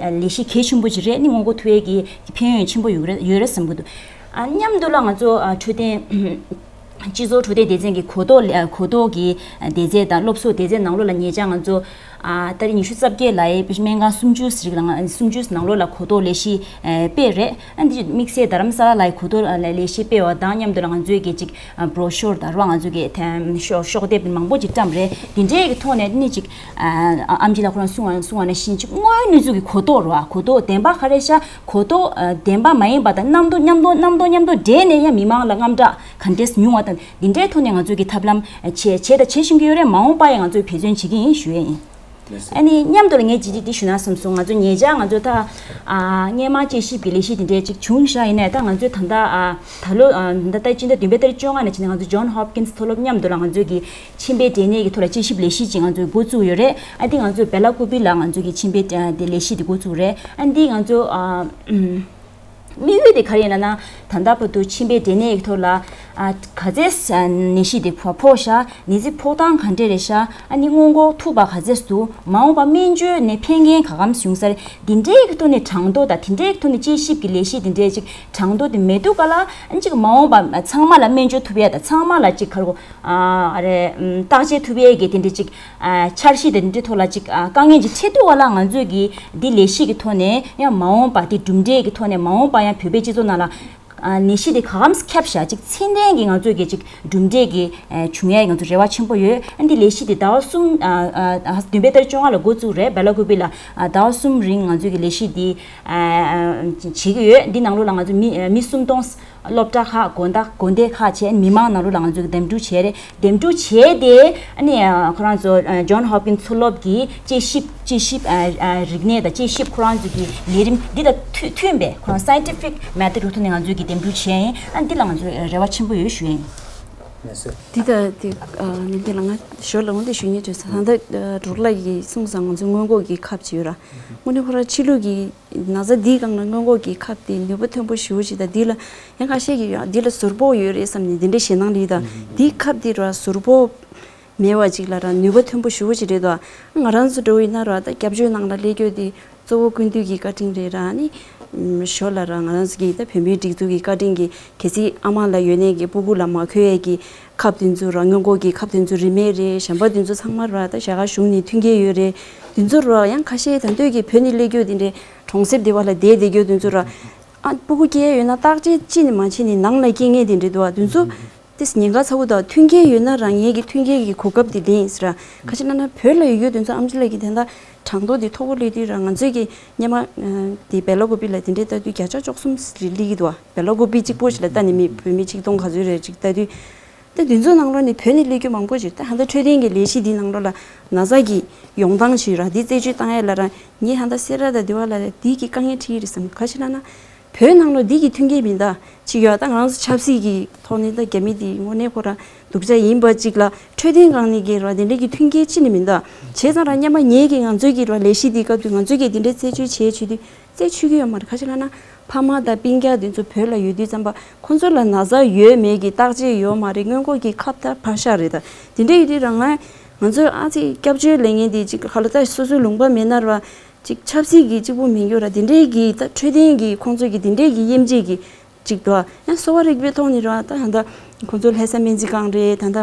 ཨ་ལས་གཞི་གལ་ཆེན་པོ་ཞིག་རེད། ནི་སྔོན་འགོག་ཐུབ་པའི་གི་ཕན་ཡོན་ཆེན་པོ་ཡོད་རེད་ཡོད་རེད་བསམ་གྱི་འདུག་ཨ་མཉམ་དུ་ལ་ང་ཚོ་ཨ་འཕྲོད་བསྟེན་སྤྱི་ཚོགས་འཕྲོད་བསྟེན་སྡེ་ཚན་གྱི་གོ་རྟོགས་ལས་གོ་རྟོགས་ཀྱི་སྡེ་ཚན་དང་སློབ་གསོ་སྡེ་ཚན་ནང་ལོགས་ལ་ཉེ་ཆར་ང་ཚོ་ཨ་ཏ་རིག་ཉི་ཤུ་རྩ་བརྒྱད་ལ་ཡི་སྨན་ཁང་སུམ་ཅུ་ཞིག་ལ་ང་སུམ་ཅུ་ནང་ལོགས་ལ་གོ་རྟོགས་ལས་གཞི་ཨ་སྤེལ་རེད། ཨ་འདི་དམིགས་བསལ་རྡ་རམ་ས་ལ་ལ་ཡི་གོ་རྟོགས་ཨ་ལས་གཞི་སྤེལ་བ་དང་མཉམ་དུ་ལ་ང་ཚོའི་གི་ཅིག་ཨ་བྷྲོ་ཤོར་དང་རོ་ང་ཚོའི་གི་ཐེམ་ཤོག་ཤོག་ལྡེབས་མང་པོ་ཅིག་བཀྲམ་རེད། འདི་འདྲའི་གི་ཐོག་ནས་ནི་ཅིག་ཨ་ཨམ་ཆི་ལ་ཁོ་རང་གསུང་བ་གསུང་བ་ནང་བཞིན་ཅིག་དངོས་ཡོད་གནས་ཚུལ་གྱི་གོ་རྟོགས་རོ་ཨ་གོ་རྟོགས་བདེན་པ་ག་རེ་ཤ་གོ་རྟོགས་ཨ་བདེན་པ་མ་ཡིན་པ་དང་རྣམ་རྟོག་མཉམ་དུ་རྣམ་རྟོག་མཉམ་དུ་འདྲེས་ནས་ཡང་མི་མང་ལ་དངངས་སྐྲག་ག་འདྲས་ཉུང་བ་དང་འདི་འདྲའི་ཐོག་ནས་ང་ཚོས་ཀྱི་ཐབས་ལམ་བྱས་བྱས་དང་བྱེད་བཞིན་གྱི་ཡོད་རེད། མ་འོངས་པ་ཡང་ང་ཚོས་འབད་བརྩོན་བྱེད་ཀྱི་ཡིན་ཞུ་ཡས་ཡིན། ཨ་ནི་མཉམ་དུ་ལ་ངས་ཇི་ཇི་འདི་ཞུ་ན་བསམ་སོང་། ང་ཚོ་ཉེ་ཆར་ང་ཚོ་ད་ཨ་སྔས་མ་དཔྱད་ཞིབ་ཀྱི་ལས་གཞི་འདི་འདྲའི་ཅིག་བྱུང་ཤག་ཡིན་ནའི་ད་ང་ཚོས་ད་ལྟ་ཨ་ད་ལོ་ཨ་ད་ལྟ་སྤྱི་ཟླ་བདུན་པའི་ཏ་རིག་བཅོ་ལྔ་ནས་བྱས་ནས་ང་ཚོ་John Hopkins་མཐོ་སློབ་མཉམ་དུ་ལ་ང་ཚོས་ཀྱི་མཆིན་པའི་འབྲས་ནད་ཀྱི་ཐོག་ལ་དཔྱད་ཞིབ་ལས་གཞི་ཅིག་ང་ཚོས་འགོ་བཙུགས་ཡོད་རེད། ཨ་འདི་ང་ཚོས་སྦེ་ལ་ཀུ་པི་ལ་ང་ཚོས་ཀྱི་མཆིན་པའི་ཨ་དེ་ལས་གཞི་འདི་འགོ་བཙུགས་རེད། ཨ་འདི་ང་ཚོ་ཨ་ཨུམ། དམིགས་ཡུལ་དེ་ག་རེ་ཡིན་ན་ན། ད་ལྟ་བར་དུ་མཆིན་པའི་འབྲས་ནད་ཀྱི་ཐོག་ལ་ཨ་ག་ཚད་ནད་གཞི་དེ་ཕོག་ཕོག་ཤག་ནད་རྫས་ཕོག་སྟངས་ག་འདྲས་རེད་ཤག་ཨ་ནི་སྔོན་འགོག་ཐུབ་པ་ག་ཚད་འདུག་མ་འོངས་པ་སྨན་བཅོས་ནས་ཕན་ཁེ་ག་གམ་བྱུང་ས་རེད། འདི་འདྲའི་གི་ཐོག་ནས་གྲངས་ཐོ་དང་དེ་འདྲའི་གི་ཐོག་ནས་དཔྱད་ཞིབ་ཀྱི་ལས་གཞི་འདི་འདྲའི་ཅིག་གྲངས་ཐོ་དེ་མེད་འདུག་ག་ལ་ཨ་ཅིག་མ་འོངས་པ་ཚང་མ་ལ་སྨན་བཅོས་ཐུབ་ཡ་དང་ཚང་མ་ལ་ཅིག་ག་རེ་གོ་ཨ་རེ་བརྟག་དཔྱད་ཐུབ་ཡས་ཀྱི་དེ་འདྲ་ཅིག་ཨ་འཆར་གཞི་དེ་འདྲ་ཐོག་ལ་ཅིག་ཨ་དཀའ་ངལ་ཅིག་འཕྲད་དུས་བ་ལ་ང་ཚོས་ཀྱི་འདི་ལས་གཞི་གི་ཐོག་ནས་ཡང་མ་འོངས་པ་དེ་གྲུབ་འབྲས་ཀྱི་ཐོག་ནས་མ་འོངས་པ་ཡང་བོད་པའི་སྤྱི་ཚོགས་ནང་ལ་ཨ་ནད་གཞི་དེ་ག་གམ་ཁྱབ་བཞག་ཅིག་ཚད་ལྡན་གྱི་ང་ཚོས་ཀྱི་ཅིག་གྲུབ་འབྲས་ཀྱི་ཨ་བྱུང་ཡས་ང་ཚོ་རེ་བ་ཆེན་པོ་ཡོད། ཨ་འདི་ལས་གཞི་དེ་ཟླ་བ་གསུམ་ཨ་ཨ་ཨ་བདུན་པའི་ཏ་རིག་བཅོ་ལྔ་ལ་འགོ་བཙུགས་རེད། སྦེ་ལ་ཀུ་པི་ལ་ཨ་ཟླ་བ་གསུམ་རིང་ང་ཚོས་ཀྱི་ལས་གཞི་འདི་ཨ་ཨ་བྱེད་ཀྱི་ཡོད། འདི་ནང་ལོགས་ལ་ང་ཚོ་མི་ཨ་མི་སུམ་སྟོང་སློབ་གྲྭ་ཁག་དགོན་བདག་དགོན་སྡེ་ཁག་བྱས་མི་མང་ནང་ལོགས་ལ་ང་ཚོས་འདེམས་སྒྲུག་བྱས་རེད། འདེམས་སྒྲུག་བྱས་ཏེ་ཨ་ནི་ཨ་ཁོ་རང་ཚོ་ཨ་John Hopkins་མཐོ་སློབ་ཀྱི་དཔྱད་ཞིབ་དཔྱད་ཞིབ་ཨ་ཨ་རིག་གནས་དང་དཔྱད་ཞིབ་ཁོ་རང་ཚོ་གི་ལས་རིམ་འདི་དང་མཐུན་མཐུན་པའི་ཁོ་རང་scientific method་འོག་ཐོག་ནས་ང་ཚོས་ཀྱི་འདེམས་སྒྲུག་བྱས་ཡིན། ཨ་འདི་ལ་ང་ཚོས་རེ་བ་ཆེན་པོ་ཡོད་ཞུ་ཡིན། འདི་ལྟ་སྟེ་ཨ་ནི་འདི་ལ་ང་ཞོར་ལ་འོང་དེ་ཞུ་སྙིང་འདོད་ས་ད་ལྟ་ཨ་འབྲོག་ལ་ཡི་གསུངས་སང་ང་ཚོ་སྔོན་འགོག་གི་ཁབ་ཅིག་ཡོད་ར། དངོས་གནས་ཁོ་ར་ཕྱི་ལུགས་ཀྱི་ན་ཚ་འདིའི་སྒང་ལ་སྔོན་འགོག་གི་ཁབ་དེ་ནུས་པ་མཐོན་པོ་ཞེ་པོ་ཅིག་དང་འདི་ལ་ཡང་ཁ་ཤས་ཀྱིས་ཡང་འདི་ལ་ཟུར་ཕོག་ཡོད་རེད་བསམ་ནས་འདི་འདྲའི་ཞེད་སྣང་ལས་དང་འདིའི་ཁབ་དེ་ར་ཟུར་ཕོག་མེད་པ་ཅིག་ལ་ར་ནུས་པ་མཐོན་པོ་ཞེ་པོ་ཅིག་རེད་དོ། ང་རང་ཚོ་འདྲ་བོ་ཡིན་ན་ར་ད་སྐྱབས་བཅོལ་ནང་ལ་སླེབས་རྒྱུ་དེ་གཙོ་བོ་ཀུན་འདུས་ཀྱི་བཀའ་དྲིན་རེད་ར་ནི་ཞོར་ལ་ར་ང་རང་ཚོ་གི་ད་བོད་མིའི་སྒྲིག་འཛུགས་ཀྱི་བཀའ་དྲིན་གྱི་གལ་སྲིད་ཨ་མ་ལ་ཡོད་ནས་ཀྱི་སྤུ་གུ་ལ་མ་འཁོད་ཡས་ཀྱི་ཁབ་དེ་ཚོ་ར་སྔོན་འགོག་གི་ཁབ་དེ་ཚོ་རིན་མེད་རེད། གཞན་པ་དེ་ཚོ་ཚང་མ་ར་ད་རྒྱ་གར་གཞུང་ནས་མཐུན་རྐྱེན་ཡོད་རེད། དེ་ཚོ་ར་ཡང་ཁ་ཤས་ད་འདོད་ཀྱི་བོད་ནས་སླེབས་རྒྱུ་དེ་འདྲའི་གྲོང་གསེབ་དེ་བ་ལ་བསྡད་བསྡད་རྒྱུ་དེ་ཚོ་ར་ཨ་སྤུ་གུ་སྐྱེས་ཡོད་ན་བརྟག་དཔྱད་ཅི་ནས་མ་བྱས་ནས་ནང་ལ་སྐྱེ་ངེས་དེ་འདྲ་འདུག་ཨ། དེ་ཚོ་དེ་ཉེན་ཁ་ཚ་བོ་དང་མཐུན་རྐྱེན་ཡོད་ན་རང་ཉིད་ཀྱི་མཐུན་རྐྱེན་གྱི་གོ་སྐབས་དེ་ལྡན་ཡིན་ཟེར་ར། ཁ་ཅིག་ལ་ན་བོད་ལ་ཡོད་རྒྱུ་དེ་ཚོ་ཨམ་ཅི་ལགས་ཀྱི་དེ་འདྲ་གྲངས་ཐོ་དེ་མཐོ་པོ་སླེབས་དུས་ར་ང་ཚོས་ཀྱི་སྔོན་མ་དེ་སྦེ་ལ་ཀུ་པི་ལ་དེ་འདྲའི་ལྟ་དུས་བརྒྱ་ཆ་བཅུ་གསུམ་རེ་སླེབས་ཀྱི་འདུག་བ། སྦེ་ལ་ཀུ་པི་གཅིག་པོ་ཞིག་ལ་ལྟ་ནས་མི་བོད་མི་ཆིག་སྟོང་ག་ཚོད་རེད་ཅིག་ལྟ་དུས། ད་དེ་ཚོའི་ནང་ལོགས་ནས་བོད་ནས་སླེབས་རྒྱུ་མང་པོ་ཞིག་ད་ཧ་ད་འཕྲོད་བསྟེན་གྱི་ལས་གཞི་འདིའི་ནང་ལོགས་ལ་ན་ཚ་གི་ཡོང་སྟངས་ཞིག་ར་འདི་རྩད་གཅོད་བཏང་ཡས་ལ་ར་ངས་ཧ་ད་སེ་ར་དང་དེ་བ་ལ་ར་འདི་གི་དཀའ་ངལ་འཕྲད་ཀྱི་རེད་བསམ། ག་ཅི་ལབ་ན། བོད་ནང་ལོགས་འདི་གི་མཐུན་རྐྱེན་མི་འདུག་ཅིག་ཡོད། ད་ང་རང་ཚོ་ཆབ་སྲིད་ཀྱི་ཐོག་ནས་ད་རྒྱ་མི་འདི་དངོས་གནས་ཁོ་རང་སྡུག་ཅག་ཡིན་པ་ཅིག་ལ་འཕྲོད་བསྟེན་སྒང་ནས་ཀྱི་ར་དེ་འདྲའི་གི་མཐུན་རྐྱེན་ཅི་ནས་མི་འདུག་བྱས་ཙང་ར་སྔོན་མ་ངེད་ཀྱི་ང་ཚོའི་གི་ར་ལས་གཞི་འདི་སྐབས་དུས་ང་ཚོའི་གི་དེ་འདྲའི་རྩད་གཅོད་བྱས་བྱེད་དུས་རྩད་ཆོད་ཀྱི་ཡོད་མ་རེད། ག་ཅི་ལབ་ན་ཕ་མ་དང་སྤུན་ཀྱག་དེ་ཚོ་བོད་ལ་ཡོད་དུས་ཙམ་པ་ཁོང་ཚོ་ལ་ན་ཚ་ཡོད་མེད་ཀྱི་བརྟག་དཔྱད་ཡོད་མ་རེད། སྔོན་འགོག་གི་ཁབ་ད་ཕར་བཞག་རེད། ད་དེ་འདྲ་ཡོད་དུས་ར་ང་ང་ཚོས་ཨ་ཙི་སྐྱབས་བཅོལ་ལས་ངན་འདི་ཅིག་ག་ལ་ད་སོ་སོའི་ལུང་པ་མེད་ན་ར། ཅིག་ཆབ་སྲིད་ཀྱི་གཅིག་པུ་མིན་རྒྱུ་ར་དེ་འདྲའི་གི་ད་འཕྲོད་བསྟེན་གྱི་ཁོང་ཚོ་གི་དེ་འདྲའི་གི་དབྱེ་འབྱེད་ཀྱི་ཅིག་འདུག་ཨ། ཡང་གསོ་བ་རིག་པའི་ཐོག་ནས་ར་ད་ད་ཁོང་ཚོ་ལྷ་ས་སྨན་རྩིས་ཁང་རེད། ད་ད་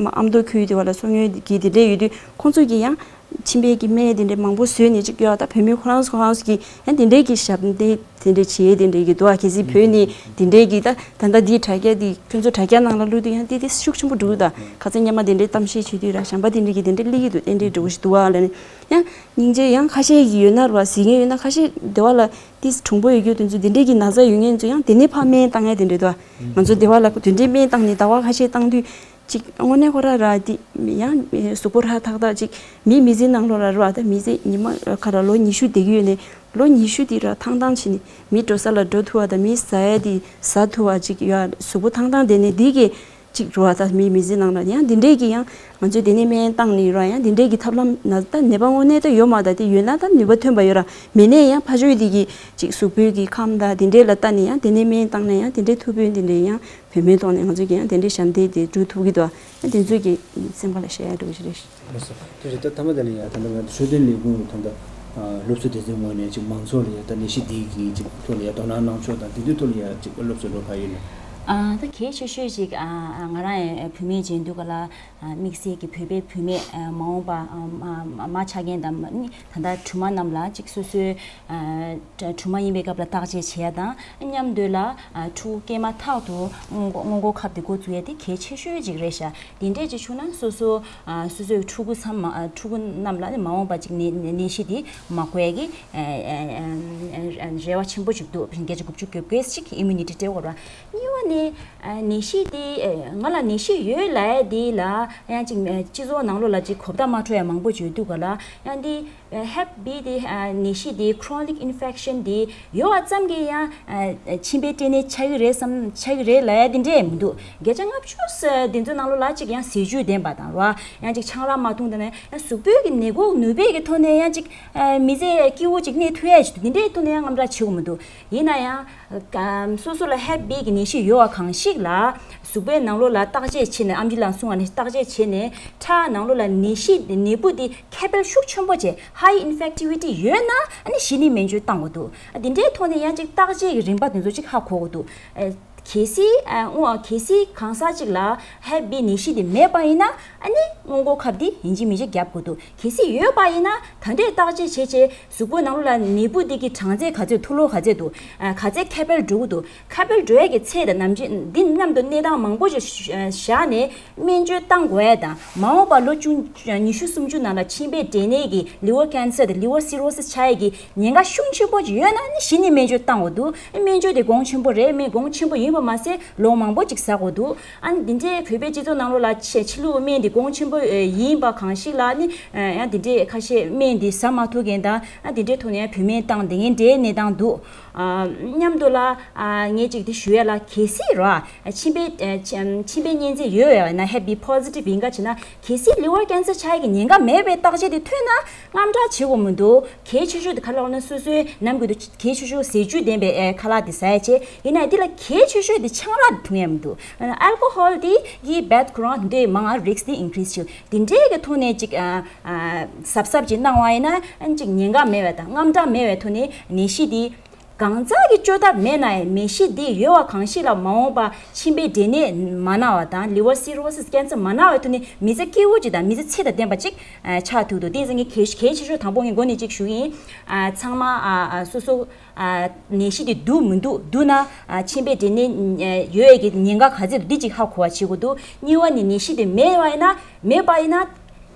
ཨ་མདོ་ཁུལ་དེ་བ་ལ་གསོ་དངུལ་གི་དེ་འདྲའི་ཡོད་དུས་ཁོང་ཚོ་གི་ཡང་མཆིན་པའི་གི་སྨན་དེ་འདྲའི་མང་པོ་བཟོས་ནས་ཅིག་ཡོད། ད་བོད་མི་ཁོ་རང་ཚོ་ཁོ་རང་ཚོ་གི་ཡང་དེ་འདྲའི་གི་ཞབས་འདེགས་དེ་འདྲའི་བྱེད་དེ་འདྲའི་གི་འདུག་ཨ། གལ་སྲིད་བོད་ནས་དེ་འདྲའི་གི་ད་ད་ད་འདི་དྲ་རྒྱ་འདི་ཁྱོད་ཚོ་དྲ་རྒྱ་ནང་ལ་བླུགས་དུས་ཡང་དེ་དེ་ཤུགས་ཆེན་པོ་འགྲོ་གི་ད། ཁ་ཚ་སྔོན་མ་དེ་འདྲའི་གཏམ་བཤད་བྱེད་དུས་ར་གཞན་པ་དེ་འདྲའི་གི་དེ་འདྲའི་སླེབས་ཀྱི་འདུག་དེ་འདྲའི་འགྲོ་གི་ཞིག་འདུག་ཨ་ལ་ནི། ཡང་སྙིང་རྗེ་ཡང་ཁ་ཤས་ཀྱི་ཡོད་ན་ར་བ་གཟིགས་མཁན་ཡོད་ན་ཁ་ཤས་དེ་བ་ལ་ཏིས་གྲུང་པོ་ཡོད་རྒྱུ་དེ་ཚོ་དེ་འདྲའི་གི་ན་ཚ་ཡོད་མཁན་ཚོ་ཡང་དེ་ནས་ཕར་སྨན་བཏང་ཡ་དེ་འདྲ་འདུག་ང་ཚོ་དེ་བ་ལ་དེ་འདྲའི་སྨན་བཏང་ནས་ཟླ་བ་ཁ་ཤས་བཏང་དུས་ཅིག་དངོས་གནས་ཁོ་ར་ར་དེ་ཡང་གཟུགས་པོ་ཧྲ་ཐག་ཐག་ཅིག་མི་མི་ཚེ་ནང་ལོགས་ལ་ར་བ་ད་མི་ཚེ་ཉི་མ་ཁ་ར་ལོ་ཉི་ཤུ་བསྡད་ཀྱི་ཡོད་ནས་ལོ་ཉི་ཤུ་དེ་ར་ཐང་ཐང་བྱས་ནས་མི་འགྲོ་ས་ལ་འགྲོ་ཐུབ་པ་དང་མི་ཟ་ཡ་དེ་ཟ་ཐུབ་པ་ཅིག་ཡོད། གཟུགས་པོ་ཐང་ཐང་བསྡད་ནས་དེ་གི་གཅིག་རུ་བ་ད་མིའི་མི་ཚེ་ནང་ལ་ཡང་འདི་འདྲས་ཀྱི་ཡང་ང་ཚོས་དེ་ནས་སྨན་བཏང་ནས་ར་ཡང་འདི་འདྲས་ཀྱི་ཐབས་ལམ་ན་ད་ནད་པ་དངོས་གནས་ད་ཡོད་མ་ད་དེ་ཡོད་ན་ད་ནུས་པ་ཐོན་པ་ཡོད་ར་མེད་ནས་ཡང་ཕ་ཆོས་དེ་གི་གཅིག་གཟུགས་པོའི་གི་ཁམས་ད་དེ་འདྲས་ལ་ལྟ་ནས་ཡང་དེ་ནས་སྨན་བཏང་ན་ཡང་དེ་འདྲས་ཐུབ་པོའི་དེ་འདྲས་ཡང་བུད་མེད་ཐོག་ནས་ང་ཚོས་ཀྱི་ཡང་དེ་འདྲས་ཞབས་འདེགས་དེ་སྒྲུབ་ཐུབ་ཀྱི་འདུག་ཡང་དེ་ཚོས་ཀྱི་སེམས་པ་ལ་བཤད་ཡ་འགྲོ་གི་རེད། ལགས་སོ། དེ་རེད། ད་ཐ་མ་དེ་ལ་ཡ་ད་ལྟ་ང་ཚོ་འཕྲོད་བསྟེན་ལས་ཁུངས་ད་ལྟ་སློབ་གསོ་སྡེ་ཚན་ངོས་ནས་ཅིག་མང་ཚོགས་ལ་ཡ་ད་ནད་གཞི་འདི་གི་ཅིག་ཐོག་ལ་ཡ་དོ་སྣང་གནང་ཕྱོགས་དང་དེ་དུས་ཐོག་ལ་ཡ་ཅིག་སློབ་གསོ་འགྲོ་ག་ཡོད་ན། ཨ་ད་གལ་ཆེ་ཤོས་ཅིག་ཨ་ང་རང་ཡང་བུད་མེད་ཅིག་ཡིན་དུས་ག་ལ་དམིགས་བསལ་གྱི་བོད་པའི་བུད་མེད་མ་འོངས་པ་མ་ཆགས་མཁན་དང་ད་ལྟ་སྦྲུམ་མ་རྣམས་ལ་ཅིག་སོ་སོའི་སྦྲུམ་མ་ཡིན་པའི་སྐབས་ལ་བརྟག་དཔྱད་བྱེད་ཡ་དང་མཉམ་དུ་ལ་ཕྲུ་གུ་སྐྱེས་མ་ཐག་ཏུ་སྔོན་འགོག་སྔོན་འགོག་ཁབ་དེ་འགོ་འཛུགས་ཡ་དེ་གལ་ཆེ་ཤོས་ཅིག་རེད་ཤག་དེ་འདྲས་ཅིག་བྱུང་ན་སོ་སོ་ཨ་སོ་སོའི་ཕྲུ་གུ་ཚང་མ་ཨ་ཕྲུ་གུ་རྣམས་ལ་ནི་མ་འོངས་པ་ཅིག་ནད་ནད་གཞི་དེ་མ་འགོས་ཀྱི་ཨ་ཨ་ཨ་རེ་བ་ཆེན་པོ་ཅིག་འདུག་བརྒྱ་ཆ་དགུ་བཅུ་གོ་གོས་ཅིག་ཨིམ་མུ་ནི་ཊི་སྤྲད་དགོས་ར། གཉིས་པ་ནི་ཨ་ནད་གཞི་དེ་ཨ་ང་ལ་ནད་གཞི་ཡོད་ལབ་ཡ་དེ་ལ་ཡང་ཅིག་ཨ་སྤྱི་ཚོགས་ནང་ལོགས་ལ་ཅིག་གོ་བརྡ་མ་འཕྲོད་ཡ་མང་པོ་ཅིག་ཡོད་དུས་ག་ལ་ཡང་དེ་ཧེབ་བི་དེ་ནད་གཞི་དེ་chronic infection་དེ་ཡོད་པ་ཙམ་གྱིས་ཡང་མཆིན་པའི་སྐྲན་ནད་ཆགས་ཀྱི་རེད་བསམ་ཆགས་ཀྱི་རེད་ལབ་ཡ་དེ་འདྲས་མི་འདུག་བརྒྱ་ཆ་ལྔ་བཅུ་དེ་ཚོའི་ནང་ལོགས་ལ་ཅིག་ཡང་ཟས་བཅུད་ལྡན་པ་དང་ར་ཡང་ཅིག་ཆང་རག་མ་འཐུང་དང་ནས་ཡང་གཟུགས་པོའི་གི་ནད་འགོག་ནུས་པའི་གི་ཐོག་ནས་ཡང་ཅིག་མི་ཚེ་སྐྱིད་པོ་ཅིག་གནས་ཐུབ་ཡ་ཅིག་འདུག་དེ་འདྲའི་ཐོག་ནས་ཡང་དངངས་སྐྲག་བྱེད་དགོས་མི་འདུག་ཡིན་ན་ཡང་སོ་སོ་ལ་ཧེབ་བི་གི་ནད་གཞི་ཡོད་པ་གང་ཞིག་ལ་གཟུགས་པོའི་ནང་ལོགས་ལ་བརྟག་དཔྱད་བྱས་ནས་ཨམ་ཆི་ལགས་གསུངས་པ་ནས་བརྟག་དཔྱད་བྱས་ནས་ཁྲག་ནང་ལོགས་ལ་ནད་གཞི་ནད་འབུ་དེ་ཁྱབ་སྤེལ་ཤུགས་ཆེན་པོ་བྱས་high infectivity་ཡོད་ན་ཨ་ནི་གཞི་ནས་སྨན་བཅོས་བཏང་དགོས་འདུག་ཨ་དེ་འདྲའི་ཐོག་ནས་ཡང་ཅིག་བརྟག་དཔྱད་ཀྱི་རིམ་པ་དེ་ཚོ་ཅིག་ཧ་གོ་དགོས་འདུག་ཨ་གལ་སྲིད་ཨ་སྔོན་གལ་སྲིད་གང་ཟག་ཅིག་ལ་ཧེབ་བི་ནད་གཞི་དེ་མེད་པ་ཡིན་ན་ཨ་ནི་སྔོན་འགོག་ཁབ་དེ་ཡིན་གཅིག་མིན་གཅིག་བརྒྱབ་དགོས་འདུག་གལ་སྲིད་ཡོད་པ་ཡིན་ན་ད་ལྟའི་བརྟག་དཔྱད་བྱས་རྗེས་གཟུགས་པོའི་ནང་ལོགས་ལ་ནད་འབུ་དེ་གི་གྲངས་ཚད་ག་ཚོད་འཐུས་ལོ་ག་ཚོད་འདུག་ཨ་ག་ཚད་ཁྱབ་སྤེལ་འགྲོ་གི་འདུག་ཁྱབ་སྤེལ་འགྲོ་ཡས་ཀྱི་ཚད་དང་ནམ་རྒྱུན་འདི་མཉམ་དུ་གནས་སྟངས་མང་པོ་ཞིག་བཞག་ནས་སྨན་བཅོས་བཏང་དགོས་ཡས་དང་མ་འོངས་པ་ལོ་བཅུ་ཉི་ཤུ་སུམ་ཅུ་ནང་ལ་མཆིན་པའི་འབྲས་ནད་ཀྱི་liver cancer་དང་liver cirrhosis་ཆགས་ཡས་ཀྱི་ཉེན་ཁ་ཤུགས་ཆེན་པོ་ཅིག་ཡོད་ན་ནི་གཞི་ནས་སྨན་བཅོས་བཏང་དགོས་འདུག་སྨན་བཅོས་དེ་གོང་ཆེན་པོ་རེད། སྨན་གོང་ཆེན་པོ་ཡིན་པ་མ་ཟད་ལོ་མང་པོ་ཅིག་ཟ་དགོས་འདུག་ཨ་ནི་འདི་འདྲའི་བོད་པའི་སྤྱི་ཚོགས་ནང་ལོགས་ལ་ཕྱི་ཕྱི་ལུགས་སྨན་འདི་གོང་ཆེན་པོ་ཡིན་པ་གང་ཞིག་ལ་ནི་ཡང་འདི་འདྲའི་ཁ་ཤས་སྨན་འདི་ཟ་མ་ཐུབ་མཁན་དང་ཨ་འདི་འདྲའི་ཐོག་ནས་ཡང་བུད་མེད་བཏང་བསྡད་མཁན་འདྲའི་གནས་སྟངས་འདུག་ཨ་མཉམ་དུ་ལ་ཨ་ངས་ཅིག་འདི་ཞུ་ཡ་ལ་གལ་སྲིད་ར་མཆིན་པའི་ཨ་མཆིན་པའི་གཉན་ཚད་ཡོད་ཡ་ན་ཧེབ་བི་positive་ཡིན་ག་བྱས་ན་གལ་སྲིད་liver cancer་ཆགས་ཡ་གི་ཉེན་ཁ་མེད་པའི་བརྟག་དཔྱད་དེ་ཐོན་ན་དངངས་སྐྲག་བྱེད་དགོས་མི་འདུག་གལ་ཆེ་ཤོས་དེ་ག་ལ་འོ་ན་སོ་སོའི་ནམ་རྒྱུན་དུ་གལ་ཆེ་ཤོས་ཟས་བཅུད་ལྡན་པའི་ཨེ་ཁ་ལག་དེ་ཟ་ཡ་བྱས་ཡིན་ན་འདི་ལ་གལ་ཆེ་ཤོས་དེ་ཆང་རག་དེ་འཐུང་ཡ་མི་འདུག alcohol་དེ་གི་bad ཁོ་རང་འདི་མང་ང་risk་དེ་increase་བྱེད་དེ་འདྲའི་གི་ཐོག་ནས་ཅིག་ཨ་ཨ་གཟབ་གཟབ་ཅིག་གནང་བ་ཡིན་ན་ཨ་ཅིག་ཉེན་ཁ་མེད་པ་དང་དངངས་སྐྲག་མེད་པའི་ཐོག་ནས་ནད་གཞི་དེ་གང་ཟག་གི་བཅོས་ཐབས་མེད་ན་ཡང་ནད་གཞི་དེ་ཡོད་པ་གང་ཞིག་ལ་མ་འོངས་པ་མཆིན་པའི་འབྲས་ནད་མ་ན་བ་དང་liver cirrhosis cancer་མ་ན་བའི་ཐོག་ནས་མི་ཚེ་སྐྱིད་པོ་ཅིག་དང་མི་ཚེ་ཚད་དང་ལྡན་པ་ཅིག་ཨ་ཆགས་ཐུབ་འདུག་དེ་ཡིན་ཙང་ངས་གལ་གལ་ཆེ་ཤོས་དང་པོ་ངས་འགོ་ནས་ཅིག་ཞུ་གི་ཡིན། ཨ་ཚང་མ་ཨ་ཨ་སོ་སོ་ཨ་ནད་གཞི་དེ་འདུག་མི་འདུག་འདུག་ན་ཨ་མཆིན་པའི་འབྲས་ནད་ཡོད་ཡས་ཀྱི་ཉེན་ཁ་ག་ཚད་འདུག་འདི་ཅིག་ཧ་གོ་བ་བྱེད་དགོས་འདུག་གཉིས་པ་ནི་ནད་གཞི་དེ་མེད་པ་ཡིན་ན་མེད་པ་ཡིན་ན།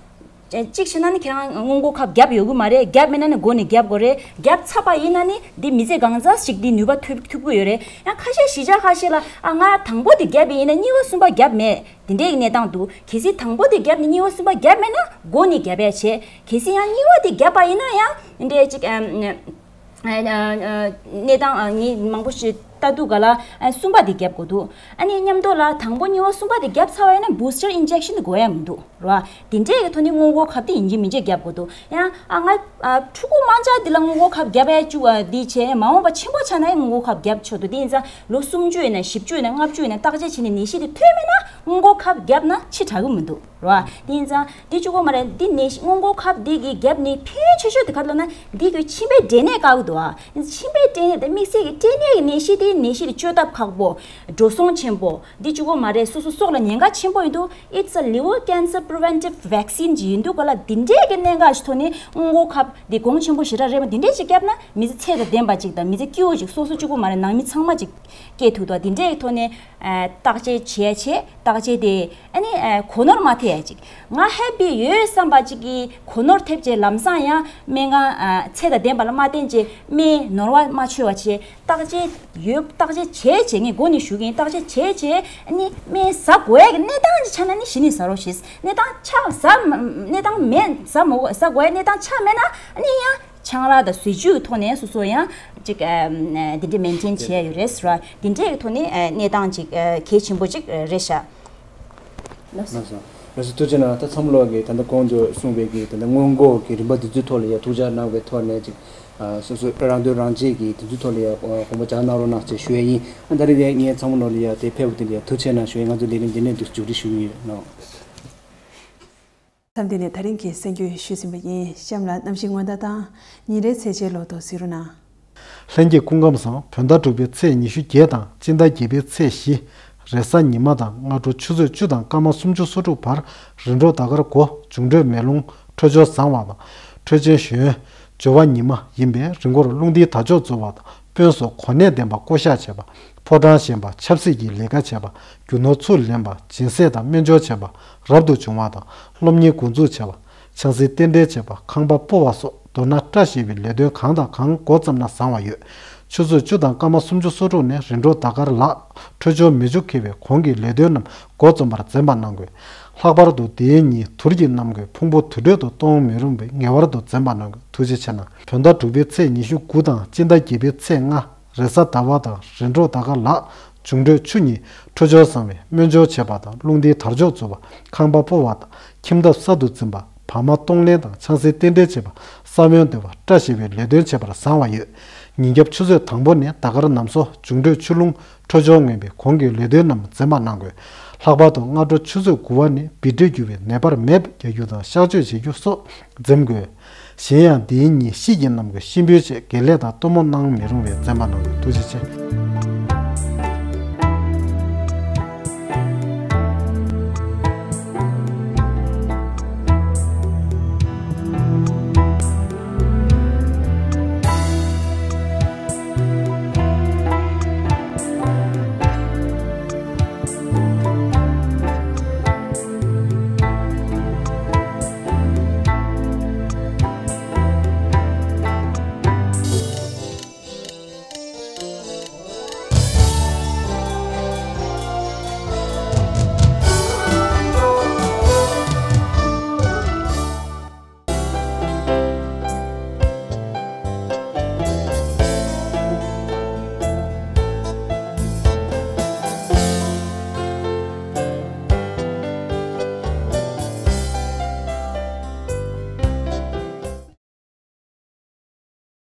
གཅིག་བྱས་ན་ནི་ཁྱེད་རང་སྔོན་འགོག་ཁབ་བརྒྱབ་ཡོད་ཀྱི་མ་རེད། བརྒྱབ་མེད་ན་ནི་འགོ་ནས་བརྒྱབ་དགོས་རེད། བརྒྱབ་ཚར་བ་ཡིན་ན་ནི་འདི་མི་ཚེ་གང་ཟག་ཞིག་འདི་ནུས་པ་ཐོབ་ཐུབ་ཀྱི་ཡོད་རེད། ཡང་ཁ་ཤས་གཞིས་ཆགས་ཁ་ཤས་ལ་ཨ་ང་དང་པོ་དེ་བརྒྱབ་པ་ཡིན་ན་གཉིས་པ་གསུམ་པ་བརྒྱབ་མེད། དེ་འདྲའི་གནས་སྟངས་འདུག་གལ་སྲིད་དང་པོ་དེ་བརྒྱབ་ནས་གཉིས་པ་གསུམ་པ་བརྒྱབ་མེད་ན་འགོ་ནས་བརྒྱབ་ཡ་བྱས། གལ་སྲིད་ཡང་གཉིས་པ་དེ་བརྒྱབ་པ་ཡིན་ན་ཡང་འདི་འདྲའི་ཅིག་ཨ་ཨ་ཨ་གནས་སྟངས་ཨ་ངས་མང་པོ་ཞིག་ལྟ་དུས་ག་ལ་ཨ་གསུམ་པ་དེ་བརྒྱབ་དགོས་འདུག་ཨ་ནི་མཉམ་དུ་ལ་དང་པོ་གཉིས་པ་གསུམ་པ་དེ་བརྒྱབ་ཚར་བ་ཡིན་ན་booster injection་དེ་དགོས་ཡ་མི་འདུག་ར། དེ་འདྲའི་གི་ཐོག་ནས་སྔོན་འགོག་ཁབ་དེ་ཡིན་གཅིག་མིན་གཅིག་བརྒྱབ་དགོས་འདུག་ཡང་ཨ་ང་ཨ་ཕྲུ་གུ་དམར་འབྱར་འདི་ལ་སྔོན་འགོག་ཁབ་བརྒྱབ་ཡ་བཅུག་ཨ་འདི་བྱས་མ་འོངས་པ་ཆེན་པོ་ཆགས་ན་ཡང་སྔོན་འགོག་ཁབ་བརྒྱབ་ཆོག་འདུག་དེ་ཡིན་ཙང་ལོ་སུམ་ཅུ་ཡིན་ན་བཞི་བཅུ་ཡིན་ན་ལྔ་བཅུ་ཡིན་ན་བརྟག་དཔྱད་བྱས་ནས་ནད་གཞི་དེ་ཐོན་མེད་ན་སྔོན་འགོག་ཁབ་བརྒྱབ་ན་ཕྱི་དྲག་གི་མི་འདུག་ར། དེ་ཡིན་ཙང་འདི་གཅིག་པོ་མ་རེད། འདི་ནད་གཞི་སྔོན་འགོག་ཁབ་འདི་གི་བརྒྱབ་ནས་ཕན་ཆེ་ཤོས་དེ་ག་རེ་ལབ་ན་འདི་གི་མཆིན་པའི་འབྲས་ནད་བཀག་གི་འདུག་ཨ། མཆིན་པའི་འབྲས་ནད་དང་དམིགས་བསལ་གྱི་སྐྲན་ནད་ཀྱི་ནད་གཞི་དེ་ནད་གཞི་དེ་བཅོས་ཐབས་ཁག་པོ། འགྲོ་སོང་ཆེན་པོ། འདི་གཅིག་པོ་མ་རེད། སོ་སོ་སྲོག་ལ་ཉེན་ཁ་ཆེན་པོ་ཡིན་འདུག It's a liver cancer preventive vaccine་ཅིག་ཡིན་འདུག་ག་ལ། འདི་འདྲའི་གི་གནད་འགག་ཅིག་ཐོག་ནས་སྔོན་འགོག་ཁབ་འདི་གོང་ཆེན་པོ་ཞེ་དྲག་རེད་པ། འདི་འདྲའི་ཅིག་བརྒྱབ་ན་མི་ཚེ་ཚད་དང་ལྡན་པ་ཅིག་དང་མི་ཚེ་སྐྱིད་པོ་ཅིག་སོ་སོ་གཅིག་པོ་མ་རེད། ནང་མི་ཚང་མ་ཅིག་སྐྱེལ་ཐུབ་འདུག་འདི་འདྲའི་གི་ཐོག་ནས་ཨ་བརྟག་དཔྱད་བྱས་བྱས་བརྟག་དཔྱད་དེ་ཨ་ནི་ཨ་གོ་ནོར་མ་ཐེབས་ཡ་ཅིག་ང་ཧེབ་བི་ཡོད་བསམ་པ་ཅིག་གི་གོ་ནོར་ཐེབས་བྱས་ལམ་སང་ཡང་སྨན་ཁང་ཨ་ཚད་དང་ལྡན་པ་ལ་མ་བསྟེན་བྱས་སྨན་ནོར་བ་མ་འཆོལ་བ་བྱས། བརྟག་དཔྱད་ཡོད། བརྟག་དཔྱད་བྱས་བྱས་ངས་འགོ་ནས་ཞུ་གི་ཡིན། བརྟག་དཔྱད་བྱས་བྱས་ཨ་ནི་སྨན་ཟ་དགོས་ཡ་གི་གནས་སྟངས་ཅིག་ཆགས་ན་ནི་གཞི་ནས་ཟ་རོགས་ཞེས། གནས་སྟངས་ཆགས་ཟ་མ་གནས་སྟངས་མེད། ཟ་མ་དགོས། ཟ་དགོས་ཡ་གནས་སྟངས་ཆགས་མེད་ན་ཨ་ནི་ཡང་ཆང་རག་དང་ཟས་བཅུད་ཀྱི་ཐོག་ནས་སོ་སོ་ཡང་ཅིག་ཨ་འདི་འདྲའི་མེན་ཊེན་བྱས་ཡོད་རེད་ཟེར་བ་འདི་འདྲའི་ཐོག་ནས་ཨ་གནས་སྟངས་ཅིག་ཨ་གལ་ཆེན་པོ་ཅིག་རེད་ཤག་ལགས་སོ། ལགས་སོ། ལགས་སོ། ཐུགས་རྗེ་གནང་། ད་ཚང་མ་ལོག་གིས་ད་ལྟ་གོང་དུ་གསུངས་པའི་གི་ད་ལྟ་སྔོན་འགོག་གི་རིམ་པ་འདི་ཚོའི་ཐོག་ལ་ཡ་ཐུགས་འཇགས་གནང་བའི་ཐོག་ནས་ཅིག་ཨ་སོ་སོ་རང་དོན་རང་གཅེས་ཀྱི་དེ་ཚོའི་ཐོག་ལ་ཡ་ཨ་དགོངས་པ་འཇགས་གནང་རོགས་གནང་ཞེས་ཞུ་ཡ་ཡིན། ཨ་ད་རེས་དེ་ངས་ཚང་མ་ལོག་ལ་ཡ་དེ་ཕེབས་པ་དེ་ལ་ཡ་ཐུགས་རྗེ་གནང་ཞུ་ཡ། ང་ཚོ་ལས་རིམ་འདི་ནས་འདིར་མཇུག་སྒྲིལ་ཞུ་གི་ཡོད་ནོ། མཚམས་འདི་ནས་ད་རིང་གི་གསར་འགྱུར་ཞུས་ཟིན་པ་ཡིན། གཤམ་ལ་གནམ་གཤིས་སྔོན་བརྡ་དང་ཉིན་རེའི་ཚེས་ཆའི་ལོ་ཐོ་གཟིགས་རོགས་གནང་། ལྷན་རྒྱས་སྐུ་ཁམས་བཟང་། བོད་ཟླ་དྲུག་པའི་ཚེས་ཉི་ཤུ་བརྒྱད་དང་སྤྱི་ཟླ་བརྒྱད་པའི་ཚེས་བཞི། རེས་གཟའ་ཉི་མ་དང་སྔ་དྲོ་ཆུ་ཚོད་བཅུ་དང་སྐར་མ་སུམ་ཅུ་སོ་དྲུག་བར་རི་འབྲོག་ཟླ་དཀར་སྒོ། འབྱུང་འཕྲོད་མེ་རླུང་། འཕྲོད་སྦྱོར་བཟང་བ་དང་། འཕྲོད་ཆེན་གཞོན། སྦྱོར་བ་ཉི་མ་ཡིན་པས་རི་མགོར་རླུང་རྟའི་དར་ལྕོག་འཛུལ་བ་དང་དཔོན་སོགས་གོ་གནས་ལྡན་པ་བསྐོ་གཞག་བྱེད་པ། ཕོ་བྲང་བཞེངས་པ། ཆབ་སྲིད་ཀྱི་ལས་ཀ་བྱེད་པ། རྒྱུ་ནོར་ཚུར་ལེན་པ། སྦྱིན་སྲེག་དང་སྨན་སྦྱོར་བྱེད་པ། རབ་ཏུ་བྱུང་བ་དང་སློབ་གཉེར་འགོ་འཛུགས་བྱེད་པ། ཆང་སའི་རྟེན་འབྲེལ་བྱེད་པ། ཁང་པ་སྤོ་བ་སོགས་མདོར་ན་བཀྲ་ཤིས་པའི་ལས་དོན་གང་དང་གང་འགོ་བརྩམས་ན་བཟང་བ་ཡོད། ཆུ་ཚོད་བཅུ་དང་སྐར་མ་སུམ་ཅུ་སོ་དྲུག་ནས་རི་འབྲོག་ཟླ་དཀར་ལག། འཕྲོད་སྦྱོར་མེ་ཆུ་འཁེལ་བའི་གོང་གི་ལས་དོན་རྣམས་འགོ་རྩོམ་པར་འཛེམ་པ་གནང་དགོས། ལྷག་པར་དུ་དེའི་ཉིན་དུར་གྱི་གནམ་སྒོས་ཕུང་པོ་དུར་ཁྲོད་དུ་གཏོང་མི་རུང་བས་ངེས་པར་དུ་འཛེམ་པ་གནང་དགོས། ཐུགས་རྗེ་ཆེ་གནང་། བོད་ཟླ་དྲུག་པའི་ཚེས་ཉི་ཤུ་དགུ་དང་སྤྱི་ཟླ་བརྒྱད་པའི་ཚེས་ལྔ། རེས་གཟའ་ཟླ་བ་དང་རི་འབྲོག་ཟླ་དཀར་ལག། འབྱུང་འཕྲོད་ཆུ་གཉིས། འཕྲོད་སྦྱོར་བཟང་བས་སྨན་སྦྱོར་བྱེད་པ་དང་རླུང་རྟའི་དར་ལྕོག་འཛུལ་བ། ཁང་པ་སྤོ་བ་དང་ཁྱིམ་ཐབ་གསར་དུ་འཛིན་པ། བག་མ་གཏོང་ལེན་དང་ཆང་སའི་རྟེན་འབྲེལ་བྱེད་པ། ས་བོན་འདེབས་པ། བཀྲ་ཤིས་པའི་ལས་དོན་བྱེད་པར་བཟང་བ་ཡོད། ཉིན་རྒྱབ་ཆུ་ཚོད་དང་པོ་ནས་ཟླ་དཀར་ནམ་སོ། འབྱུང་འཕྲོད་ཆུ་རླུང་། འཕྲོད་སྦྱོར་ངན་པས་གོང་གི་ལས་དོན་རྣམས་འཛེམ་པ་གནང་དགོས། ལྷག་པར་དུ་སྔ་དྲོ་ཆུ་ཚོད་དགུ་པ་ནས་བི་ཊི་རྒྱུ་བའི་ནད་པར་མེ་རྒྱག་རྒྱུ་དང་གཤག་བཅོས་བྱེད་རྒྱུ་སོགས་འཛེམ་དགོས། གཞན་ཡང་འདིའི་ཉིན་དཔྱིད་ཀྱི་གནམ་སྒོས་གཤིན་པོའི་ཆེད་དགེ་ལས་དང་གཏུམ་མོ་གནང་མི་རུང་བས་འཛེམ་པ་གནང་དགོས། ཐུགས་རྗེ་ཆེ།